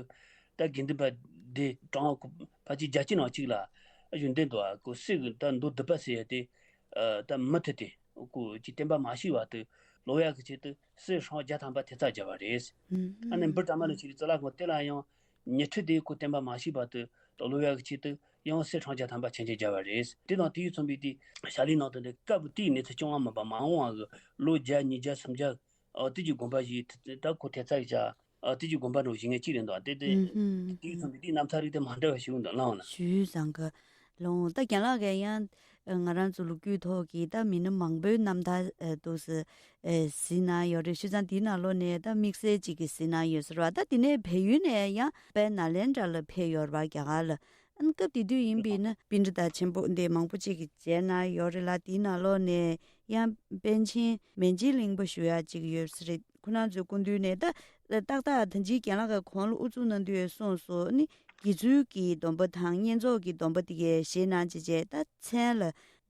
ད་དགེ་འདུན་པ་སྡེ་གྲངས་ཕལ་ཆེར་བརྒྱ་ཅིག་ནང་གཅིག་ལ་ཨ་ཞུ་འདི་འདུག་ཨ་ཁོ་སྲས་ཀྱི་ད་མདོ་སྡུད་པ་ཟེར་ཡ་དེ་ཨ་ད་མུ་མཐུད་དེ་ཁོ་ཅིག་བསྟན་པ་མ་ཤི་བར་དུ་ལོ་ཡ་གི་ཆེད་དུ་གསེར་སྲང་བརྒྱ་ཐམ་པ་ཐེབས་རྩ་བརྒྱབ་པ་རེད། ཨ་ནི་འབུར་གྲངས་མ་ལ་ཆེ་རི་ཙི་ལ་ཁོ་དེ་ལ་ཡང་ཉི་ཁྲི་དེ་ཁོ་བསྟན་པ་མ་ཤི་བར་དུ་ད་ལོ་ཡ་གི་ཆེད་དུ་ཡང་གསེར་སྲང་བརྒྱ་ཐམ་པ་ཆེན་ཆེན་བརྒྱབ་པ་རེད། དེ་དང་དེ་ཡིས་མཚོན་པའི་དེ་ཞལ་ལས་ནང་དུ་འདི་སྐབས་དེའི་གནས་ཚུལ་རྐྱང་བ་མིན་པ་མ་འོངས་པ་གི་ལོ་བརྒྱ་ཉིས་བརྒྱ་སུམ་བརྒྱ་ཨ་དེ་གི་དགོན་པ་ཞིག་ད་ཁོ་ཐེབས་རྩ་ཡི་ཆ་ཨ་དེ་གི་དགོན་པ་འགྲོ་བཞིན་ངེས་གཅིག་རེད་འདུག་དེ་དེ་ཨུ་ཧུམ། དེ་ཡིས་མཚོན་པའི་དེའི་རྣམ་ཐར་རིགས་དེ་མ་འདྲ་བ་ཞིག་འདུག་ལའང་ན། ཞུས་བཟང་གི་ལོང་ད་རྒན་ལགས་ཀྱིས་ཡང་ང་རང་ཚོ་ལོ་རྒྱུས་ཐོག་གི་ད་མི་སྣ་མང་པོའི་རྣམ་ཐར་འདུག་སེ་གཟིགས་གནང་ཡོད་རེད། ཞུས་ཙང་དེའི་ནང་ལོགས་ནས་ད་དམིགས་བསལ་ཅིག་གི་གཟིགས་གནང་ཡོད་ཟེར་བ། ད་དེ་ནས་བལ་ཡུལ་ནས་ཡང་དཔལ་ནཱ་ལེནྡྲ་ལ་ཕེབས་ཡོད་རེད་པ། རྒྱ་གར་ལ། ཨ་ནི་སྐབས་དེ་དུས་ཡིན་པས་ན་པཎྜི་ཏ་ཆེན་པོ་འདི་མང་པོ་ཅིག་གིས་མཇལ་གནང་ཡོད་རེད་ལ། དེའི་ནང་ལོགས་ནས་ཡང་པཎ་ཆེན་མན་ཇུ་གླིང་པ་ཞུ་ཡག་ཅིག་ཡོད་ས་རེད། ཁོ་རང་ཚོའི་སྐུ་མདུན་ནས་ད་ཏག་ཏག་ད་ཅི་རྒན་ལགས་ཀྱིས་གོང་ལ་དབུ་བཙུགས་གནང་དུས་གསུངས་སོང་ནི། དགེ་ཚུལ་གྱི་སྡོམ་པ་དང་བསྙེན་རྫོགས་ཀྱི་སྡོམ་པ་དེ་གའི་བཞེས་གནང་བྱས་རྗེས་ད་མཚན་ལ་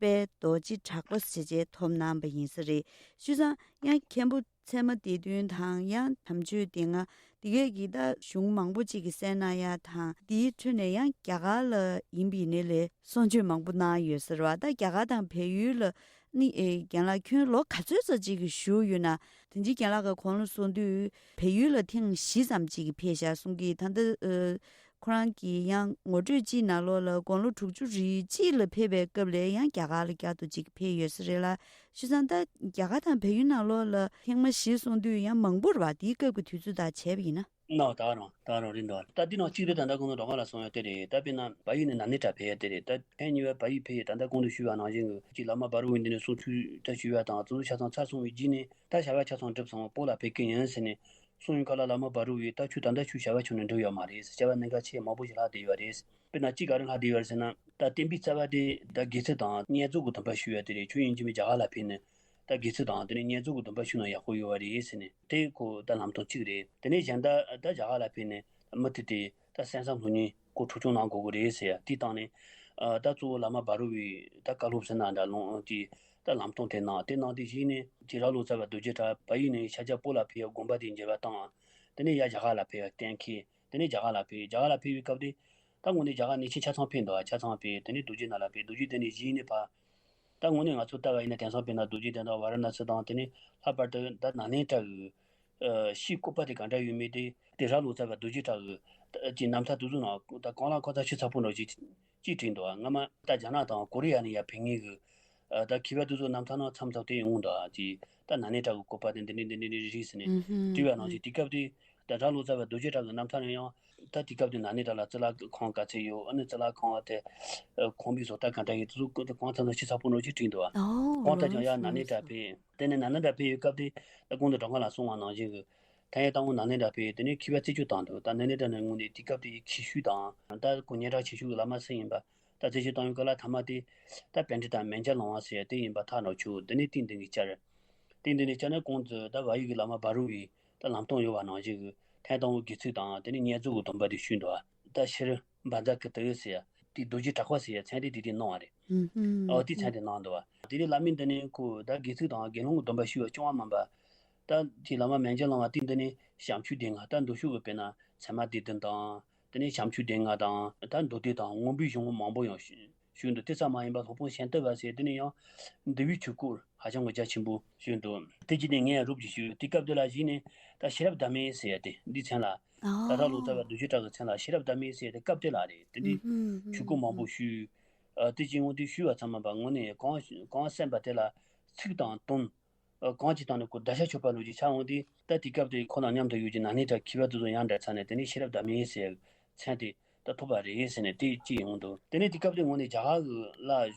དཔལ་རྡོ་རྗེ་གྲགས་པ་ཞེས་བྱས་ཐོབ་གནང་བ་ཡིན་ས་རེད། ཞུས་ཙང་ཡང་མཁན་པོ་ཚད་མ་སྡེ་བདུན་དང་ཡང་དམ་ཆོས་སྡེ་ལྔ་དེ་གས་ཀྱི་ད་གཞུང་མང་པོ་ཅིག་གི་གསན་གནང་ཡ་དང་དེའི་ཁྲོད་ནས་ཡང་རྒྱ་གར་ལ་ཡིན་པའི་ནི་ལས་གསུང་ཆོས་མང་པོ་གནང་ཡོད་ཟེར་བ། ད་རྒྱ་གར་དང་བལ་ཡུལ་ལ་ནི་ཨེ་རྒན་ལགས་ཁྱོན་ལོ་ག་ཚོད་ཙམ་ཅིག་གི་བཞུགས་ཡོད་ན། དེ་འཇིག་རྒན་ལགས་ཀྱིས་གོང་ལ་གསུངས་དུས་བལ་ཡུལ་ལ་ཐེངས་བཞི་ཙམ་ཅིག་གི་ཕེབས་ཤག་གསུང་གི། ད་ལྟ་ཨ་ཁོ་རང་གི་ཡང་ངོ་སྤྲོད་ཅིག་ནང་ལོགས་ལ་དགུང་ལོ་དྲུག་ཅུ་རེ་གཅིག་ལ་ཕེབས་པའི་སྐབས་ལ་ཡང་རྒྱ་གར་ལ་བསྐྱར་དུ་ཅིག་ཕེབས་ཡོད་ས་རེད་ལ། བྱས་ཙང་ད་རྒྱ་གར་དང་བལ་ཡུལ་ནང་ལོགས་ལ་ཐེངས་མ་བཞི་གསུང་དུས་ཡང་མང་པོ་རེད་པ། དེའི་སྐབས་ཀྱི་དུས་ཚོད་དང་བྱས་པ་ཡིན་ན། ནའོ་ད་རང་ད་རང་རེད་འདུག་ད་འདི་ནང་གཅིག་རེད། ད་ལྟ་གོང་དུ་རོགས་ལ་གསུངས་ཡོད་དེ་རེད། ད་དཔེར་ན་བལ་ཡུལ་ནས་ན་ནིང་ད་ཕེབས་ཡོད་དེ་རེད། ད་ཐེངས་གཉིས་པ་བལ་ཡུལ་ཕེབས་ཡོད། ད་ལྟ་གོང་དུ་ཞུས་པ་ནང་བཞིན་གྱི་ཅིག་བླ་མ་བྷ་རུ་པའི་མདུན་ནས་གསུང་ཆོས་ད་ཞུས་པ་དང་དེ་ཚོ་ཆ་ཚང་ཚར་སོང་བའི་རྗེས་ནས་ད་བྱ་བ་ཆ་ཚང་འགྲུབ་སོང་། བོད་ལ་ཕེབས་ཀྱི་ཡིན་ཟེར་ནས་གསུང་ཡོང་སྐབས་ལ་བླ་མ་བྷ་རུ་པས་ད་ཁྱོད་ད་ལྟ་ཁྱོད་བྱ་བ་ཁྱོན་ནས་འགྲུབ་ཡོད་མ་རེད་ཟེར། བྱ་བ་གནད་འགག་ཆེ་མང་པོ་ཞིག་ལྷག་བསྡད་ཡོད་རེད། དཔེར་ན་གཅིག་ག་རེ་ལྷག་བསྡད་ཡོད་རེད་ཟེར་ན། ད་བསྟན་པའི་རྩ་བ་དེ་ད་དགེ་ཚུལ་དང་བསྙེན་རྫོགས་ཀྱི་སྡོམ་པ་ཞུ་ཡ་དེ་རེད། ཁྱོད་ཡིན་གཅིག་མིན་རྒྱ་གར་ལ་ཕེབས་ནས་ད་དགེ་ཚུལ་དང་དེ་ནས་བསྙེན་རྫོགས་ཀྱི་སྡོམ་པ་ཞུས་ན་ཡག་པོ་ཡོད་པ་རེད་ཟེར་ནས་དེ་ཁོ་ད་ལམ་སྟོན་གཅིག་རེད། དེ་ནས་གཞན་དག་ད་རྒྱ་གར་ལ་ཕེབས་ནས་མུ་མཐུད་དེ་ད་གསན་བསམ་ལྷུག་སྙན་ཁོ་འཁྲུག་སྐྱོང་གནང་དགོས་ཀྱི་རེད་ཟེར་ཡ་དེ་བཏང་ནས་ད་གཙོ་བོ་བླ་མ་བྷ་རུ་པའི་ད་བཀའ་སློབ་ཟེར་ན་འདྲ་ལུང་གི་ད་ལམ་སྟོན་དེ་གནང་། དེ་གནང་དེ་གཞི་ནས་ཅི་ར་ལོ་ཙཱ་བ་རྡོ་རྗེ་གྲགས་བལ་ཡུལ་ནས་ཤར་རྒྱག་བོད་ལ་ཕེབས་ཡ་དགོངས་པ་དེ་འགྱེད་པ་བཏང་། དེ་ནས་ཡ་རྒྱ་གར་ལ་ཕེབས་ཡ་གཏན་འཁེལ། དེ་ནས་རྒྱ་གར་ལ་ཕེབས། རྒྱ་གར་ལ་ཕེབས་པའི་སྐབས་དེ་ད་དངོས་གནས་རྒྱ་གར་གནས་ཆེན་ཆ་ཚང་ཕེབས་འདུག་ཆ་ཚང་ཕེབས། དེ་ནས་རྡོ་རྗེ་གདན་ལ་ཕེབས། རྡོ་རྗེ་གདན་ནས་གཞི་ནས་ཕར་ད་དངོས་གནས་ང་ཚོ་ལྟ་བ་ཡིན་ན་དེང་སང་དཔེར་ན་རྡོ་རྗེ་གདན་དང་ཝཱ་ར་ཎ་སི་དང་དེ་ནས་ལྷག་པར་དུ་ད་ན་ནིང་ད་གི་ཨ་ཤིང་བཀོད་པ་དེ་ག་འདྲ་ཡོད་མེད་དེ་དེ་ར་ལོ་ཙཱ་བ་རྡོ་རྗེ་གྲགས་ཀྱི་ཅིག་རྣམ་ཐར་དེ་ཚོ་ནང་ད་གང་ལ་གང་འཚམ་ཤེས་ཚ་པོ་འདྲ་ཅིག་ཅིག་བྲིས་འདུག་སྔ་མ་ད་རྒྱ་ནག་དང་ཀོ་རི་ཡ་ནས་ཡར་ཕེབས་མཁན་གྱི་ ཨ་ད་མཁས་པ་དེ་ཚོ་རྣམ་ཐར་ནང་མཚམས་མཚམས་དེ་ཡོང་འདུག་ཨ་ཅེ། ད་ན་ནིང་གྲགས་ཀྱི་བཀོད་པ་དེ་འདི་འདྲ་འདི་འདྲ་འདི་རེད་ཟེར་ནས་ཨུ་ཧུམ། དྲིས་པ་ནང་བཞིན་དེ་སྐབས་དེ་ད་ར་ལོ་ཙཱ་བ་རྡོ་རྗེ་གྲགས་ཀྱི་རྣམ་ཐར་ནང་ཡང་ད་དེ་སྐབས་དེ་ན་ནིང་གྲགས་ལ་ཙི་ལ་ཁང་ག་ཚད་ཡོད། ཨ་ནི་ཙི་ལ་ཁང་བ་དེ་ཁང་པའི་བཟོ་ལྟ་ག་འདྲ་ཡོད། དེ་ཚོ་གང་ཚང་ཚང་ཞིབ་ཚགས་པོ་ནང་ཅིག་བྲིས་འདུག་ཨ། ཨོ་གང་ལྟར་ཀྱང་ཡང་ན་ནིང་གྲགས་ཕེབས། དེ་ནས་ན་ནིང་གྲགས་ཕེབས་ཡོད་སྐབས་དེ་ད་གོང་དུ་གྲགས་ཀ་ལ་གསུངས་པ་ནང་བཞིན་གྱི། ད་ཡང་དང་པོ་ན་ནིང་གྲགས་ཕེབས། དེ་ནས་མཁས་པ་རྩད་གཅོད་བཏང་འདུག་ད་ན་ནིང་གྲགས་ནས་ངོས་ནས་དེ་སྐབས་དེའི་མཁས་ཤོས་དང་ད་ཁོ་སྙན་གྲགས་ཆེ་ཤོས་ཀྱི་བླ་མ་སུ་ཡིན་པ་ད་རྩད་གཅོད་བཏང་ཡོད་སྐབས་ལ། ཐ་མ་དེ་ད་པཎྜི་ཏ་མན་ཇ་ལང་བ་ཟེར་ཡ་དེ་ཡིན་པ་ཐག་ནོར་བྱུང་། དེ་ནས་ཏིང་འདི་ནས་བསྐྱར། ཏིང་འདི་ནས་བསྐྱར་ནས་གོང་དུ་ད་བལ་ཡུལ་གྱི་བླ་མ་བྷ་རུ་བའི་ད་ལམ་སྟོན་ཡོད་པ་ནང་བཞིན་གྱི་ཐད་དང་པོ་དགེ་ཚུལ་དང་དེ་ནས་བསྙེན་རྫོགས་ཀྱི་སྡོམ་པ་དེ་ཞུས་འདུག་ད་ཤྲཱི་བཛྲ་ཀི་ཏི་ཟེར་ཡ་དེ་རྡོ་རྗེ་གྲགས་པ་ཟེར་ཡ་མཚན་དེ་དེ་དེ་གནང་བ་རེད། ཨོ་དེ་མཚན་དེ་གནང་འདུག་བ། དེ་ནས་བླ་མས་འདི་ནས་ཁོ་ད་དགེ་ཚུལ་དང་དགེ་སློང་གི་སྡོམ་པ་ཞུས་པ་སྐྱོང་བ་མིན་པ། ད་དེ་བླ་མ་མན་ཇ་ལང་བ་དེ་འདི་ནས་བྱམས་ཆོས་སྡེ་ལྔ་ད་མདོ་ཕྱོགས་ཀྱི་དཔེར་ན་ཚད་མ་སྡེ་བདུན་དང་། དེ་ནས་བྱམས་ཆོས་སྡེ་ལྔ་དང་ད་མདོ་སྡེ་དང་མངོན་པའི་གཞུང་མང་པོ་ཡང་ཞུས་འདུག་དེ་ཙམ་མ་ཡིན་པར་སློབ་དཔོན་ཤཱནྟི་པ་ཟེར་དེ་ནས་ཡང་འདུལ་བའི་ཆོས་སྐོར་ཧ་ཅང་གི་རྒྱ་ཆེན་པོ་ཞུས་འདུག་དེ་རྗེས་ནས་ངས་རོབ་ཀྱིས་ཞུས། དེ་སྐབས་དེ་ལ་གཞིགས་ནས་ད་ཤེས་རབ་བདག་མེད་ཟེར་ཡ་དེ་འདིའི་མཚན་ལ། ད་ར་ལོ་ཙཱ་བ་རྡོ་རྗེ་གྲགས་ཀྱི་མཚན་ལ་ཤེས་རབ་བདག་མེད་ཟེར་ཡ་དེ་སྐབས་དེ་ལ་རེད། དེ་འདྲའི་ཆོས་སྐོར་མང་པོ་ཞུས། ཨ་དེ་ཅི་ཡོང་དུས་ཞུས་པ་ཚང་མ་པ་དངོས་གནས་གང་གང་གསན་པ་དེ་ལ་ཚིག་དང་དོན། ཨ་གང་ཅི་དང་ནི་ཁོ་བརྡ་ཆད་ཆོད་པ་ལོ་ཅིག་ཆགས་འོང་དུས། ད་དེ་སྐབས་དེ་ཁོ་དང་མཉམ་དུ་ཡོད་ཀྱི་ན་ནིང་གྲགས་མཁས་པ་དེ་ཚོ་ཡང་འདྲ་ཚར་ནས་དེ་ནས་ཤེས་རབ་བདག་མེད་ཟེར་མཚན་དེ་ད་ཐོབ་པ་རེད་ཟེར་ནས་དེ་ཅི་ཡོང་འདུག་དེ་ནས་དེ་སྐབས་དེ་ངོས་ནས་རྒྱ་གར་ལ་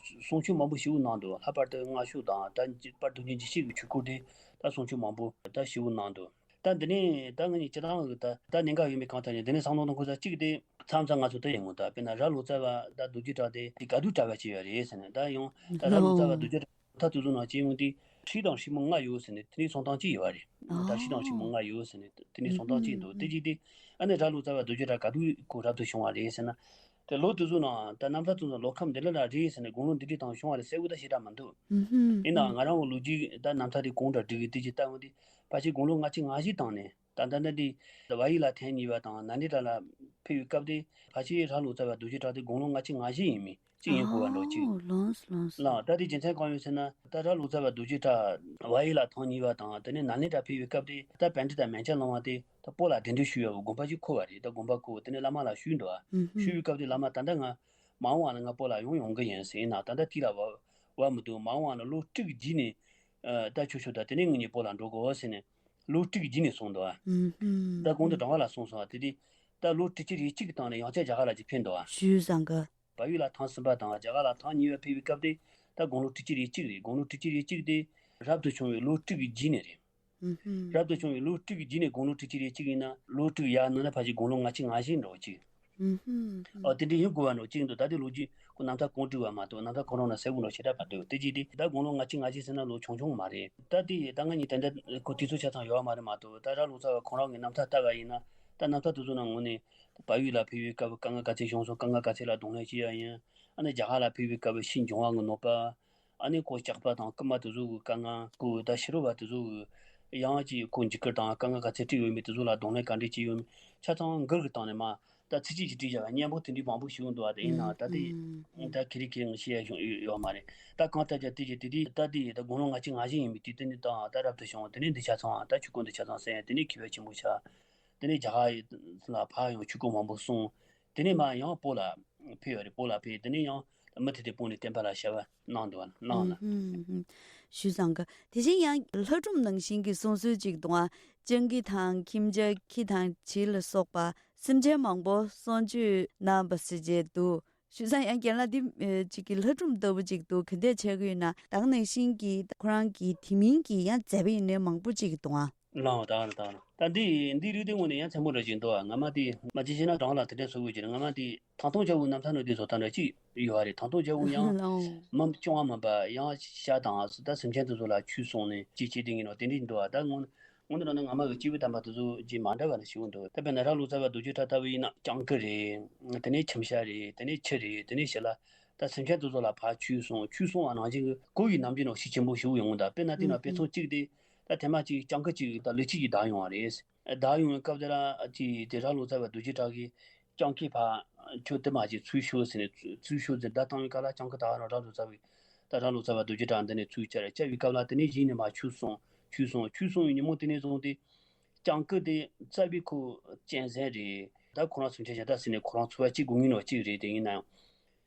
གསུང་ཆོས་མང་པོ་ཞེ་པོ་གནང་འདུག་ལྷག་པར་དུ་སྔགས་ཕྱོགས་དང་ད་དཔལ་རྡོ་རྗེ་འཇིགས་བྱེད་ཀྱི་ཆོས་སྐོར་དེ་ད་གསུང་ཆོས་མང་པོ་ད་ཞེ་པོ་གནང་འདུག་ད་འདི་ནས་ད་ང་གཉིས་སྤྱིར་བཏང་གི་ད་ད་གནད་འགག་ཡོད་མེད་གང་ལྟར་ནས་འདི་ནས་བསམ་བློ་གཏོང་དགོས་ས་གཅིག་དེ་མཚམས་མཚམས་ང་ཚོ་ད་ཡོང་ད་དཔེར་ན་ར་ལོ་ཙཱ་བ་ད་རྡོ་རྗེ་གྲགས་དེ་དེ་ག་དུས་གྲགས་པ་བྱས་ཡོད་རེད་ཟེར་ནས། ད་ཡང་ད་ར་ལོ་ཙཱ་བ་རྡོ་རྗེ་གྲགས་ད་དུས་ཚོད་ནང་བྱས་ཡོང་དུས་ཁྲི་དང་ཁྲི་མོ་ལྔ་ཡོད་ཟེར་ནས་དེ་ནས་ཚོང་སྟངས་གཅིག་ཡོད་པ་རེད། ད་ཁྲི་དང་ཁྲི་མོ་ལྔ་ཡོད་ཟེར་ནས་དེ་ནས་ཚོང་སྟངས་གཅིག་འདུག་དེ་རྗེས་དེ་ཨ་ནི་ར་ལོ་ཙཱ་བ་རྡོ་རྗེ་གྲགས་ག་དུས་ཁོ་རབ་ཏུ་བྱུང་བ་རེད་ཟེར་ན། དེ་ལོ་དེ་ཚོ་ནང་ད་རྣམ་ཐར་ཚོ་ནང་ལོ་ཁམས་འདི་ལ་ལ་རེད་ཟེར་ནས་དགུང་ལོ་འདི་འདྲའི་ཐང་བྱུང་བ་རེད་གསལ་པོ་ད་ཞེ་དྲག་མི་འདུག་ཡིན་ནའང་ང་རང་གི་ལོ་རྒྱུས་ད་རྣམ་ཐར་དེ་གང་འདྲ་བསྒྲིགས་ཀྱི་དེ་ཅིག་ལྟ་འོང་དུས་ཕལ་ཆེར་དགུང་ལོ་ལྔ་བཅུ་ང་བཞི་བཏང་ནས་ད་ལྟ་འདི་འདི་བལ་ཡུལ་ལ་ཐེངས་གཉིས་པ་དང་ན་ནིང་གྲགས་ལ་ཕེབས་པའི་སྐབས་དེ་ཕལ་ཆེར་ར་ལོ་ཙཱ་བ་རྡོ་རྗེ་གྲགས་དེ་དགུང་ལོ་ལྔ་བཅུ་ང་བཞི་ཡིན་མིན་ཅིག་ཡིན་དགོས་པ་འདྲ་ཅིག་ལགས། ད་དེ་རྒྱུ་མཚན་གང་ཡོད་ཟེར་ན་ད་ར་ལོ་ཙཱ་བ་རྡོ་རྗེ་གྲགས་བལ་ཡུལ་ལ་ཐེངས་གཉིས་པ་དང་དེ་ནས་ན་ནིང་གྲགས་ཕེབས་པའི་སྐབས་དེ་ད་པཎྜི་ཏ་མན་ཇ་ལང་བ་དེ་ད་བོད་ལ་གདན་འདྲེན་ཞུ་ཡག་གི་དགོངས་པ་ཅིག་འཁོར་བ་རེད། ད་དགོངས་པ་འཁོར་དེ་ནས་བླ་མ་ལ་ཞུས་འདུག་ཨ། ཞུས་པའི་སྐབས་དེ་བླ་མ་ད་ལྟ་ང་མ་འོངས་པ་ན་ང་བོད་ལ་ཡོང་ཡོང་གི་ཡིན་ཟེར། ཡིན་ནའང་ད་ལྟ་དེ་ལ་བ་བ་མི་འདུག་མ་འོངས་པ་ན་ལོ་དྲུག་རྗེས་ནས་ད་ཆོག་ཆོག་ད་དེ་ནས་ངེད་གཉིས་བོད་ལ་འགྲོ་དགོས་ཟེར་ནས་ལོ་དྲུག་རྗེས་ནས་གསུངས་འདུག་ཨ། ད་གོང་དུ་དྲང་བ་ལ་གསུངས་སོང་ཨ། དེ་དུས་ད་ལོ་དྲུག་ཅུ་རེ་གཅིག་གི་སྟེང་ནས་ཡང་བསྐྱར་རྒྱ་གར་ལ་ཅིག་ཕེབས་འདུག་ཨ། ཞུས་བཟང་གི་བལ་ཡུལ་ལ་ཐེངས་གསུམ་པ་དང་རྒྱ་གར་ལ་ཐེངས་གཉིས་པ་ཕེབས་པའི་སྐབས་དེ་ད་དགུང་ལོ་དྲུག་ཅུ་རེ་གཅིག་རེད། དགུང་ལོ་དྲུག་ཅུ་རེ་གཅིག་དེ་རབ་ཏུ་བྱུང་བའི་ལོ་དྲུག་གི་རྗེས་ནས་རེད། རབ་ཏུ་བྱུང་བའི་ལོ་དྲུག་གི་རྗེས་ནས་དགུང་ལོ་དྲུག་ཅུ་རེ་གཅིག་ཡིན་ན་ལོ་དྲུག་ཡར་ནང་ན་ཕལ་ཆེར་དགུང་ལོ་ལྔ་བཅུ་ང་བཞི་འགྲོ་གཅིག་ཨོ་དེ་འདྲ་ཡིན་དགོས་པ་འགྲོ་གཅིག་འདུག་ད་དེ་ལོ་རྒྱུས་ཁོ་རྣམ་ཐར་གོང་བསྒྲིགས་པ་མ་གཏོགས་རྣམ་ཐར་ཁོ་རང་ན་གསལ་པོ་འགྲོ་ཞེ་དྲག་མ་འདུག་དེ་རྗེས་དེ་ད་དགུང་ལོ་ལྔ་བཅུ་ང་བཞི་ཟེར་ན་ལོ་ཆུང་ཆུང་མ་རེད། ད་དེ་ད་ང་གཉིས་དེ་འདྲ་ཁོ་དུས་ཚོད་ཆ་ཚང་ཡོད་མ་རེད་མ་གཏོགས་ད་ར་ལོ་ཙཱ་བ་ཁོང་རང་གི་རྣམ་ཐར་ལྟ་བ་ཡིན་ན་ད་རྣམ་ཐར་དེ་ཚོ་ནང་ངོས་ནས་བལ་ཡུལ་ལ་ཕེབས་པའི་སྐབས་དཀའ་ངལ་ག་ཚད་བྱུང་སོང་། དཀའ་ངལ་ག་ཚད་ལ་གདོང་ལེན་བྱས་ཡ་ཡིན། ཨ་ནི་རྒྱ་གར་ལ་ཕེབས་པའི་སྐབས་ཕྱིའི་འབྱུང་བ་གི་གནོད་པ། ཨ་ནི་ཁོ་སྐྱག་པ་དང་རྐུན་མ་དེ་ཚོ་གི་དཀའ་ངལ་ཁོ་ད་ཕྱི་རོལ་བ་དེ་ཚོ་གི་ཡང་ཅིག་ཁོ་འཇིགས་སྐུལ་དང་དཀའ་ངལ་ག་ཚད་སྤྲད་ཡོད་མེད་དེ་ཚོ་ལ་གདོང་ལེན་ག་འདྲས་བྱས་ཡོད་མེད་ཆ་ཚང་མགུར་གི་སྟེང་ནས་མ་ད་ཚིག་གཅིག་གཅིག་བྲིས་བཞག་པ་སྙན་པོ་དེ་འདྲས་མང་པོ་ཞིག་འདུག་བ། དེ་ཡིན་ནའང་ད་དེ་ད་ཁེ་རེ་ཁེ་རེ་ངས་བཤད་ཡ་ཡོད་མ་རེད། ད་གང་ལྟར་ཀྱང་དེ་རྗེས་དེ་དུས་ད་དེ་ད་དགུང་ལོ་ལྔ་བཅུ་ང་བཞི་ཡིན་པའི་དུས་དེ་ནས་ད་ད་རབ་ཏུ་བྱུང་། དེ་ནས་འདི་ཆ་ཚང་ད་ཆོས་སྐོར་འདི་ཆ་ཚང་གསན། དེ་ནས་མཁས་པ་ཆེན་པོ་ཆགས། དེ་ནས་རྒྱ་གར་ལ་ཕར་ཡང་ཆོས་སྐོར་མང་པོ་གསུངས། དེ་ནས་མར་ཡང་བོད་ལ་ཕེབས་པ་རེད། བོད་ལ་ཕེབས། དེ་ནས་ཡང་མུ་མཐུད་དེ་བོད་ནས་བསྟན་པ་ལ་ཞབས་པ་གནང་འདུག་གནང་ན། ཞུས་བཟང་གི་དེ་བཞིན་ཡང་ལྷ་སྒྲུང་ནང་བཞིན་གྱི་གསུང་སྲོལ་ཅིག་འདུག་ཨ། སྤྱང་ཀི་དང་ཁྱིམ་བྱ་ཁྱི་དང་བྱི་ལ་སོགས་པ་སེམས་ཅན་མང་པོ་གསོ་མཆོད་གནང་བ་ཟེར་བྱས་འདུག་ཞུས་ཙང་ཡང་རྒན་ལགས་འདི་ཨེ་གཅིག་གི་ལྷ་སྒྲུང་ལྟ་བུ་ཅིག་འདུག་ག་འདྲས་བྱེད་ཀྱི་ཡོད་ན་ད་ག་ནང་བཞིན་གྱི་ཁོ་རང་གི་དེ་མིན་གྱི་ཡང་མཛད་པ་ཡིན་ནའི་མང་པོ་ཅིག་འདུག་ཨ། ལའོ་ད་ད་ད་འདི་འདི་རིགས་དེ་དངོས་ནས་ཡང་མཚན་མོ་འདྲ་ཞིག་འདུག་ཨ། ང་མ་དེ་མ་ཅི་ཤེས་ན་གྲང་ལ་དེ་འདྲས་བཟོ་དགོས་ཀྱི་རེད། ང་མ་དེ་ཐང་སྟོང་རྒྱལ་པོའི་རྣམ་ཐར་ནང་དེ་བཟོ་ལྟ་འདྲ་ཅིག་ཡོད་རེད། ཐང་སྟོང་རྒྱལ་པོ་ཡང་ལའོ་མི་སྐྱོ་བ་མིན་པ་ཡང་ཤ་དང་ད་སེམས་ཅན་དེ་ཚོ་ལ་ཆོས་གསུངས་ནས་ཅི་བྱེད་དེ་ཡིན་ནོ་དེ་འདྲས་འདུག་ཨ། ད་དངོས་དངོས་གནས་ནང་ནས་ང་མ་གི་སྐྱེས་བུ་དམ་པ་དེ་ཚོ་རྗེས་མ་འདྲ་བ་ལ་ཞིག་འདུག་ད་དཔེར་ན་ར་ལོ་ཙཱ་བ་རྡོ་རྗེ་གྲགས་ལྟ་བུ་ཡིན་ན་སྤྱང་ཀི་རེད། དེ་ནས་ཁྱིམ་བྱ་རེད། དེ་ནས་ཁྱི་རེད། དེ་ནས་ཞི་ལ་ད་སེམས་ཅན་དེ་ཚོ་ལ་ཕར་ཆོས་གསུངས། ཆོས་གསུངས་པ་ནང་བཞིན་གྱི་གོ་བའི་ནམ་རྒྱུན་ནང་ཤུགས་ཆེན་པོ་ཞིག་ཡོང་གི་འདུག་དཔེར་ན་དེ་ནང་དཔེ་མཚོན་གཅིག་དེ་ད་ཐེངས་མ་གཅིག་སྤྱང་ཀི་གཅིག་ད་ལུག་ཁྱི་གཅིག་བདའ་ཡོང་བ་རེད། བདའ་ཡོང་བའི་སྐབས་དེ་ལ་ཅིག་དེ་ར་ལོ་ཙཱ་བ་རྡོ་རྗེ་གྲགས་ཀྱིས་སྤྱང་ཀི་ཕར་ཁྱོད་དེ་མ་བྱེད་ཚུར་ཤོག་ཟེར་ནས་ཚུར་ཤོག་ཟེར་བརྡ་བཏང་བའི་སྐབས་ལ་སྤྱང་ཀི་ད་ར་ལོ་ཙཱ་བའི་ད་ར་ལོ་ཙཱ་བ་རྡོ་རྗེ་གྲགས་འདི་ནས་ཚུར་བཅར་བཅར་བའི་སྐབས་ལ་དེ་ནས་གཞི་ནས་མར་ཆོས་གསུངས། ཆོས་གསུངས་ཆོས་གསུངས་པའི་ཉིན་མོ་དེ་ནས་བཟུང་སྟེ་སྤྱང་ཀི་དེ་རྩ་བའི་ཁོ་གཅན་གཟན་རེད། ད་ཁོ་རང་ཚུན་ཆད་བྱ་ད་ཟེར་ནས་ཁོ་རང་ཚོ་བ་གཅིག་དགོས་ངེས་ནོ་གཅིག་རེད། དེ་ཡིན་ན་ཡང་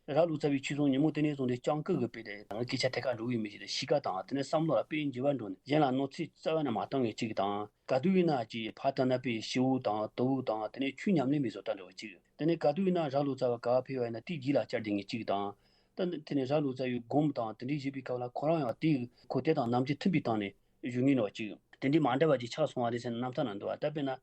རྭ་ལོ་ཙཱ་བའི་ཆོས་ཚོགས་ཉིན་མོ་དེ་ནས་བཟུང་སྟེ་སྤྱང་ཀི་གི་དཔེ་དེ་ང་སྐད་ཆ་ཐད་ཀར་འགྲོ་གི་མི་ཞིག་དང་གཤིས་ཀ་དང་དེ་ནས་བསམ་བློ་ལ་དཔེ་འགྱུར་བ་འགྲོ་ནས་གཞན་ལ་གནོད་འཚེ་རྩ་བ་ནས་མ་བཏང་བའི་གཅིག་དང་ག་དུས་ཡིན་ན་ཅིག་ཕ་དང་ནད་པའི་ཤི་བོ་དང་དུ་བོ་དང་དེ་ནས་ཆོས་ཉམས་ལེན་པའི་བཟོ་ལྟ་འདྲ་བོ་གཅིག་དེ་ནས་ག་དུས་ཡིན་ན་རྭ་ལོ་ཙཱ་བ་ག་བ་ཕེབས་པ་ཡིན་ན་དེའི་རྗེས་ལ་བཅར་བསྡད་མཁན་གཅིག་དང་། ད་དེ་ནས་རྭ་ལོ་ཙཱ་བའི་སྒོམ་དང་དེ་འདྲའི་བཞེས་པའི་སྐབས་ལ་ཁོ་རང་ཡང་དེའི་ཁོ་དེ་དང་ནམ་རྒྱུན་མཐུན་པའི་སྟེང་ནས་བཞུགས་མཁན་འདྲ་བོ་གཅིག་དེ་འདྲའི་མ་འདྲ་བ་ཅིག་ཆགས་སོང་བ་རེད་ཟེར་ནས་རྣམ་ཐར་ན་འདུག་བ། ད་དཔེར་ན།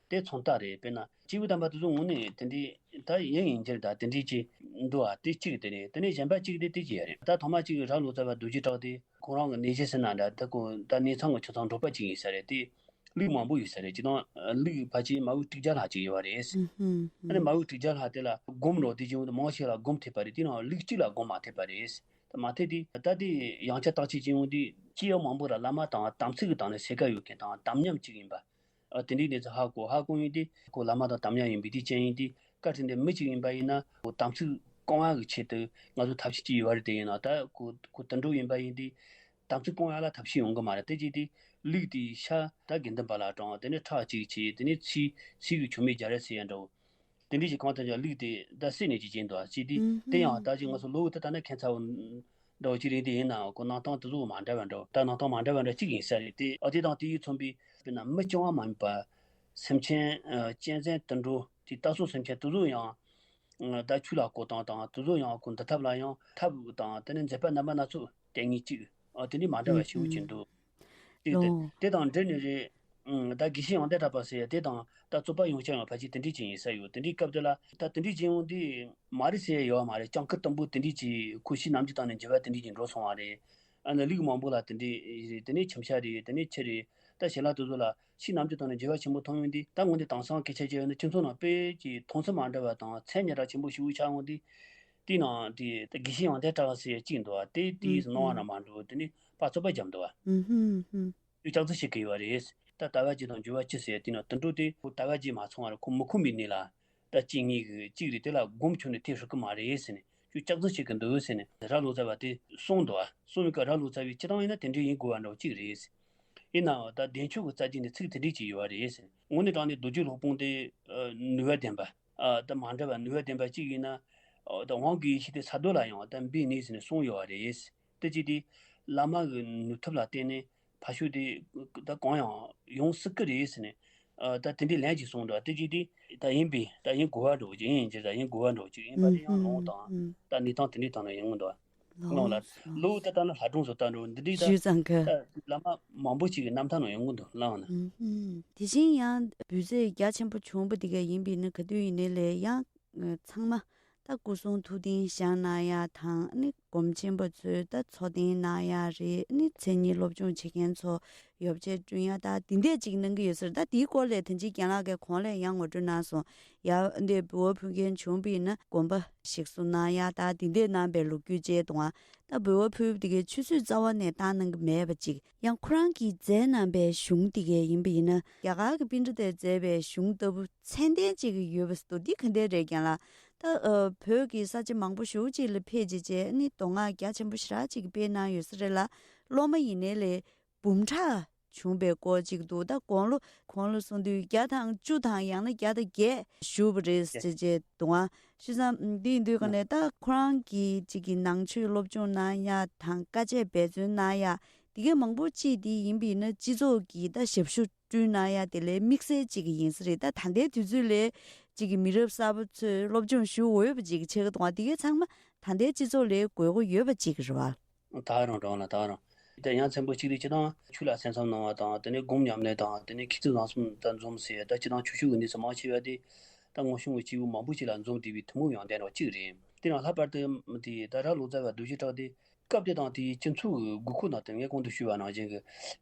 དེ་མཚོན་རྟགས་རེད། དཔེར་ན་སྐྱེས་བུ་དམ་པ་དེ་ཚོ་དངོས་གནས་དེ་འདྲའི་ད་ཡིན་ཡིན་གྱི་རེད། ད་དེ་འདྲའི་ཅིག་འདུག་བ། དེ་གཅིག་དེ་རེད། དེ་ནས་གཞན་པ་གཅིག་དེ་དེ་ཅི་ཡ་རེད། ད་ཐོག་མ་གཅིག་རྭ་ལོ་ཙཱ་བ་རྡོ་རྗེ་གྲགས་དེ་ཁོ་རང་གི་ནད་གཞི་ཟེར་ན་འདྲ། ད་ཁོ་ད་གནས་ཚང་གི་ཆ་ཚང་འབྲོག་པ་གཅིག་ཡིན་ས་རེད། དེ་ལུག་མང་པོ་ཡོད་ས་རེད། སྤྱིར་བཏང་ལུག་ཕལ་ཆེར་མ་བུ་དྲུག་བརྒྱ་ལྷག་ཅིག་ཡོད་པ་རེད། ཨ་ནི་མ་བུ་དྲུག་བརྒྱ་ལྷག་དེ་ལ་སྒོམ་འགྲོ་དེ་བྱུང་དུས་མང་ཆེ་ལ་སྒོམ་ཐེབས་པ་རེད། དེ་ནང་ལུག་གཅིག་ལ་སྒོམ་མ་ཐེབས་པ་རེད། ད་མ་ཐེབས་དུས་ད་དེ་ཡང་ཆ་བརྟག་དཔྱད་བྱེད་ཡོང་དུས་སྐྱེས་བུ་མང་པོ་ལ་བླ་མ་དང་དམ་ཚིག་གི་སྟེང་ནས་སེར་ཁ་ཡོད་མཁན་དང་དམ་ཉམས་གཅིག་ཡིན་པ། ཨ་དེ་འདྲའི་གནས་ཚུལ་ཧ་གོ། ཧ་གོ་ཡིན་དུས་ཁོ་བླ་མ་དང་དམ་ཉམས་ཡིན་པའི་དེ་རྐྱེན་ཡིན་དུས་བཀའ་དྲིན་དེ་མི་གཅིག་ཡིན་པ་ཡིན་ན་ཁོ་དམ་ཚིག་སྐོང་བ་གི་ཆེད་དུ་ང་ཚོ་ཐབས་ཤེས་ཅིག་ཡོད་རེད། དེ་ཡིན་ན་ད་ཁོ་ཁོ་དུད་འགྲོ་ཡིན་པ་ཡིན་དུས་དམ་ཚིག་སྐོང་བ་ལ་ཐབས་ཤེས་ཡོང་གི་མ་རེད། དེ་བྱས་དུས་ལུག་དེའི་ཤ་ད་དགེ་འདུན་པ་ལ་དྲངས། དེ་ནས་ཁྲག་གཅིག་བྱས། དེ་ནས་ཚིལ་ཚིལ་གྱི་ཆུ་མིག་རྒྱ་རེ་ཟེར་ཡ་འདྲ་བོ། དེ་འདྲའི་ཞིག་གང་ལྟར་ཀྱང་ལུག་དེ་ད་བསད་ནས་ཅིག་བྱིན་འདུག་ཅེས་དེ་དེ་ཡང་ད་ཅིག་ང་ཚོ་ལོ་ད་ལྟ་ན་ཁྱད་མཚར་བོ་འདྲ་བོ་ཅིག་རེད། དེ་ཡིན་ནའང་ཁོ་གནང་སྟངས་དེ་ཚོ་མ་འདྲ་བ་འདྲ་བོ། ད་གནང་སྟངས་མ་འདྲ་བ་འདྲ་གཅིག་ཡིན་ས་རེད། དེ་ཨ་དེ་དང་དེ་ཡིས་མཚོན་པའི་དཔེར་ན་མི་རྐྱང་བ་མ་ཡིན་པ་སེམས་ཅན་གཅན་གཟན་དུད་འགྲོ་དེ་རྟ་སོགས་སེམས་ཅན་དེ་ཚོ་ཡང་ད་ཆོས་ལ་གོ་སྟངས་དང་དེ་ཚོ་ཡང་ཁོ་འདུལ་ཐབས་ལ་ཡང་ཐབས་དང་དེ་ནས་མཛད་པ་རྣམ་པ་སྣ་ཚོགས་སྟེ་ངེས་གཅིག་ཨ་དེ་འདྲའི་མ་འདྲ་བ་ཞེ་པོ་ཅིག་འདུག་ཅིག་དེ་ལོ། དེ་དང་འབྲེལ་ནས་རེད། ཨང་། ད་དགེ་བཤེས་ཡོན་ཏན་གྲགས་པ་ཟེར་ཡ་དེ་དང་ད་རྩོད་པ་ཡོང་ཆ་ཡང་ཕལ་ཆེར་དེ་འདྲས་ཅིག་ཡིན་ས་ཡོད། དེ་འདྲའི་སྐབས་དེ་ལ་ད་དེ་འདྲས་ཅིག་ཡོང་དུས་མ་རེད་ཟེར་ཡ་ཡོད་མ་རེད། སྤྱང་ཀི་དུམ་བུ་དེ་འདྲས་ཅིག་ཁོ་ཕྱི་ནམ་རྒྱུན་དང་ནས་འགྱུར་བ་དེ་འདྲས་ཅིག་འགྲོ་སོང་བ་རེད། ཨ་ནི་ལུག་མང་པོ་ལ་དེ་འདྲས་རེད། དེ་ནས་ཁྱིམ་ཤ་རེད། དེ་ནས་ཁྱི་རེད། ད་ཞལ་ལག་དེ་ཚོ་ལ་ཕྱི་ནམ་རྒྱུན་དང་ནས་འགྱུར་བ་ཆེན་པོ་མཐོང་ཡོང་དུས་ད་ངོ་འདི་དེང་སང་སྐད་ཆ་བཤད་ཡོད་ན་སྤྱི་ཚོགས་ནང་དཔེ་ཅིག་མཐོང་ཚུལ་མ་འདྲ་བ་དང་ཚད་ཉེ་དྲགས་ཆེན་པོ་ཞེ་པོ་ཆགས་ཡོང་དུས། དེའི་ནང་དེ་དགེ་བཤེས་ཡོན་ཏན་གྲགས་ཟེར་གཅིག་འདུག་བ། དེ་དེའི་སྣང་བ་ནང་མ་འགྲོ། དེ་ནི་ཕར་རྩོད་པ་རྒྱབ་འདུག་བ། ཨུ་ཧུམ་ཧུམ། དེ་སྐྱག་རྫུན་བཤད་ཀྱི་ཡོད་རེད། ད་ལྟ་བ་གཅིག་དང་འགྱུར་བ་གཅིག་ཟེར་དེ་ནང་དུད་འགྲོ་དེ་ཁོ་ལྟ་བ་གཅིག་མ་ཚང་བ་རེད། ཁོ་མི་ཁོམ་པའི་གནས་ལ་ད་སྐྱེ་ངེས་ཀྱི་གཅིག་རེད། དེ་ལ་སྒོམ་ཆུང་ནས་ཐེབས་སྲིད་ཀྱི་མ་རེད་ཟེར་ནས་ཁྱོད་སྐྱག་རྫུན་བཤད་ཀྱི་འདུག་ཟེར་ནས་རྭ་ལོ་ཙཱ་བ་དེ་གསུངས་འདུག་བ། གསུངས་པའི་སྐབས་རྭ་ལོ་ཙཱ་བས་སྤྱིར་བཏང་ཡིན་ན་དེ་འདྲའི་ཡིན་དགོས་པ་འདྲ་བོ་གཅིག་རེད། ཡིན་ནའང་ད་བདེ་མཆོག་གི་རྩ་རྒྱུད་ནས་ཚིག་དེ་འདྲས་ཅིག་ཡོད་པ་རེད་ཟེར། དངོས་གནས་དྲང་གནས་རྡོ་རྗེ་སློབ་དཔོན་དེ་ནུས་པ་ལྡན་པ། ཨ་ད་མ་འདྲ་བ་ནུས་པ་ལྡན་པ་གཅིག་ཡིན་ན། ཨ་ད་དབང་གི་ཡེ་ཤེས་དེ་ས་རྡོ་ལ་ཡང་ད་འབེབས་ནུས་ཟེར་ནས་གསུངས་ཡོད་པ་རེད། དེ་གཅིག་དེ་བླ་མ་གི་ནུས་སྟོབས་ལ་བརྟེན་ནས་ཕ་ཤུལ་དེ་ད་གང་ཡང་ཡོང་སྲིད་ཀྱི་རེད་ཟེར་ནས། ཨ་ད་དེ་འདྲའི་ལན་ཅིག་གསུངས་འདུག་དེ་གཅིག་དེ་ད་ཡིན་པས་ད་ཡིན་དགོས་པ་འདྲ་བོ་ཅིག་ཡིན་ཡིན་གྱི་ད་ཡིན་དགོས་པ་འདྲ་བོ་ཅིག་ཡིན་པ་དེ་ཡང་ལོང་དང་ད་གནས་སྟངས་དེ་འདྲའི་སྟེང་ན་ཡོང་གི་འདུག་ལོང་ལ། ལོ་ད་ལྟ་ན་ལྷ་སྒྲུང་བཟོ་ལྟ་འགྲོ་འདི་འདྲའི་ད་ཞུས་ཙང་གི་ད་བླ་མ་མང་པོ་ཅིག་གི་རྣམ་ཐར་ནང་ཡོང་གི་འདུག་ལའང་ན། ཨུམ། དེ་བཞིན་ཡང་འབུལ་ཚད་རྒྱ་ཆེན་པོ་བྱུང་བ་དེ་ག་ཡིན་པས་ན་ག་དུས་ཡིན་ནའི་ལས་ཡང་ཚང་མ་ད་སྐུ་གསུང་ཐུགས་རྟེན་བཞེངས་གནང་ཡ་དང་ནི་སྒོམ་ཆེན་པོ་ཚོས་ད་འཚོ་རྟེན་གནང་ཡ་རེད། ནི་མཚན་ཉིད་སློབ་སྦྱོང་བྱེད་མཁན་ཚོ་ཡོ་བྱད་བསྐྲུན་ཡ་ད་དེ་འདྲས་ཅིག་གནང་གི་ཡོད་ཟེར། ད་དེའི་སྐོར་ལས་ཐེངས་གཅིག་རྒན་ལགས་ཀྱིས་གོང་ལས་ཡང་ངོ་སྤྲོད་གནང་སོང་། ཡ་འདི་འབུལ་བ་ཕུལ་མཁན་བྱུང་བས་ན་དགོན་པ་ཞིག་གསོ་གནང་ཡ་ད་དེ་འདྲས་གནང་བའི་ལོ་རྒྱུས་བཅས་དང་། ད་འབུལ་བ་ཕུལ་བ་དེ་གའི་ཆུད་ཟོས་རྩ་བ་ནས་བཏང་གནང་གི་མེད་པ་ཅིག་ཡང་ཁོ་རང་གིས་མཛད་གནང་བའི་གཞུང་དེ་གའི་ཡིན་པ་ཡིན་ན་རྒྱ་གར་གྱི་པཎྜི་ཏས་མཛད་པའི་གཞུང་ལྟ་བུ་ཚད་ལྡན་ཅིག་ཡོད་པ་ཟེར་འདུག་འདི་ག་འདྲས་རེད་རྒན་ལགས། ད་ཨ་བོད་ཀྱི་ས་ཆ་མང་པོ་ཞེ་པོ་ཅིག་ལ་ཕེབས་བྱས་བྱས་ནི་མདོ་སྔགས་རྒྱ་ཆེན་པོ་ཞེ་དྲག་ཅིག་སྤེལ་གནང་ཡོད་ས་རེད་ལ། སློབ་མ་ཡིན་ནའི་ལས་འབུམ་ཕྲག་བྱུང་བའི་སྐོར་ཅིག་འདུག་ད་དགུང་ལོ་གོང་ལ་སོང་དུས་བརྒྱ་དང་བཅུ་དང་ཡང་ན་བརྒྱ་དང་བརྒྱད་བཞུགས་པ་རེད་ཟེར་བྱས་འདུག་ཨ། བྱས་ཙང་འདི་ཡིན་དུས་ག་ནས་ད་ཁོ་རང་གིས་ཅིག་གི་ནང་ཆོས་སློབ་སྦྱོང་གནང་ཡ་དང་དཀའ་སྤྱད་འབད་བརྩོན་གནང་ཡ་དེ་གའི་མང་པོ་ཅིག་འདི་ཡིན་པས་ན་སྤྱི་ཚོགས་ཀྱི་ད་ཞབས་ཞུ་བསྐྲུན་གནང་ཡ་དེ་ལས་དམིགས་བསལ་ཅིག་ཡིན་ས་རེད། ད་ད་ལྟའི་དུས་ཚོད་ལས་ཅིག་གི་མི་རབས་གསར་པ་ཚོས་སློབ་སྦྱོང་ཞུ་འོས་པ་ཅིག་ཆགས་ཀྱི་འདུག་ཨ། དེ་གའི་ཚང་མ་ད་ལྟའི་སྤྱི་ཚོགས་ལས་དགོས་མཁོ་ཡོད་པ་ཅིག་རེད་བ། ད་རུང་རང་ལ་ད་རུང་། དེ་ཡང་ཚན་པོ་གཅིག་རེད། སྤྱིར་བཏང་ཆོས་ལ་གསན་བསམ་གནང་བ་དང་དེ་ནས་སྒོམ་ཉམས་ལེན་དང་དེ་ནས་མཁས་བཙུན་བཟང་གསུམ་དང་འཛོམས་ཟེར་ད་སྤྱིར་བཏང་ཆོས་ཕྱོགས་ཀྱི་གནས་ཚུལ་མང་ཆེ་བ་དེ་ད་སྔོན་བྱུང་གི་སྐྱེས་བུ་མང་པོ་ཅིག་ལ་འཛོམས་བསྡད་པའི་ཐུན་མོང་ཡོན་ཏན་རང་གཅིག་རེད། དེ་ཡང་ལྷག་པར་དུ་དེ་ད་ར་ལོ་ཙཱ་བ་རྡོ་རྗེ་གྲགས་དེ་སྐབས་དེ་དང་དེའི་སྤྱི་ཚོགས་ཀྱི་དགོས་མཁོ་ནང་དུ་ངས་གོང་དུ་ཞུས་པ་ནང་བཞིན་གྱི་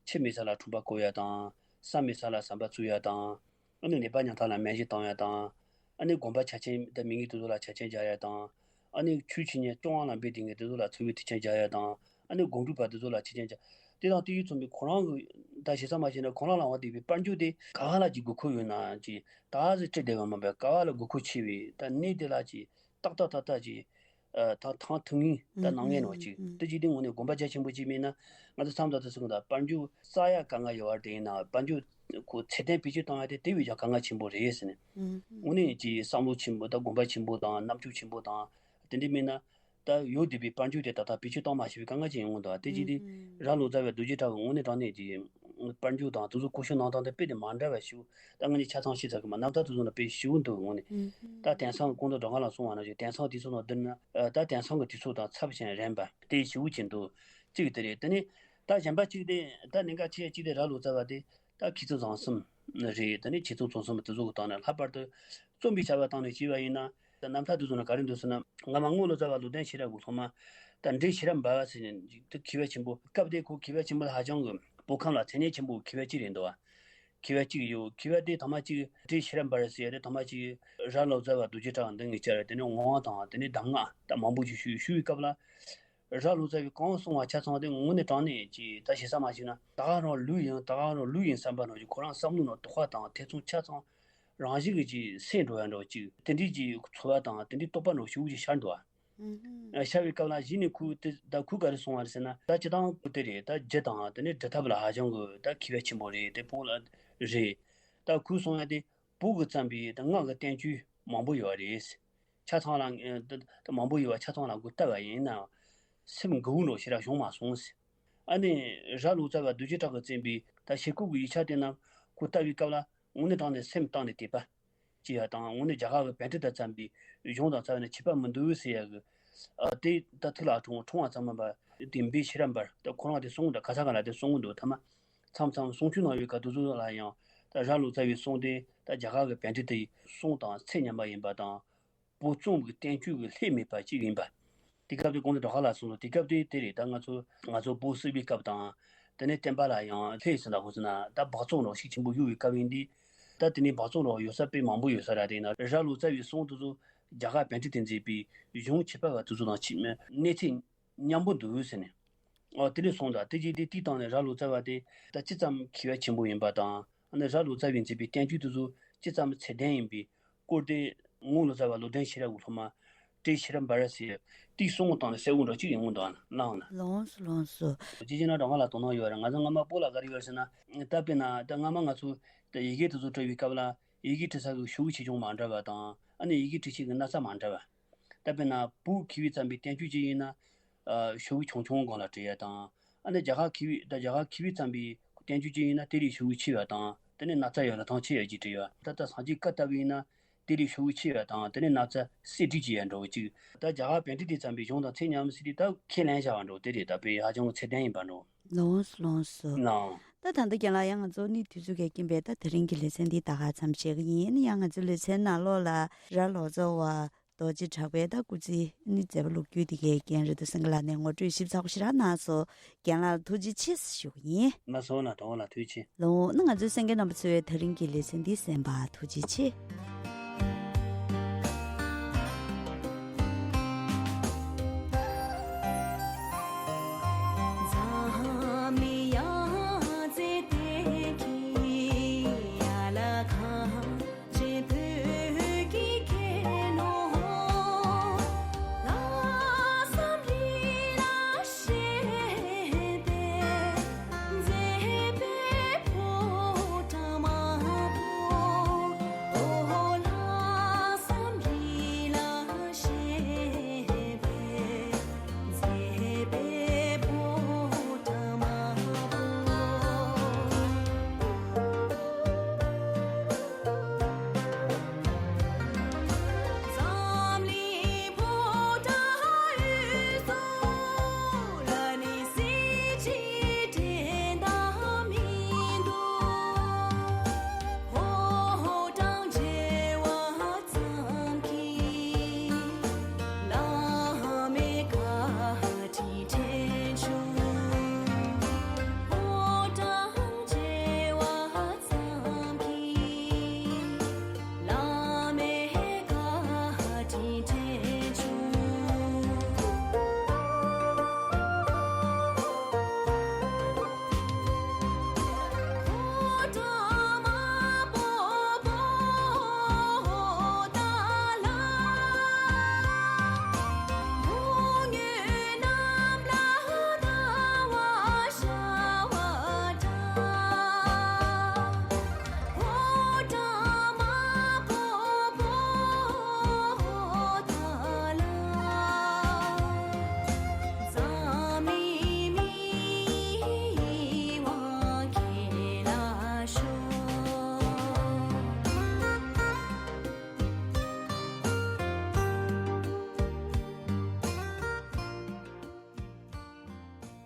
ཆུ་མེད་ས་ལ་ཁྲོན་པ་བརྐོ་ཡ་དང་ས་མེད་ས་ལ་ཟམ་པ་བཙུགས་ཡ་དང་། ཨ་ནི་ནད་པ་ཉམ་ཐག་ལ་སྨན་བཅོས་བཏང་ཡ་དང་། ཨ་ནི་དགོན་པ་ཆ་རྐྱེན་དང་མི་ངན་དེ་ཚོ་ལ་ཆ་རྐྱེན་སྦྱར་ཡ་དང་། ཨ་ནི་ཆོས་བྱེད་མཁན་སྐྱོང་བ་ལ་འབད་དེ་ངས་དེ་ཚོ་ལ་འཚེ་བའི་ཐེག་ཆེན་སྦྱར་ཡ་དང་། ཨ་ནི་སྒོམ་སྒྲུབ་པ་དེ་ཚོ་ལ་ཆ་རྐྱེན་སྦྱར། དེ་དང་དེ་ཡིས་མཚོན་པའི་ཁོ་རང་གི་ད་ཞེ་ས་མ་ཞེ་ན་ཁོ་རང་ལ་དབང་བསྡུས་པའི་དཔལ་འབྱོར་དེ་ག་བ་ལ་ཅིག་དགོས་མཁོ་ཡོད་ན་ཅིག་ད་གཟི་བྲིས་བསྡད་པ་མིན་པས་ག་བ་ལ་དགོས་མཁོ་ཆེ་བའི་ད་གནས་དེ་ལ་ཅིག་ཏག་ཏག་ཏག་ཏག་ཅིག་ཨ་ད་ཐང་ཐུང་ངེ་ད་ནང་ངེ་ནོ་ཅིག་དེ་ཅིག་དེ་ངོ་ནས་དགོན་པ་རྒྱ་ཆེན་པོ་ཅིག་མིན་ན་ང་ཚོ་མཚམས་དང་དུ་སོང་དང་དཔལ་འབྱོར་བཙལ་ཡ་དཀའ་ངལ་ཡོད་བར་དེ་ཡིན་ན་དཔལ་འབྱོར་ཁོ་ཚད་ལྡན་བེད་སྤྱོད་བཏང་ཡ་དེ་དེ་བས་ཀྱང་དཀའ་ངལ་ཆེན་པོ་རེད་ཟེར་ནས་དངོས་གནས་ཀྱི་བསམ་བློ་ཆེན་པོ་དང་དགོངས་པ་ཆེན་པོ་དང་རྣམ་དཔྱོད་ཆེན་པོ་དང་ དེ་འདྲ་མིན་ན། ད་ཡོད་བསྡད་པའི་པར་འགྱུར་དེ་ད་ལྟ་བེད་སྤྱོད་གཏོང་མ་ཤེས་པའི་དཀའ་ངལ་ཅིག་ཡོང་གི་འདུག་དེ་རྗེས་དེ། ཨུ་ཧུམ། ར་ལོ་ཙཱ་བའི་རྡོ་རྗེ་བྲག་གི་དངོས་གནས་དྲང་གནས་ཀྱི་པར་འགྱུར་དང་དེ་ཚོ་སྐུ་ཞབས་གནང་སྟངས་དེ་དཔེ་དེ་མ་འདྲ་བ་ཞིག་ད་ང་གཉིས་ཆ་ཚང་ཤེས་ཚར་གི་མ། རྣམ་ཐར་དེ་ཚོ་ནང་དཔེ་ཞིབ་འདུག་དངོས་གནས། ཨུ་ཧུམ། ད་དེང་སང་གི་ཀུན་ཏུ་སྒྲོལ་དཀར་ལགས་གསུངས་པ་ནང་བཞིན་དེང་སང་དུས་ཚོད་ནང་བསྡུར་ན། ད་དེང་སང་གི་དུས་ཚོད་དང་ཚབས་ཆེན་རན་པ་དེ་ཞིབ་ཅིག་འདུག་གཅིག་དེ་རེད། དེ་ནས་ད་གཞན་པ་གཅིག་དེ། ད་གནད་འགག་ཆེ་གཅིག་དེ་ར་ལོ་ཙཱ་བ་དེ། ད་མཁས་བཙུན་བཟང་གསུམ་རེད། དེ་ནས་ཆེ་བཙུན་ཆུང་གསུམ་དེ་ཚོ་གི་སྟེང་ནས། ལྷག་པར་དུ་རྩོམ་པའི་བྱ་བ་སྟེང་ནས་བྱས་པ་ཡིན་ན། ད་རྣམ་ཐར་དེ་ཚོ་ནང་ག་རེ་འདུག་ཟེར་ན། སྔ་མ་དངོས་ལོ་ཙཱ་བ་ལོ་ལྡན་ཤེས་རབ་ཀྱི་སློབ་མ། ད་འབྲས་ཤེས་རབ་འབར་བ་ཟེར་ནས་དེ་མཁས་པ་ཆེན་པོ། སྐབས་དེ་ཁོ་མཁས་པ་ཆེན་པོ་ལ་ཧ་ཅང་གི་བོད་ཁམས་ལ་མཚན་སྙན་ཆེན་པོ་མཁས་པ་གཅིག་རེད་འདུག་བ། མཁས་པ་གཅིག་ཡོད། མཁས་པ་དེ་ཐོག་མ་གཅིག་འབྲས་ཤེས་རབ་འབར་ཟེར་ཡ་དེ་ཐོག་མ་གཅིག་ར་ལོ་ཙཱ་བ་རྡོ་རྗེ་བྲག་མདུན་ནས་བཅར། དེ་ནས་ངག་དབང་དང་དེ་ནས་གདམས་ངག་ད་མང་པོ་ཞིག་ཞུས། ཞུས་པའི་སྐབས་ལ། ར་ལོ་ཙཱ་བས་གང་གསུངས་པ་ཆ་ཚང་དེ་དངོས་གནས་དྲང་གནས་ཀྱི་ད་ཞེ་ས་མ་ཞུས་ན། ད་ག་རང་ལུགས་ཡིན། ད་ག་རང་ལུགས་ཡིན་བསམ་པ་ནང་བཞིན། ཁོ་རང་བསམ་བློ་ནང་དོགས་པ་དང་ཐེ་ཚོམ་ཆ་ཚང་རང་བཞིན་གྱིས་ཅིག་སེལ་འགྲོ་ཡ་འདྲ་བོ་ཅིག་དེ་འདྲའི་ཅིག་ཚོར་བ་དང་དེ་འདྲའི་རྟོགས་པ་འདྲ་བོ་ཞེ་པོ་ཅིག་ཤར་འདུག་བ། ཨུ་ཧུམ། ཤར་བའི་སྐབས་ལ་གཞི་ནས་ཁོས་དེ། ད་ཁོས་ག་རེ་གསུངས་པ་རེད་ཟེར་ན། ད་སྤྱིར་བཏང་ཁོ་དེ་རེད། ད་རྒྱུ་དང་དེ་ནས་སྒྲུབ་ཐབས་ལ་ཧ་ཅང་གི་ད་མཁས་པ་ཆེན་པོ་རེད། དེ་བོད་ལ་རེད། ད་ཁོས་གསུངས་ཡ་དེ། བོད་ཀྱིས་བརྩམས་པའི་ད་སྔགས་ཀྱི་བསྟན་བཅོས་མང་པོ་ཡོད་རེད། ཆ་ཚང་ལ། ཨ། ད་ད་མང་པོ་ཡོད་པ་ཆ་ཚང་ལ་ཁོས་བལྟས་པ་ཡིན་ན་སེམས་འགུལ་བ་འདྲ་བོ་ཞེ་དྲག་བྱུང་མ་སོང་ཟེར། ཨ་ནི་ར་ལོ་ཙཱ་བ་རྡོ་རྗེ་བྲག་གིས་བརྩམས་པའི་ད་ཤེལ་སྐུད་ཀྱི་ཡིག་ཆ་དེ་རྣམས་ཁོས་བལྟ་བའི་སྐབས་ལ། དངོས་གནས་དྲང་གནས་སེམས་གཏིང་ནས་དད་པ་སྐྱེ་ཡ་དང་། དངོས་གནས་རྒྱ་གར་གྱི་པཎྜི་ཏ་བརྩམས་པའི་གཞུང་དང་རྩ་བ་ནས་ཁྱད་པར་མི་འདུག་ཟེར་ཡ་གི། ཨ། དེ་ད་ཐུགས་ལ་འཁྲུངས། འཁྲུངས་པ་ཙམ་མིན་པར་དེ་འབྲས་ཤེས་རབ་འབར། ད་ཁོ་རང་དེ་གསུང་གི་འདུག་ག་ས་ག་ལ་དེ་གསུང་གི་འདུག་ཐ་མ་མཚམས་མཚམས་གསུང་ཆོས་གནང་བའི་སྐབས་དེ་ཚོ་ལ་ཡང་། ད་ར་ལོ་ཙཱ་བའི་གསུང་དེ་ད་རྒྱ་གར་གྱི་པཎྜི་ཏའི་གསུང་དང་ཚད་མཉམ་པ་ཡིན་པ་དང་། བོད་རྩོམ་གྱི་བསྟན་བཅོས་ཀྱི་ལྷད་མེད་པ་ཅིག་ཡིན་པ། དེ་སྐབས་དེ་ཀུན་ཏུ་སྒྲོལ་དཀར་ལགས་གསུངས་སོང་། དེ་སྐབས་དེ་དེ་རེད། ད་ང་ཚོ་ང་ཚོ་བོད་སིལ་བུའི་སྐབས་དང་། དེ་ནས་བསྟན་པ་ལ་ཡང་ལྷད་ཟེར་ན། ཧོ་ཟེར་ན་ད་སྦགས་བཙོག་འདྲ་བོ་ཞིག་ཆེན་པོ་ཡོད་པའི་སྐབས་ཡིན་དུས། ད་དེ་ནས་སྦགས་བཙོག་འདྲ་བོ་ཡོད་ས་དཔེ་མང་པོ་ཡོད་ས་རེད། དེ་ཡིན་ན་ར་ལོ་ཙཱ་བའི་གསུང་དེ་ཚོ་རྒྱ་གར་པཎྜི་ཏས་མཛད་པའི་གཞུང་ཁྱད་པར་བ་དེ་ཚོ་དང་ཆེས་གནས་ཚད་མཉམ་པོ་འདུག་ཟེར་ནས། ཨོ། དེ་འདྲ་གསུངས་འདུག་དེ་རྗེས་དེ་དེའི་སྟེང་ནས་ར་ལོ་ཙཱ་བ་དེ་ད་ཅི་ཙམ་མཁས་པ་ཆེན་པོ་ཡིན་པ་དང་། ཨ་ནི་ར་ལོ་ཙཱ་བས་མཛད་པའི་བསྟན་བཅོས་དེ་ཚོ་ཅི་ཙམ་ཚད་ལྡན་ཡིན་པའི་སྐོར་དེ། དངོས་ལོ་ཙཱ་བ་ལོ་ལྡན་ཤེས་རབ་ཀྱི་སློབ་མ་འབྲས་ཤེས་རབ་འབར་ཟེར་དེའི་གསུང་སྟེང་ནས་གསལ་བོ་འདྲ་ཅིག་ཡོང་གི་འདུག་ཨ། གནང་ན། ལགས་སོ། ལགས་སོ། ཅི་བྱས་ན་སྒྲོལ་དཀར་ལགས་དོ་སྣང་ཡོད་རེད། ང་ཚོ་སྔ་མ་བོད་ལ་ག་རེ་ཡོད་རེད་ཟེར་ན། ད་དཔེར་ན་ད་སྔ་མ་ང་ཚོ་ད་ཡི་གེ་དེ་ཚོ་འབྲི་བའི་སྐབས་ལ་ཡི་གེ་འབྲི་ས་གི་ཤོག་བུ་ཆེ་ཆུང་མ་འདྲ་བ་དང་། ཨ་ནི་ཡི་གེ་འབྲི་བྱེད་ཀྱི་ན་ཚ་མ་འདྲ་བ། ད་དཔེར་ན་བོད་མཁས་པས་བརྩམས་པའི་བསྟན་བཅོས་ཅིག་ཡིན་ན། ཨ། ཤོག་བུ་ཆུང་ཆུང་སྒང་ལ་བྲིས་ཡ་དང་། ཨ་ནི་རྒྱ་གར་མཁས་པས། ད་རྒྱ་གར་མཁས་པས་བརྩམས་པའི་བསྟན་བཅོས་ཅིག་ཡིན་ན་དེ་ལས་ཤོག་བུ་ཆེ་བ་དང་། དེ་ནས་ན་ཚ་ཡང་རིན་ཐང་ཆེ་ཡ་ཅིག་བྲིས་ཡོད། ད་ལྟ་སངས་རྒྱས་བཀའ་ལྟ་བུ་ཡིན་ན་དེ་ལས་ཤོག་བུ་ཆེ་བ་དང་། དེ་ནས་ན་ཚ་གསེད་བྲིས་བྱེད་ཡ་འདྲ་བོ་ཅིག་ད་རྒྱ་གར་པཎྜི་ཏས་བརྩམས་པའི་གཞུང་དང་ཚད་མཉམ་ཟེར་དུས་ད་ཁས་ལེན་བྱ་བ་འདྲ་བོ་དེ་རེད། ད་དཔེ་ཧ་ཅང་གི་ཚད་ལྡན་ཡིན་པ་འདྲ་བོ། ལགས་སོ། ལགས་སོ། ལགས། ད་ད་ལྟ་རྒན་ལགས། ཡང་ང་ཚོ་ནི་དུས་ཚོད་ཀྱི་རྐྱེན་པས་ད་དེ་རིང་གི་ལེ་ཚན་འདི་ད་ག་ཙམ་བྱེད་ཀྱི་ཡིན། ཡང་ང་ཚོའི་ལེ་ཚན་ནང་ལོགས་ལ་ར་ལོ་ཙཱ་བ་རྡོ་རྗེ་གྲགས་པའི་ད་སྐུ་ཚེ་ནི་མཛད་པ་ལོ་རྒྱུས་དེ་གའི་རྒན་རེད་འདུག་སེང་གེ་ལགས་ནས་ངོ་སྤྲོད་ཞིབ་ཚགས་པོ་ཞེ་དྲག་གནང་སོང་། རྒན་ལགས་ལ་ཐུགས་རྗེ་ཆེ་ཞུ་གི་ཡིན། ལགས་སོ། ལགས། གྲོགས་པོ་ལགས་ཐུགས་རྗེ་ཆེ། ལགས། ད་ང་ཚོའི་གསན་མཁན་རྣམ་པ་ཚོས་དེ་རིང་གི་ལེ་ཚན་འདི་གསན་པར་ཐུགས་རྗེ་ཆེ།